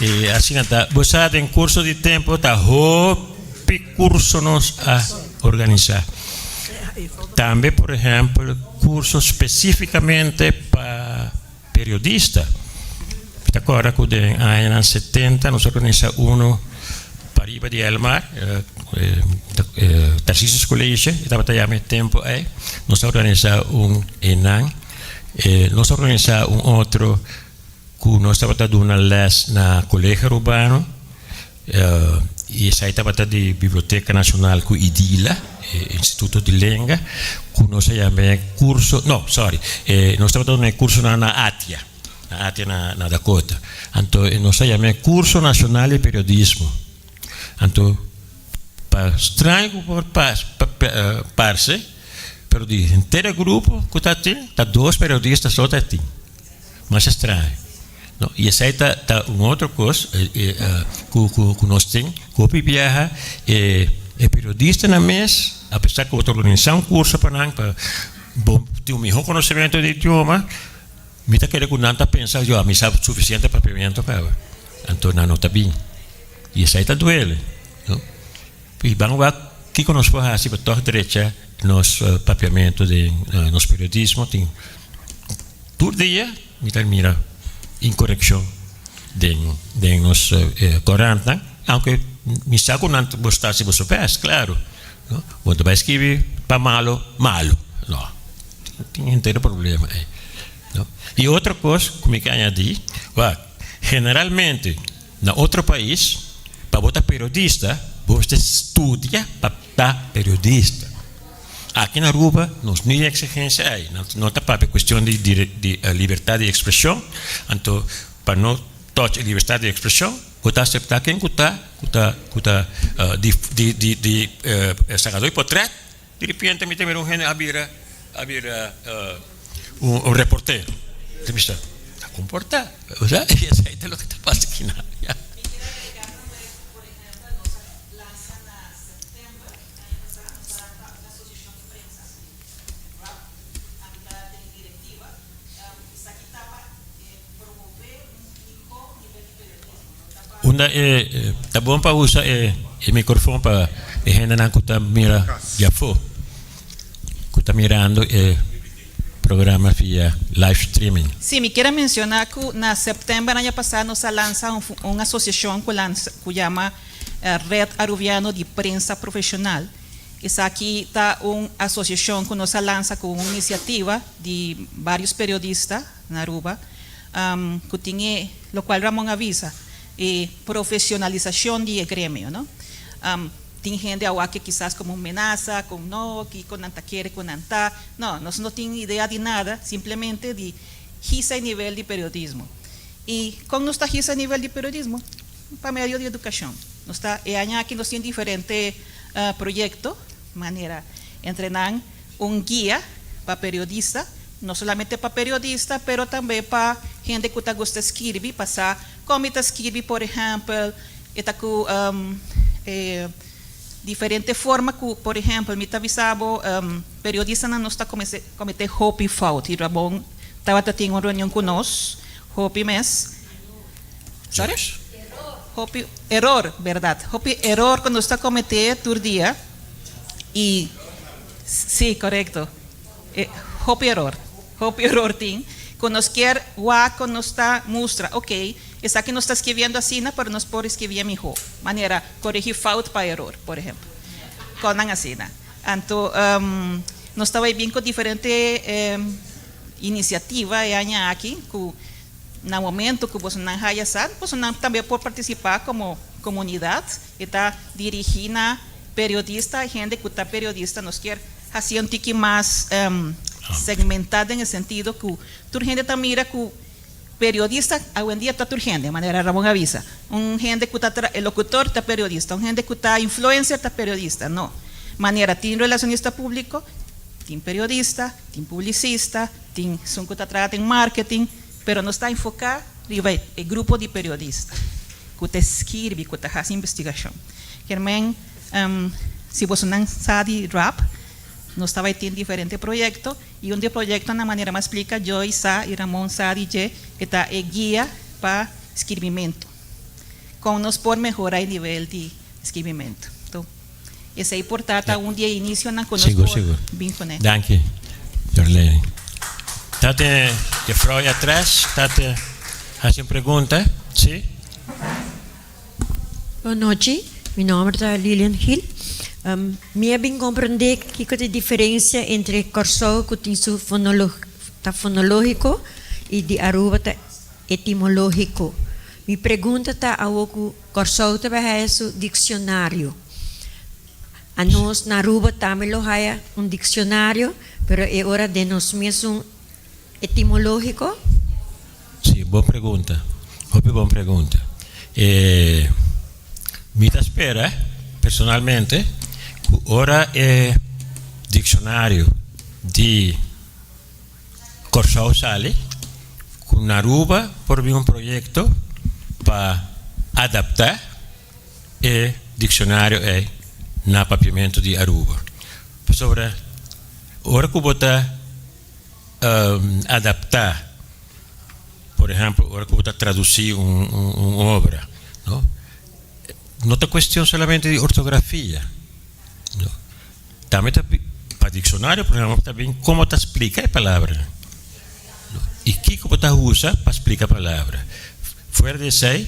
I asina ta, bo sa den kurso di tempu ta hopi kurso nos a organisá. Tambe por ehèmpel kurso spesífikamente pa periodista. Mi ta kòrda ku den añanan setenta nos a organisá uno pariba di Elmar, Tarcisius College e tabata yama e tempu ei. Nos a organisá un einan. Nos a organisá un otro ku nos tabata duna lès na Colegio Arubano i esei tabata di Biblioteka Nashonal ku IDILA, Instituto di Lenga, ku nos a yama e kurso, no, sorry, nos tabata duna e kursonan na ATIA, na ATIA na Dakota. Anto nos a yama e Kurso Nashonal di Periodismo. Anto pa straño ku por parse, pero di henter e grupo ku ta tin, ta dos periodista so ta tin. Masha straño, no? I esei ta ta un otro kos ku ku nos tin, ku hopi biaha e e periodistanan mes, apesar ku bo ta organisá un kurso pa nan pa bo tin un mihó konosementu di idioma, mi ta kere ku nan ta pensa, yo ami sa sufisiente papiamentu kaba, anto nan no ta bin. I esei ta duele, no? I ban wak kiko nos por hasi pa tòg drecha nos papiamentu den nos periodismo tin tur dia mi ta mira inkorekshon den den nos korantnan aunke mi sa ku nan bo ta hasi boso bèst klaro no bo no ta bai skibi pa malo malo no tin henter problema ei no i otro kos ku mi ke añadi wak generalmente Na otro pais, pa bo ta periodista, bo mester studia pa ta periodista. Aki na Aruba nos no e exigencia ei. No ta papia cuestion di di libertad di expresion, anto pa no touch e libertad di expresion, bo ta acepta ken cu ta cu ta cu ta di di di di sacador di potret, di repente mi ta mira un hende a bira a bira un reportero. Mi ta bisa, ta comporta. Osea, y esei ta loke ta pasa aki na, ya. Unda e ta bon pa usa e microfon pa e hendenan cu ta mira di afo, cu ta mirando e programa via live streaming. Sí, mi kier a menciona cu na september aña pasa nos a lansa un asociacion cu lansa cu yama Red Arubiano di Prensa Profesional. Esaki ta un asociacion cu nos a lansa cu un iniciativa di varios periodista na Aruba cu tin e locual Ramon a bisa, e profesionalisacion di e gremio, no. Tin hende a wak e kisas komo un menasa, kon no, kiko nan ta kere ku nan ta. No, nos no tin idea di nada, simplemente di hisa e nivel di periodismo. I kon nos ta hisa e nivel di periodismo? Pa medio di edukashon. Nos ta, e aña aki nos tin diferente proyekto, manera entre nan un guia pa periodista, no solamente pa periodista, pero tambe pa hende ku ta gusta skirbi, pa sa kon mi ta skirbi, por ehèmpel, e ta ku e diferente forma ku, por ehèmpel, mi ta bisa bo, periodistanan nos ta komete hopi fout, i Ramon tabata tin un reunion ku nos, hopi mes, sorry? Hopi eror, bèrdat, hopi eror ku nos ta komete tur dia. I sí, korekto. E hopi eror, hopi eror tin ku nos kier wak ku nos ta mustra, ok, esaki nos ta skibiendo asina, pero nos por skibié mihó. Manera korigí fout pa eror, por ehempel. Konan asina. Anto nos ta bai bin ku diferente inisiativa e aña aki ku na momento ku bosonan haya sa, bosonan tambe por partisipá komo komunidat. E ta dirigí na periodista, hende ku ta periodista. Nos kier hasié un tiki mas segmentá den e sentido ku tur hende ta mira ku periodista awendia ta tur hende, manera Ramon a bisa. Un hende ku ta e lokutor ta periodista, un hende ku ta influencer ta periodista. No. Manera tin relacionista públiko, tin periodista, tin publisista, tin esun ku ta traha den marketing, pero nos ta enfoká riba e grupo di periodista ku ta skirbi, ku ta hasi investigashon. Kier men, si bosonan sa di rap, nos ta bai tin diferente proyekto i un di e proyektonan manera mi a splika Joy sa i Ramon sa di dje e ta e guia pa skirbimentu. Kon nos por mehora e nivel di skirbimentu. Esei por ta ta un di e inisionan ku nos Sigur, por sigur. bin kuné. Danki, Jorlene. Ta tin juffrouw ei atras ta te hasi un pregunta, si? Bon nochi, mi nomber ta Lilian Gil. Mi a bin comprende kiko ta e diferencia entre Kòrsou ku tin su ta fonologico y di Aruba ta etimologico. Mi pregunta ta awo ku Kòrsou ta bai haya su diksionario. Anos na Aruba tambe lo haya un diksionario, pero e ora den nos mesun etimológiko? Sí, bon pregunta. Hopi bon pregunta. E mi ta spera personalmente ku ora e diksionario di Kòrsou sali ku na Aruba por bin un proyekto pa adaptá e dikshonario ei na papiamentu di Aruba. Pasobra ora ku bo ta adaptá, por ehèmpel ora ku bo ta tradusí un obra, no, no ta kuestion solamente di ortografia. Tambe ta pa dikshonario por ehempel ta bin komo ta splika e palabra i kiko bo ta usa pa splika palabra. Fuera di esei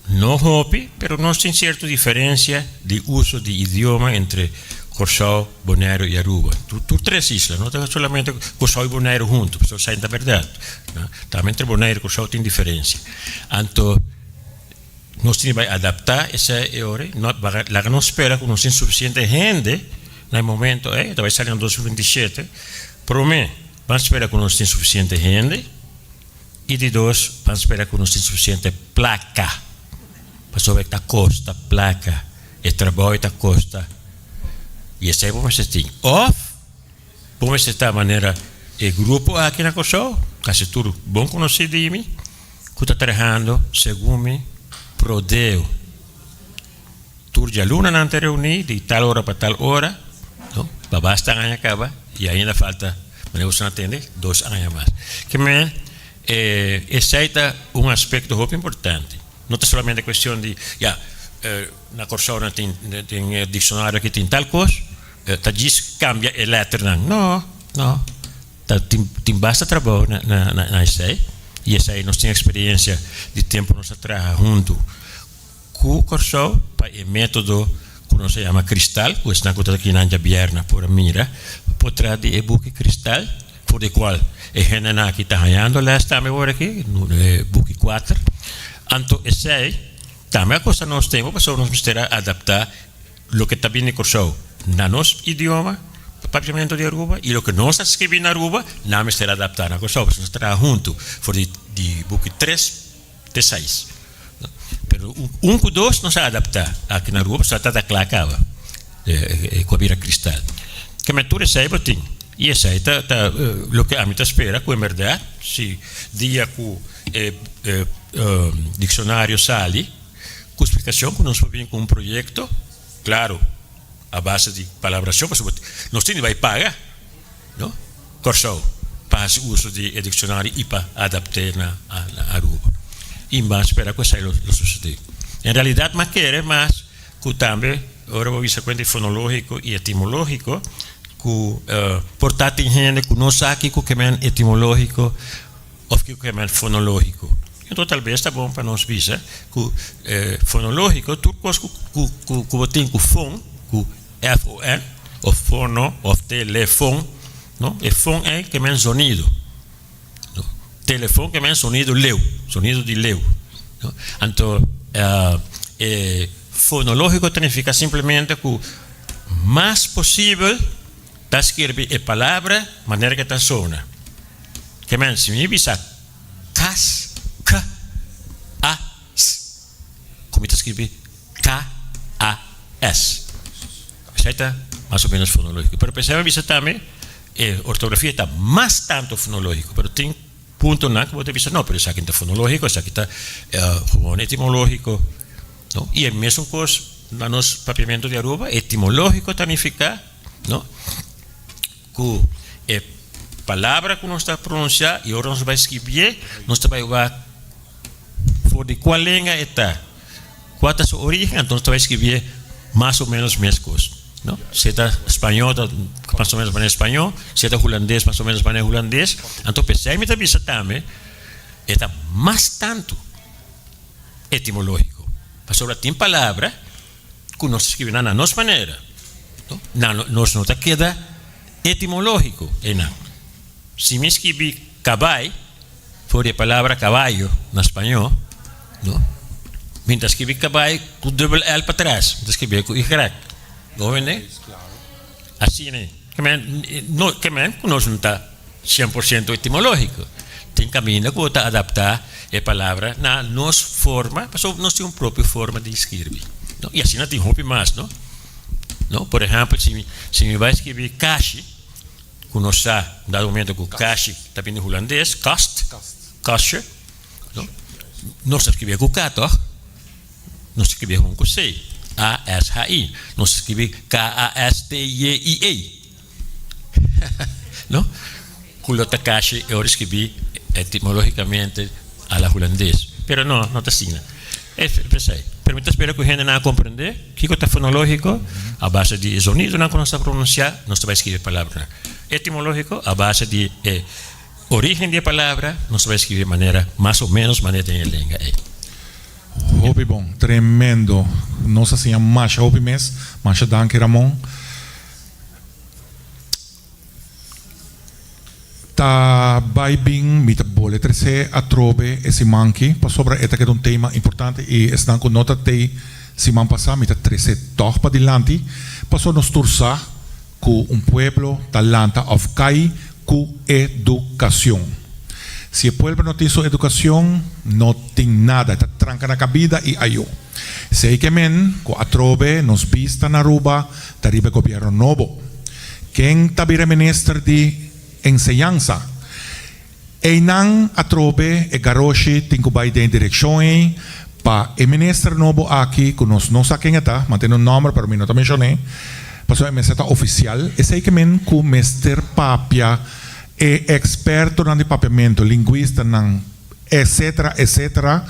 no hopi pero nos tin sierto diferensia di uso di idioma entre Kòrsou, Boneiru i Aruba. Tur tres isla, no ta solamente Kòrsou i Boneiru huntu, pasobra esei no ta bèrdat. Tambe entre Boneiru i Kòrsou tin diferensia. Anto. Nos tin di bai adaptá esei e ora ei. No, laga nos spera ku nos tin sufisiente hende na e momento ei, ta bai sali na 2027. Promé, ban spera ku nos tin sufisiente hende, i di dos, ban spera ku nos tin sufisiente plaka, pasobra e ta kosta plaka, e trabou ei ta kosta, i esei bo mester tin. Òf bo mester ta manera e grupo aki na Kòrsou, kasi tur bon konosí di mi, ku ta trahando segun mi prodeo. Tur djalunanan ta reuní di tal ora pa tal ora, no, pa basta aña kaba i ainda falta, manera boso a tende, dos aña mas. Ke men, esei ta un aspekto hopi importante. No ta solamente kuestion di, ya, na Kòrsou nan tin den e dikshonario aki tin tal kos, ta djis kambia e lèternan. No, no. Ta tin tin basta trabou na na na esei i esei nos tin eksperiencia di tempu nos a traha huntu ku Kòrsou pa e metodo ku nos a yama Kristal ku esnan ku ta aki nan djabièrnè por a mira por tras di e buki Kristal for di kual e hendenan aki ta hañando lès tambe awor aki e buki kuater anto esei tambe a kosta nos tempu pasobra nos mester a adaptá. Loke ta bini Kòrsou na nos idioma, Papiamentu di Aruba, i loke nos ta skibi na Aruba, nan mester adaptá na Kòrsou, pasobra nos ta traha huntu for di di buki tres te seis. Pero un ku dos nos a adaptá aki na Aruba pasobra ta ta kla kaba ku a bira kristal. Keme tur esei bo tin i esei ta ta loke ami ta spera ku en bèrdat si dia ku e dikshonario sali ku splikashon ku nos por bin ku un proyekto klaro a base di palabrashon pasobra nos tin di bai paga no Kòrsou pa hasi uso di e dikshonario i pa adapt'é na Aruba i mas spera ku esei lo susedé. En realidat mas kere mas ku tambe ora bo bisa kuenta di fonológiko i etimológiko ku por ta tin hende ku no sa kiko ke men etimológiko òf kiko ke men fonológiko. Enton talbes ta bon pa nos bisa ku fonológiko tur kos ku ku bo tin ku fon ku F-O-N òf fono òf telefon no e fon ei ke men zonido no telefon ke men sonido leu sonido di leu no anto e fonológiko ta nifiká simplemente ku mas posibel ta skirbi e palabra manera ke ta sona ke men si mi bisa kas k a s ku mi ta skirbi k a s esei ta mas o menos fonológiko pero p'esei mi bisa tambe e ortografia ta mas tanto fonológiko pero tin puntonan ku bo ta bisa no pero esaki no ta fonológiko esaki ta gewoon etimológiko no i e mesun kos na nos papiamentu di Aruba etimológiko ta nifiká no ku e palabra ku nos ta pronunsiá i ora nos bai skibié nos ta bai wak for di kua lenga e ta, kua ta su origen, anto nos ta bai skibié mas o ménos meskos, no? Si e ta spañó ta mas o ménos manera spañó, si e ta hulandes mas o ménos manera hulandes, anto p'esei mi ta bisa tambe e ta mas tantu etimológiko, pasobra tin palabra ku nos ta skibi nan na nos manera, no? Nan nos no ta keda etimológiko einan. Si mi skibi kabai for di e palabra caballo na spañó, no? Mi ta skibi kabai ku dubbel L patras, mi ta skibié ku Y. Bo wende? Asina ei. Ke men, no, ke men ku nos no ta 100% etimológiko. Tin kaminda ku bo ta adaptá e palabra na nos forma, pasobra nos tin un propio forma di skirbi, no? I asina tin hopi mas, no? No? Por ehèmpel, si mi, si mi bai skibi kashi, ku nos sa dado momento ku kashi ta bini hulandes, kast, kastje, no? Nos ta skribi ku K tòg? Nos ta skribi ku C, A S H I. Nos ta skribi K A S T J I E. No? Ku lo ta kashi e ora skribi etimológikamente a la hulandes. Pero no, no ta asina. E p'esei. Pero mi ta spera ku hendenan a komprendé kiko ta fonológiko a base di e zonidonan ku nos ta pronunsiá, nos ta bai skibi e palabranan. Etimológiko a base di e orígen di e palabra, nos ta bai skibi manera mas o ménos manera den e lenga ei. Hopi bon, tremendo. Nos a siña masha hopi mes. Masha danki Ramon. Ta bai bin mi ta bole trece atrobe e siman ki pasobra e ta keda un tema importante y esnan cu no ta tey siman pasa mi ta trece tog padilanti pasobra nos tur sa cu un pueblo ta lanta of cay cu educacion. Si e pueblo no tin su educacion no tin nada e ta tranca na cabida y ayo. Esey ke men cu atrobe nos bista na Aruba ta riba e gobierno nobo. Ken ta bira minister di enseñansa? Eynan atrobe e garoshi tin cu bay den e direccion ey pa e minister nobo aki cu nos no sa ken e ta, mantene un nomber pero mi no ta mencion'e pasobra e mester ta oficial. Esey ke men cu mester papia e expertonan di papiamento, linguistanan, etcetera, etcetera,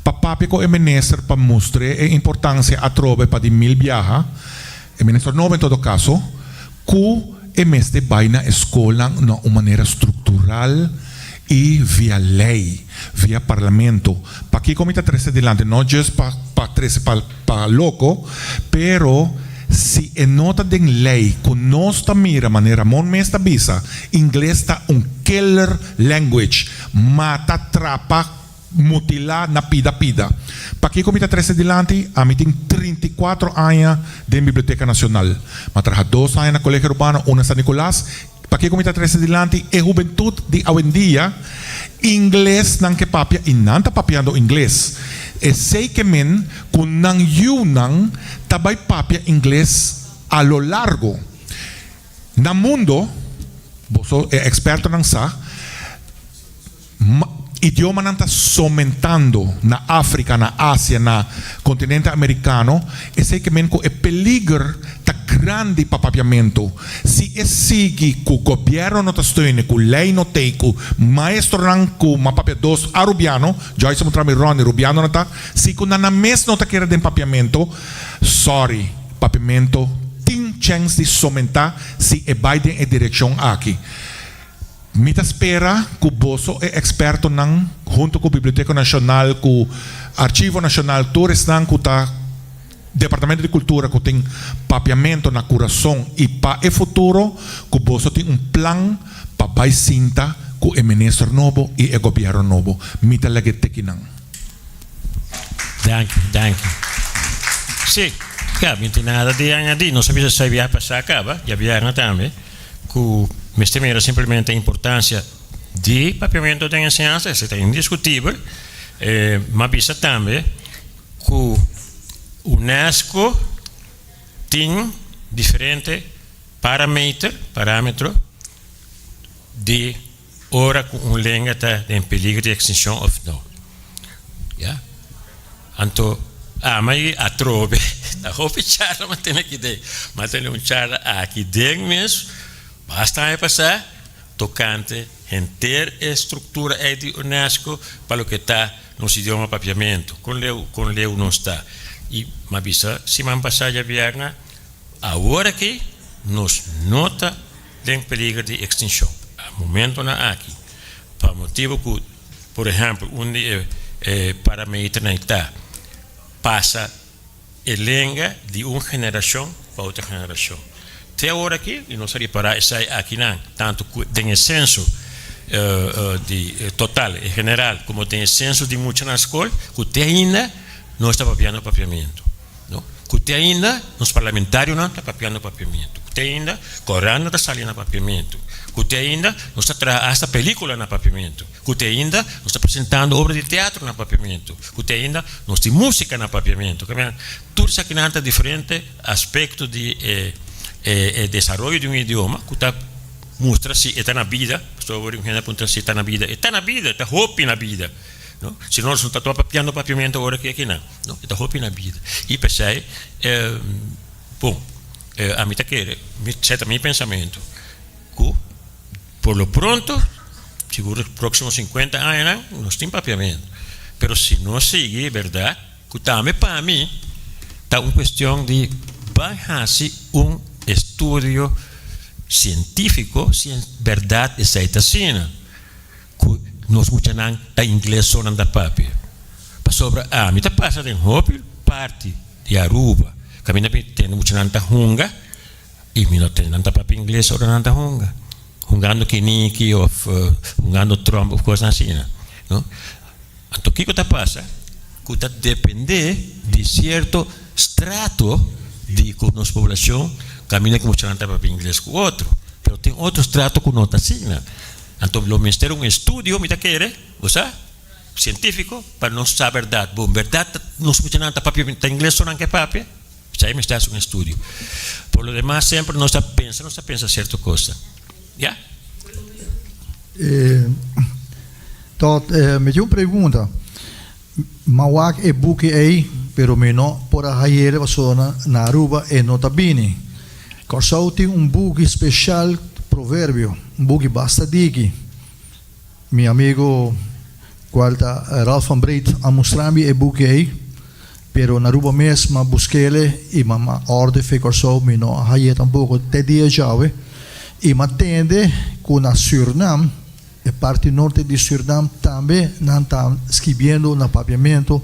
pa papia cu e minister pa mustr'e e importancia atrobe pa di mil biaha, e minister nobo en todo caso, cu e mester bay na e scolnan na un manera structural y via ley, via parlamento. Pakico mi ta trece dilanti? No just pa pa trece pa pa loco, pero si e no ta den ley cu nos ta mira manera Ramon mes ta bisa, ingles ta un killer language, mata, trapa. mutilá na pida pida. Pakiko mi ta trese dilanti? Ami tin 34 aña den Biblioteka Nashonal. Mi a traha 2 aña na Kolegio Arubano, un na San Nicolas. Pakiko mi ta trese dilanti? E hubentut di awendia, ingles nan ke papia i nan ta papiando ingles. Esei ke men ku nan yunan ta bai papia ingles a lo largo. Na mundo, boso e ekspertonan sa, idiomanan ta somentando na Afrika, na Asia, na kontinente amerikano. Esei ke men ku e peliger ta grandi pa papiamentu. Si e sigui ku gobièrnu no ta steune, ku lei no tei, ku maestronan ku ma papia dos arubiano, Joyce a mutra mi Ronnie, rubiano no ta, si ku nan nan mes no ta kere den papiamentu, sorry, papiamentu tin chèns di somentá si e bai den e direkshon aki. Mi ta spera ku boso e ekspertonan hunto ku Biblioteka Nashonal, ku Archivo Nashonal, tur esnan ku ta Departamento di Kultura ku tin papiamentu na kurason i pa e futuro ku boso tin un plan pa bai sinta ku e minister nobo i e gobièrnu nobo. Mi ta lag'é tekinan. Danki, danki. Sí, ya, mi tin nada di añadí. Nos a bisa esei biaha pasá kaba, djabièrnè tambe, ku mester mira simplemente e importansia di papiamentu den enseñansa, esei ta indiskutibel. M'a bisa tambe ku UNESCO tin diferente parameter, parámetro, di ora ku un lenga ta den peligro di ekstinshon òf no. Ya. Anto ama i atrobe ta hopi charla mi a tene aki den. Mi a tene un charla aki den mes basta aña pasá tokante henter e struktura ei di UNESCO pa loke ta nos idioma papiamentu, kon leu kon leu nos ta. I mi a bisa siman pasá djabièrnè awor aki nos no ta den peliger di ekstinshon. A momentonan aki, pa motibu ku, por ehèmpel, un di e parameternan ta pasa e lenga di un generashon pa otro generashon. Te awor aki, i nos a ripará esei akinan, tantu ku den e senso di total, e general, komo den e senso di mucha na skol, ku te ainda nos ta papiando papiamentu. No, ku te ainda nos parlamentarionan ta papiando papiamentu, ku te ainda korannan ta sali na papiamentu, ku te ainda nos ta traha asta pelikula na papiamentu, ku te ainda nos ta presentando obra di teatro na papiamentu, ku te ainda nos tin musika na papiamentu. Tur esakinan ta diferente aspekto di e e desaroyo di un idioma ku ta mustra si e ta na bida, pasobra ora un hende a puntra si e ta na bida, e ta na bida, e ta hopi na bida. No, si nos no ta papiando papiamentu ora ki akinan. No, e ta hopi na bida. I p'esei, bon, ami ta kere, esei ta mi pensamentu, ku por lo pronto, sigur e próksimo sinkuenta añanan, nos tin papiamentu. Pero si nos sigui, bèrdat, ku tambe pa mi ta un kuestion di ban hasi un estudio sientífiko si en bèrdat esei ta asina. Ku nos muchanan ta ingles so nan ta papia. Pasobra ami ta pasa den hopi parti di Aruba kaminda mi tende muchanan ta hunga i mi no tende nan ta papia ingles ora nan ta hunga. Hungando kiniki of hungando tromp of kosnan asina, no. Anto kiko ta pasa? Ku ta depende di sierto strato di ku nos poblashon kaminda ku muchanan ta papia ingles ku otro. Pero tin otro strato ku no ta asina. Anto lo mester un estudio, mi ta kere, bo sa, sientífiko, pa nos sa bèrdat. Bon, bèrdat nos muchanan ta papia, ta ingles so nan ke papia? Esei mester hasi un estudio. Por lo demas semper nos ta pensa, nos ta pensa sierto kosnan. Ya. Tot, mi tin un pregunta. M'a wak e buki ei, pero mi no por a hay'el pasobra na Aruba e no ta bini. Kòrsou tin un buki speshal proverbio, un buki basta diki. Mi amigo kual ta Ralph van Breet a mustra mi e buki ei, pero na Aruba mes m'a busk'el i m'a m'a orde fe Kòrsou, mi no a hay'é tampoko te dia djawe. I m'a tende ku na Sürnam E parti norte di Sürnam tambe nan ta skibiendo na papiamentu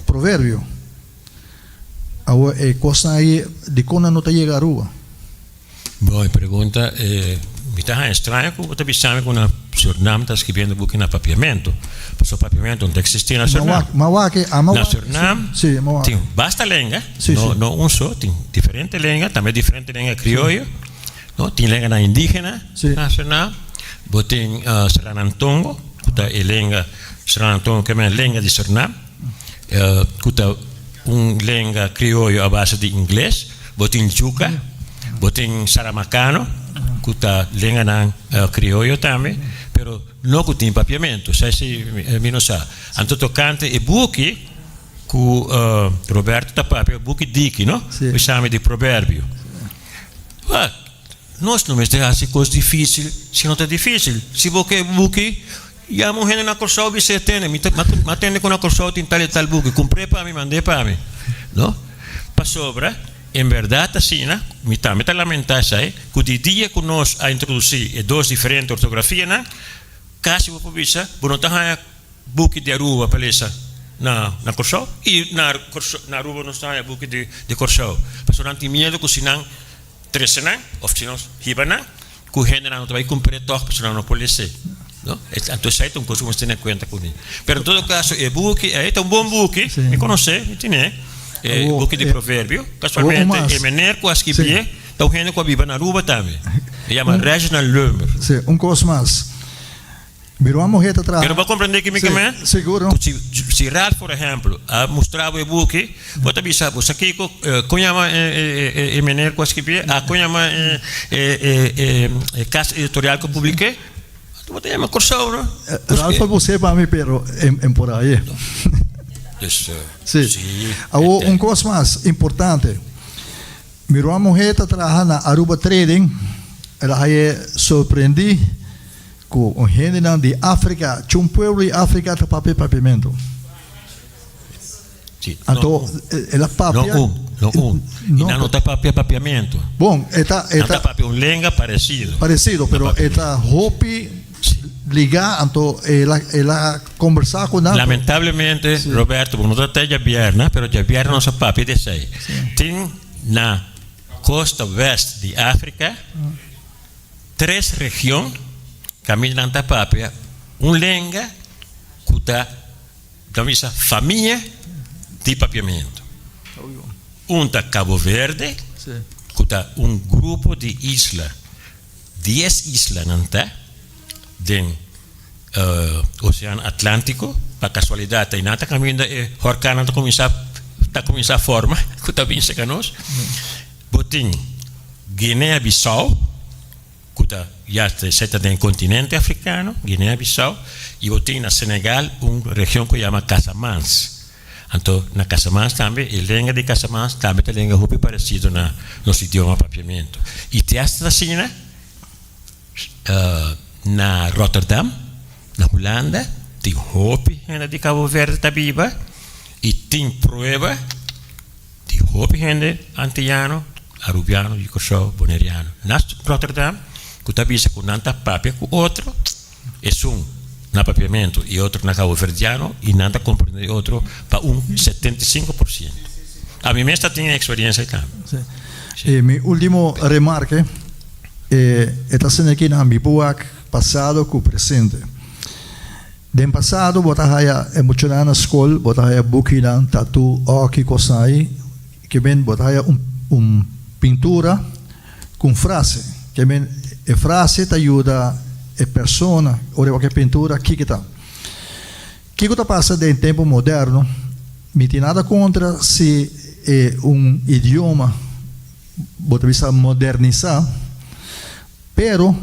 proverbio. Awor e kosnan ei dikon nan no ta yega Aruba? Bon, e pregunta mi ta haña straño ku bo ta bisa mi ku na Surnam ta skibiendo buki na papiamentu. Pasobra papiamentu no ta eksistí na Surnam. Na Surnam tin basta lenga, no un so, tin diferente lenga, tambe diferente lenga krioyo, no, tin lenganan indígena na Surnam. Bo tin Sranantongo, ku ta e lenga, Sranantongo ke men lenga di Surnam, ku ta un lenga krioyo a base di ingles. Bo tin Djuka, bo tin Saramakano, ku ta lenganan krioyo tambe, pero no ku tin papiamentu. Sa esei mi no sa. Anto tokante e buki ku Roberto ta papia, buki diki, no? Bisami di proverbio. Wak, nos no mester hasi kos difísil si no ta difísil. Si bo ke buki, yama un hende na Kòrsou bis'é tene, mi ta mi a tende ku na Kòrsou tin tal i tal buki, kumpr'é pa mi, mand'é pa mi. No? Pasobra, en bèrdat asina, mi tambe ta lamentá esei, ku di dia ku nos a introdusí e dos diferente ortografianan, kasi bo por bisa bo no ta haña buki di Aruba pa lesa na na Kòrsou i na na Aruba nos ta haña buki di di Kòrsou. Pasobra nan tin miedu ku si nan trese nan òf si nos hiba nan ku hendenan no ta bai kumpr'é tòg pasobra nan no por les'é. No? Anto esei ta un kos ku nos tene kuenta kuné. Pero en todo kaso e buki ei ta un bon buki, mi konos'é, mi tin'é, e buki di proverbio. Kasualmente e meneer ku a skibié ta un hende ku a biba na Aruba tambe. E yama Reginald Leumer. Sí, un kos mas. Mi ruman muhé ta traha. Pero bo a komprendé ki mi ke men? Sigur. Ku si si Ralph por ehèmpel a mustra bo e buki, bo ta bisa bo sa kiko kon yama e e e meneer ku a skibié? A kon yama e e e e kas editorial ku a publik'é? Anto bo ta yama Kòrsou no? Ralph a bus'é pa mi pero en por aye. Dus Si. Awor un kos mas importante. Mi ruman muhé ta traha na Aruba Trading, el a haye sorprendí Ku un hendenan di Afrika, chun pueblo di Afrika ta papia papiamentu. Anto el a papia. No un, no un. I nan no ta papia papiamentu. Bon, e ta, e ta. Nan ta papia un lenga paresido. Paresido, pero e ta hopi ligá, anto el a, el a kombersá ku nan. Lamentablemente, Roberto, bo no ta te djabièrnè, pero djabièrnè nos a papia di esei. Tin na kosta wèst di Afrika. Tres region kaminda nan ta papia un lenga ku ta ta bisa famia di papiamentu. Un ta Cabo Verde ku ta un grupo di isla, dies isla nan ta den Oseano Atlantiko, pa kasualidat ei nan ta kaminda e horkannan ta kuminsá ta kuminsá forma ku ta bin serka nos. Bo tin Guinea Bissau, ku ta ya esei ta den kontinente afrikano, Guinea Bissau, i bo tin na Senegal un region ku yama Casamance. Anto na Casamance tambe e lenga di Casamance tambe ta lenga hopi paresido na nos idioma Papiamentu. I te asta asina na Rotterdam, na Hulanda, tin hopi hende di Cabo Verde ta biba i tin prueba. Di hopi hende antiyano, arubiano, di Kòrsou, boneriano na Rotterdam ku ta bisa ku nan ta papia ku otro, esun na papiamentu i otro na kaboverdiano i nan ta komprendé otro pa un 75%. Ami mes ta tin e eksperiencia ei tambe. I mi ultimo remarke e ta asina aki na mi buak pasado ku presente. Den pasado bo ta haya e muchanan na skol, bo ta haya bukinan, tatu, oki, kosnan ei, ke men bo ta haya un un pintura ku un frase. Ke men e frase ta yuda e persona ora e wak e pintura kiko ta. Kiko ta pasa den tempu moderno, mi tin nada kontra si e un idioma bo ta bisa modernisá, Pero,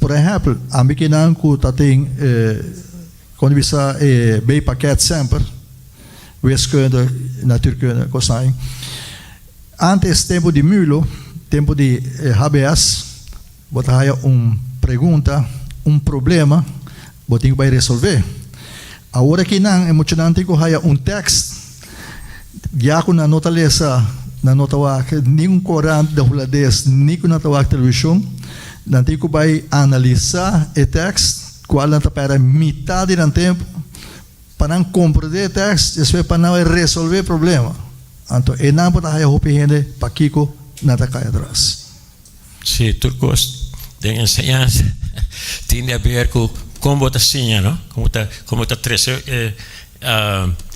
por ehèmpel, ami kinan ku ta tin e, kon di bisa, e B-pakket semper, wiskunde, natuurkunde, kosnan ei. Antes, tempu di Mulo, tempu di HBS, bo ta haya un pregunta, un problema, bo tin ku bai resolvé. Awor akinan e muchanan tin ku haya un tèkst, ya ku nan no ta lesa, nan no ta wak ni un korant den hulandes ni ku nan ta wak televishon, nan tin ku bai analisá e tèkst, kual nan ta pèrdè mitá di nan tempu pa nan komprendé e tèkst, despues pa nan bai resolvé e problema. Anto einan bo ta haya hopi hende pakiko nan ta kai atras. Sí, tur kos. Den enseñansa tin di haber ku kon bo ta siña, no? Kon bo ta kon bo ta trese e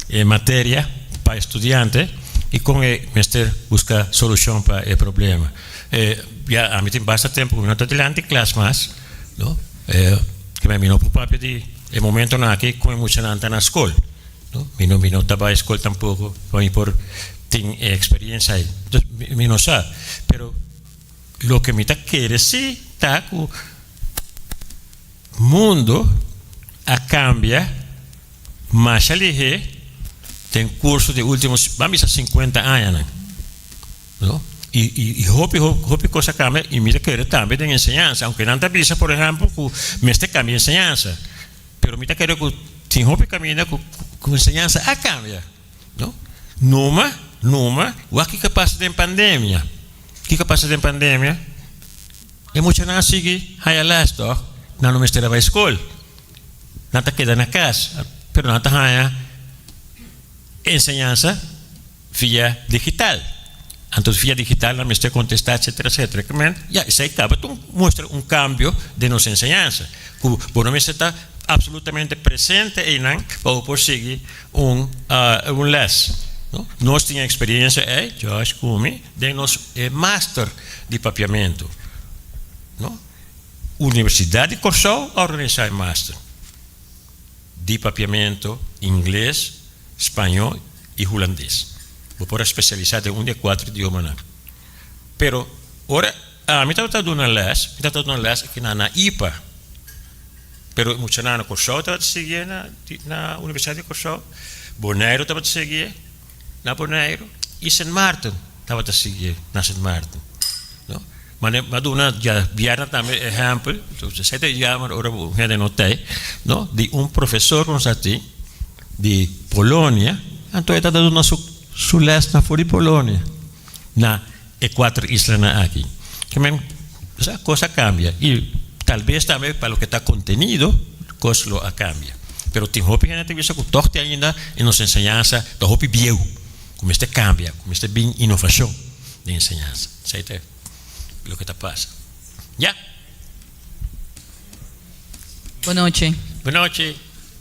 e materia pa e studiante i kon e mester buska solushon pa e problema. E ya ami tin basta tempu ku mi no ta dilanti klas mas, no? E kimen mi no por papia di e momentonan aki kon e muchanan ta na skol, no? Mi no mi no ta bai skol tampoko pa mi por tin e eksperiencia ei. Entonces mi no sa, pero. Loke mi ta kere si ta ku mundo a kambia masha lihé den kurso di ultimo ban bisa sinkuenta añanan, no? I i hopi hopi kos a kambia i mi ta kere tambe den enseñansa, aunke nan ta bisa por ehèmpel ku mester kambia enseñansa, pero mi ta kere ku tin hopi kaminda ku ku enseñansa a kambia. No? Numa, numa, wak kiko a pasa den pandemia. Kiko a pasa den pandemia? E muchanan a sigui haya les tòg? Nan no mester a bai skol. Nan ta keda na kas, pero nan ta haña enseñansa via digital. Anto via digital nan mester kontestá etsetera etsetera. Ke men, ya, esei kaba ta mustra un kambio den nos enseñansa, ku bo no mester ta absolutamente presente einan pa bo por sigui un un les. No? Nos tin eksperiencia ei, Josh ku mi, den nos e master di papiamentu. No? Universidat di Kòrsou a organisá e master di papiamentu, ingles, spañó i hulandes. Bo por a spesialisá den un di e kuater idiomanan. Pero ora ami tabata duna les, mi tabata duna les aki na na ipa. Pero e muchanan na Kòrsou tabata siguié na na Universidat di Kòrsou, Boneiru tabata siguié na Boneiru i Sint Maarten tabata siguié na Sint Maarten. No? Mane a duna djabièrnè tambe ehèmpel, esei ta yama ora bo hende no ta ei, no, di un profesor ku nos a tin di Polonia, anto e tabata duna su su lèsnan for di Polonia na e kuater islanan aki. Ke men, sa kos a kambia i tal bes tambe pa loke ta kontenido kos lo a kambia. Pero tin hopi hende ta bisa ku tòg te ainda e nos enseñansa ta hopi bieu, ku mester kambia, ku mester bin inovashon den enseñansa. Esei ta loke ta pasa. Ya. Bonochi. Bonochi.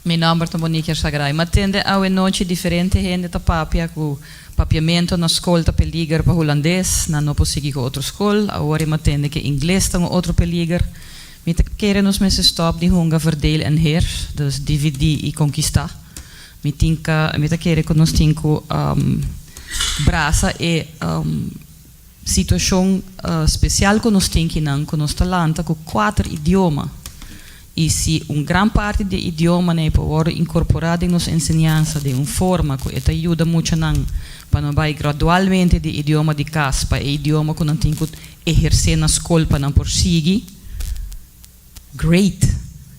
Mi nomber ta Monique Ersagray. M'a tende awe nochi diferente hende ta papia cu papiamento na scol ta peliger pa Hulandes, nan no por sigui cu otro scol. Awor e m'a tende cu Ingles ta un otro peliger. Mi ta kere nos mester stop di hunga verdeel en heers, dus dividi y conquista. Mi tin ca, mi ta kere cu nos tin cu brasa e Situashon spesial ku nos tin kinan ku nos ta lanta ku kuater idioma i si un gran parti di e idiomanan ei por wòrdu inkorporá den nos enseñansa den un forma ku e ta yuda muchanan pa nan bai gradualmente di idioma di kas pa e idioma ku nan tin ku ehersé na skol pa nan por sigui. Great!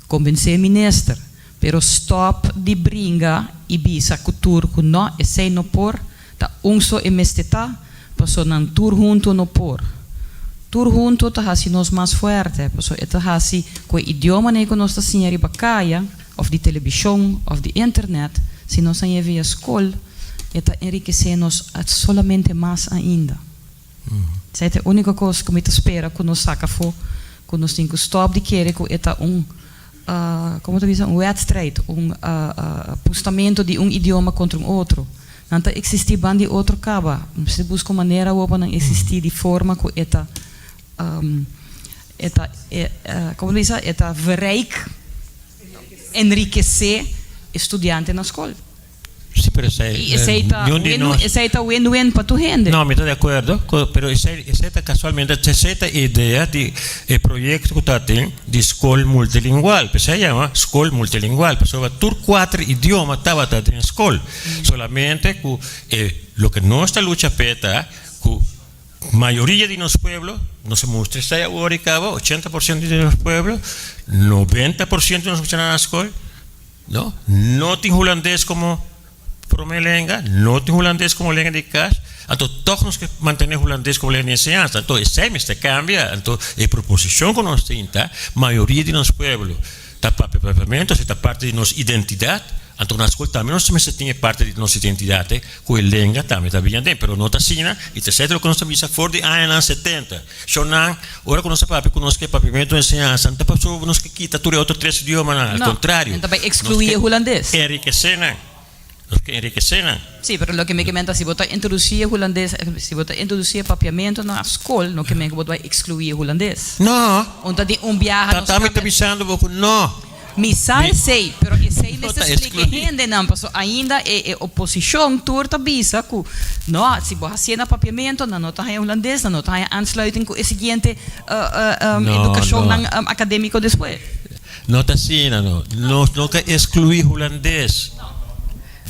Kombensé minister, pero stòp di bringa i bisa ku tur ku no esei no por, ta un so e mester ta, paso nan tur hunto no por. Tur hunto ta hasi nos mas fuerte, paso e ta hasi ku e idiomanan ku nos ta siña riba kaya, òf di telebishon, òf di internet, si nos a ña via skol, e ta enrikesé nos solamente mas ainda. Esei ta e úniko kos ku mi ta spera ku nos saka afó, ku nos tin ku stòp di kere ku e ta un, komo ta bisa, un wèdstrijd, un pustamentu di un idioma kontra un otro. Nan ta eksistí ban di otro kaba. Mester buska un manera awor pa nan eksistí di forma ku e ta, e ta, komo ta bisa, e ta verrijk, enrikesé e studiante na skol. Sí, pero esei, I esei ta niun di win, nos. esei ta win-win pa tur hende. No, mi ta di akuerdo, pero esei, esei ta kasualmente, esei ta e idea di e proyekto ku ta tin di skol multilingual. P'esei a yama skol multilingual, pasobra tur kuater idioma tabata den skol. Solamente ku e loke nos ta lucha p'e ta ku mayoria di nos pueblo, nos a mustra esei awor i kaba, 80% di nos pueblo, 90% di nos muchanan na skol, No, no tin hulandes komo promé lenga, no tin hulandes komo lenga di kas, anto tòg nos ke mantené hulandes komo lenga di enseñansa. Anto esei mester kambia. Anto e proposishon ku nos tin ta, mayoria di nos pueblo ta papia papiamentu, esei ta parti di nos identidat. Anto na skol tambe nos mester tin e parti di nos identidat ku e lenga tambe ta bini aden, pero no ta asina i ta sèt loke nos ta bisa for di añanan setenta. Shownan, ora ku nos a papia ku nos ke papiamentu enseñansa, no ta pasobra nos ke kita tur e otro tres idiomanan, al No, kontrario, nan ta bai nos ekskluí ke e hulandes. enrikesé nan. Nos ke enrikesé nan. Sí, pero loke mi ke menta, si bo ta introdusí e hulandes, si bo ta introdusí e papiamentu na skol, no ke men ku bo ta bai ekskluí e hulandes. No. Un ta di un biaha nos Tata mi ta kambia. bisando bo ku no. Mi sa Mi esei, pero esei no mester ta splika e ekskluí. hendenan, paso ainda e e oposishon tur ta bisa ku no, si bo hasié na papiamentu, nan no ta haña hulandes, nan no ta haña aansluiting ku e siguiente No, no. edukashonnan akadémiko despues. No ta asina no. Nos no ta exclui Hulandes.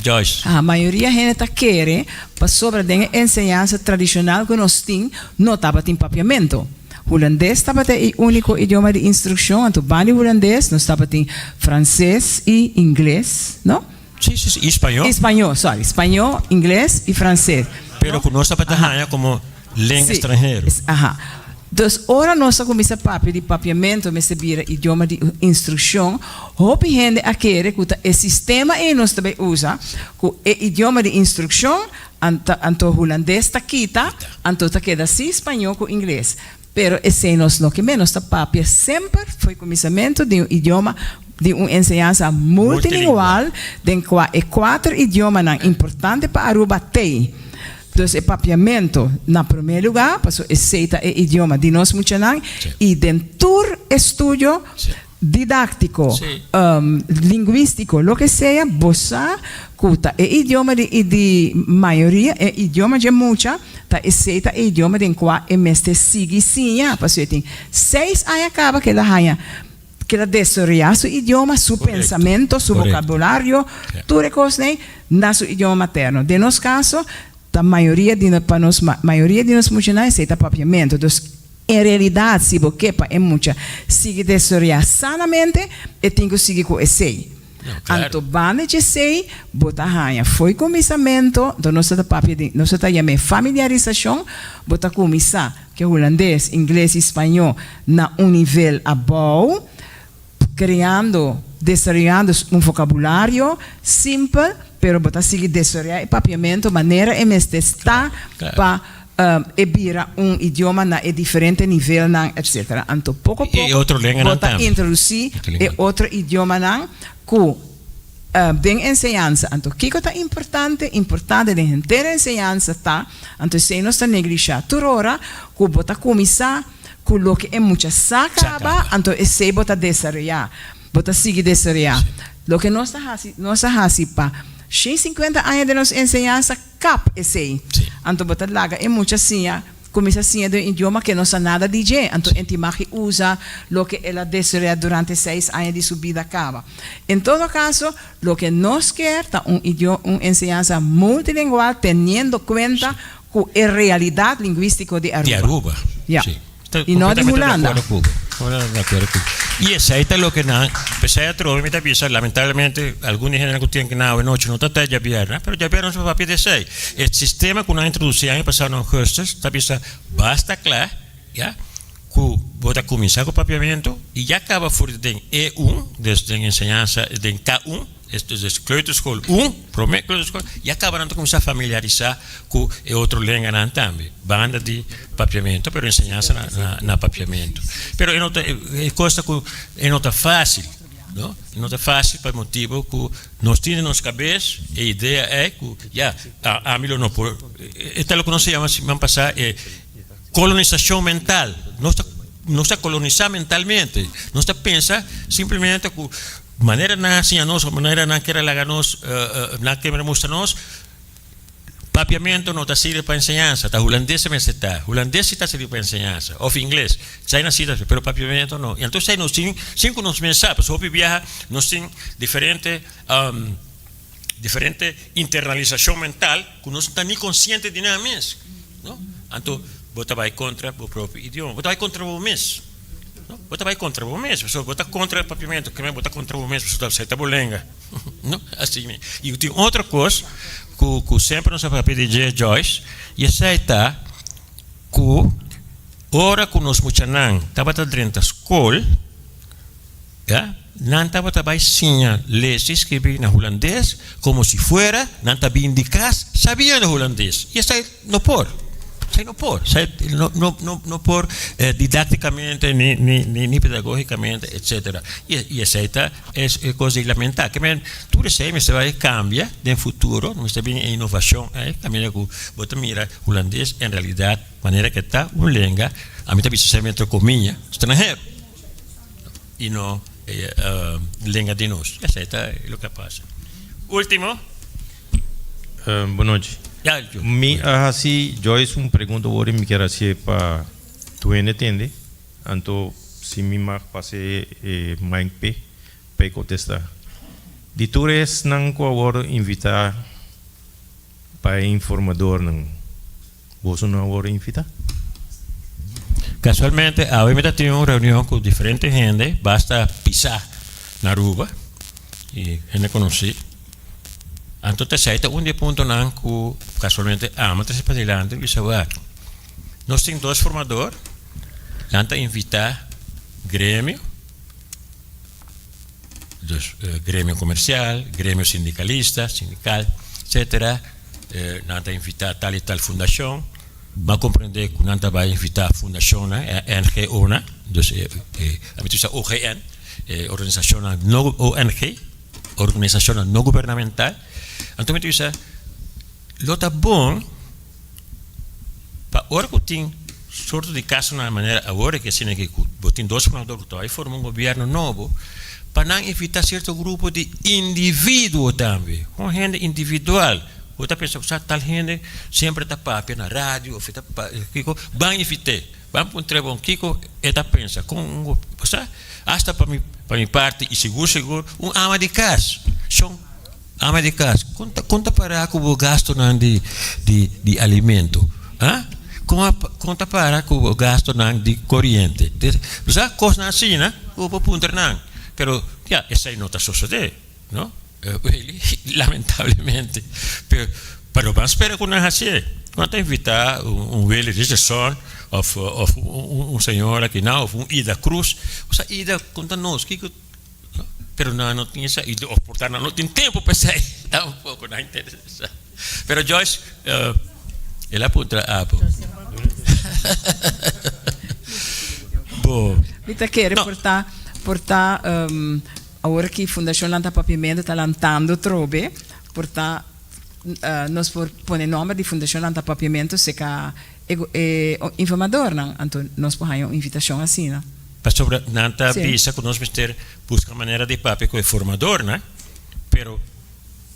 Joyce. A mayoria hende ta kere pasobra den e enseñansa tradishonal ku nos tin no tabatin papiamentu. Hulandes tabata e úniko idioma di instrukshon, anto banda di hulandes nos tabatin franses i ingles, no? Sí, sí, sí, i spañó. I spañó, sorry, spañó, ingles i franses. Pero ku nos tabata haña komo lenga stranhero. Sí, aha. Dus ora nos a kuminsá papia di papiamentu mester bira idioma di instrukshon, hopi hende a kere ku ta e sistema ei nos ta bai usa, ku e idioma di instrukshon, anto hulandes ta kita, anto ta keda sí spañó ku ingles. Pero esei nos no ke men, nos ta papia semper fo'i kuminsamentu di un idioma di un enseñansa multilingual den kua e kuater idiomanan importante pa Aruba t'ei. Dus e papiamentu na promé lugá, pasobra esei ta e idioma di nos muchanan i den tur estudio didáktiko, lingwístiko, loke sea, bo sa ku ta e idioma di di mayoria, e idioma dje mucha, ta esei ta e idioma den kua e mester sigui siña, pasobra e tin seis aña kaba ku el a haña, ku el a desaroyá su idioma, su pensamentu, su vokabulario, tur e kosnan na su idioma materno. Den nos kaso, ta mayoria di pa nos mayoria di nos muchanan esei ta papiamentu. Dus En realidat, si bo ke pa e mucha sigui desaroyá sanamente, e tin ku sigui ku esei. Anto banda dje esei, bo ta haña fo'i kuminsamentu, anto nos ta papia di, nos ta yam'é familiarisashon, bo ta kuminsá ku e hulandes, ingles i spañó na un nivel abou, kreando, desaroyando un vokabulario simpel, pero bo ta sigui desaroyá e papiamentu manera e mester sta pa e bira un idioma na e diferente nivelnan, etcetera. Anto poko a poko bo ta introdusí e otro idiomanan ku den enseñansa. Anto kiko ta importante? Importante den henter enseñansa ta, anto esei nos ta neglishá tur ora, ku bo ta kuminsá ku loke e mucha sa kaba, anto esei bo ta desaroyá, bo ta sigui desaroyá. Loke nos ta hasi, nos a hasi pa 150 aña den nos enseñansa, kap esei. Anto bo ta laga e mucha siña, kuminsá siña den un idioma ke no sa nada di dje. Anto e tin mag usa loke el a desaroyá durante seis aña di su bida kaba. En todo kaso, loke nos kier ta un idio, un enseñansa multilingual teniendo kuenta ku e realidat lingwístiko di Di Aruba. Aruba, Ya. sí. Estoy I no di completamente de Hulanda. acuerdo cu bo. Completamente de acuerdo cu bo. Y esey ta loke nan, p'esey atrobe mi ta bisa, lamentablemente algun di hendenan cu tin aki awe nochi no ta ta djabièrnè, pero djabièrnè nos ta papia di esey. E sistema cu nan a introduci aña pasado na augustus ta bisa basta cla, ya, cu bo ta cuminsa cu papiamento y ya caba for di den E un, des den enseñansa den K un, Dus kleuterschool un, promé kleuterschool, ya kaba nan ta kuminsá familiarisá ku e otro lenganan tambe, banda di papiamentu, pero enseñansa na na papiamentu. Pero e no ta e kos ta ku e no ta fásil, no? E no ta fásil pa motibu ku nos tin den nos kabes e idea ei ku ya ami lo no por, e ta loke nos a yama siman pasá e kolonisashon mental. Nos ta nos ta kolonisá mentalmente, nos ta pensa simplemente ku Manera nan a siña nos o manera nan kier a laga nos, nan kier mustra nos, papiamentu no ta sirbi pa enseñansa, ta hulandes e mester ta. Hulandes si ta sirbi pa enseñansa, of ingles, esei nan si ta sirbi, pero papiamentu no. I anto esei nos tin, sin ku nos mes sa, pasobra hopi biaha nos tin diferente, diferente internalisashon mental ku nos no ta ni konsiente di nan mes, no. Anto bo ta bai kontra bo propio idioma, bo ta bai kontra bo mes. No, bo ta bai kontra bo mes, pasobra bo ta kontra e papiamentu, kimen bo ta kontra bo mes, pasobra ta bo lenga. No, asi mi. I tin otro kos ku ku semper nos a papia di dje, Joyce, i esei ta ku ora ku nos muchanan tabata drenta skol, ya. Nan tabata bai siña lesa i skribi na hulandes komo si fuera nan ta bin di kas sabiendo hulandes. I esei no por. Esei no por. Esei no no no no por didaktikamente ni ni ni ni pedagogikamente etsetera. I i esei ta es e kos di lamentá. Ke men tur esei mester bai kambia den futuro, mester bin e inovashon ei kaminda ku bo ta mira hulandes en realidat manera ke ta un lenga, ami ta bisa esei entre komiya, stranhero. Y no lenga di nos. Esey ta loke a pasa. Ultimo. Bon nochi. Ya. Mi a haci Joyce un pregunta awor y mi kier hacié pa tur hende tende. Anto si mi mag pasa e mic p'e, pa e contesta. Di tur esnan cu a wordo invita pa e informadornan, Boso no a wòrdu invitá? Kasualmente awe mi ta tin un reunion ku diferente hende basta pisá na Aruba i hende konosí. Anto ta esei ta un di e puntonan ku kasualmente amo ta trese padilanti bisa wak nos tin dos formador nan ta invitá gremio dus gremio komersial, gremio sindikalista, sindikal, etsetera. Nan ta invitá tal i tal fundashon. Bo a komprendé ku nan ta bai invitá fundashonnan, NGOnan, dus e ami ta usa OGN, e organisashonnan no ONG, organisashonnan no gubernamental. Anto mi ta bisa lo ta bon pa ora ku tin sorto di kasonan manera awor ke asina ke ku bo tin dos formador ku ta bai forma un gobièrnu nobo pa nan invitá sierto grupo di individuo tambe, un hende individual ku ta pensa ku sa tal hende semper ta papia na radio òf e ta kiko ban invit'é ban puntr'é bon kiko e ta pensa kon un sa asta pa mi pa mi parti i sigur sigur un ama di kas shon. Ama di kas, kon ta kon ta para ku bo gastunan di di di alimento? Ha? Kon a kon ta para ku bo gastunan di koriente? Bo sa kosnan asina ku bo por puntra nan, pero ya esei no ta sosodé, no? Weli, lamentablemente. Pero pero ban spera ku nan hasié. Nan ta invitá un un Willy Richardson òf òf un un señora kinan òf un Ida Cruz. Bo sa Ida konta nos kiko. Pero nan no tin esei, of por ta nan no tin tempo pa esei tampoco, nan interesa. Pero Joyce, el a puntra abo. Bo. Mi ta kere por ta, por ta awor ki Fundacion Lanta Papiamento ta lantando trobe, por ta nos por pone nomber di Fundacion Lanta Papiamento cerca e informadornan, anto nos por haña un invitacion asina. Pasobra nan ta bisa ku nos mester buska manera di papia ku e formadornan, pero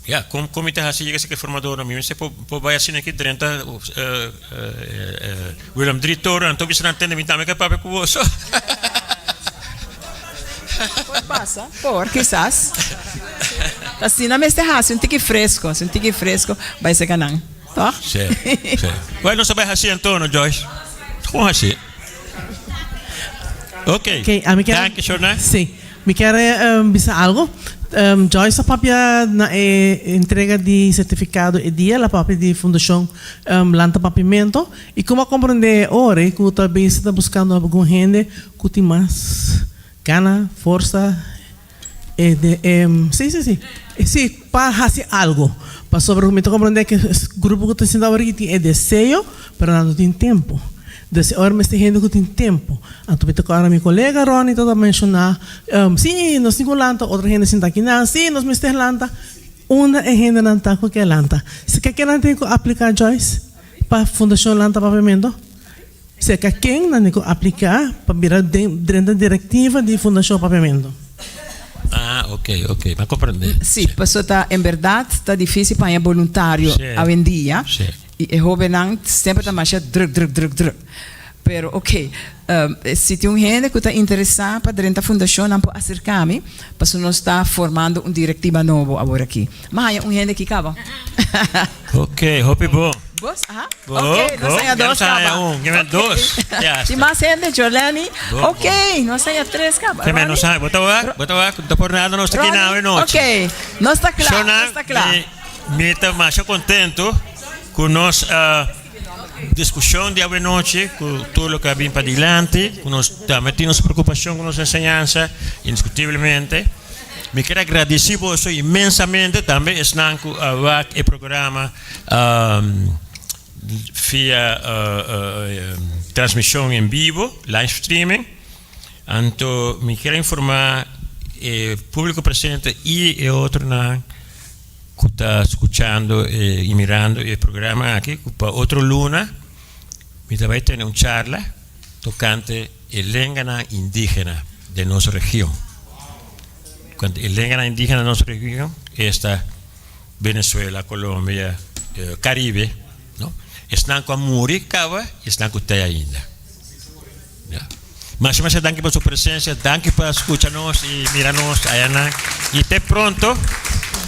ya, kon kon mi ta hasi yega esaki e formadornan? Mi mester por por bai asina aki drenta Willem Drie Toren, anto bisa nan tende mi tambe ke papia ku boso. Por pasa, por, kisas. Ta asina mester hasi un tiki fresco, hasi un tiki fresco bai seka nan, tòg? Sí, sí. Bueno, nos ta bai hasi anto, Joyce. Kon hasi? Ok. Ok, ami kier. Danki, Shona. Sí. Mi kier bisa algo. Joyce a papia na e entrega di certificado e dia, el a papia di Fundacion Lanta Papiamento. Y como a comprende e ora cu ta bes ta buscando algun hende cu tin mas gana, forsa, e de e sí, sí, sí. Sí, pa haci algo. Pasobra mi ta comprende cu e grupo cu ta sinta awor aki tin e deseo, pero nan no tin tempo. Dus e ora mester hende cu tin tempo. Anto mi ta corda mi colega Ronnie ta ta menciona, sí, nos tin cu lanta, otro hende sinta aki nan, sí, nos mester lanta. Unda e hendenan ta cu ke lanta? Si ke nan tin cu aplica, Joyce, pa Fundacion Lanta Papiamento? Serka ken nan tin ku apliká pa bira drenta direktiva di Fundashon Papiamentu? Ah, ok, ok, mi a komprendé. Sí, pasobra ta en bèrdat ta difísil pa haña boluntario awendia i e hóbennan semper ta masha drùk, drùk, drùk, drùk. Pero ok, si tin un hende ku ta interesá pa drenta fundashon nan por aserká mi pasobra nos ta formando un direktiva nobo awor aki. Mi a haña un hende aki kaba. Ok, hopi bon. Bos, aha. Bo, Ok, nos bo, haña ya dos nos haña kaba. un, ya Ok. dos. Ya Tin sta. mas hende, Jorleni? Bo, Ok, bo. nos haña tres kaba. Ke men nos Ronnie? haña, bo ta wak, bo ta wak, no ta por nada nos ta Ronnie? kina awe nochi. Ok, nos ta kla, Shona, nos ta kla. mi, mi ta masha contento ku nos a. diskushon di awenochi ku tur loke a bin padilanti, ku nos tambe tin nos preokupashon ku nos enseñansa, indiskutiblemente. Mi kier a gradisí boso inmensamente, tambe esnan ku a wak e programa via transmishon en bibo, live streaming. Anto mi kier a informá e públiko presente i e otronan ku ta skuchando i mirando e programa aki ku pa otro luna mi ta bai tene un charla tokante e lenganan indígena den nos region. Tokante e lenganan indígena den nos region, esta Venezuela, Colombia, Caribe, no? Esnan ku a muri kaba i esnan ku ta ainda. Ya. Masha masha danki pa su presencia, danki pa skucha nos i mira nos ayanan. I te pronto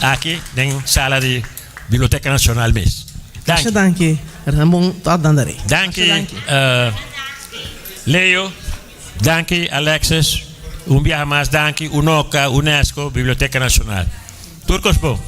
aki den sala di Biblioteca Nacional mes. Masha danki Ramon tot dan dare. Danki Leo, danki Alexis, un biaha mas danki Unoca, Unesco, Biblioteca Nacional. Tur kos bon.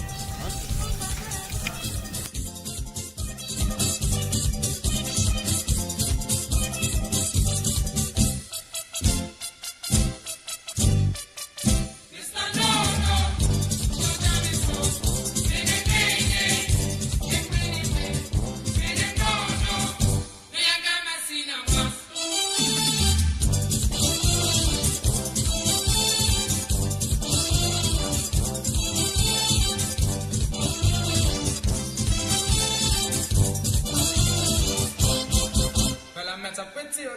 Well, I met up with you.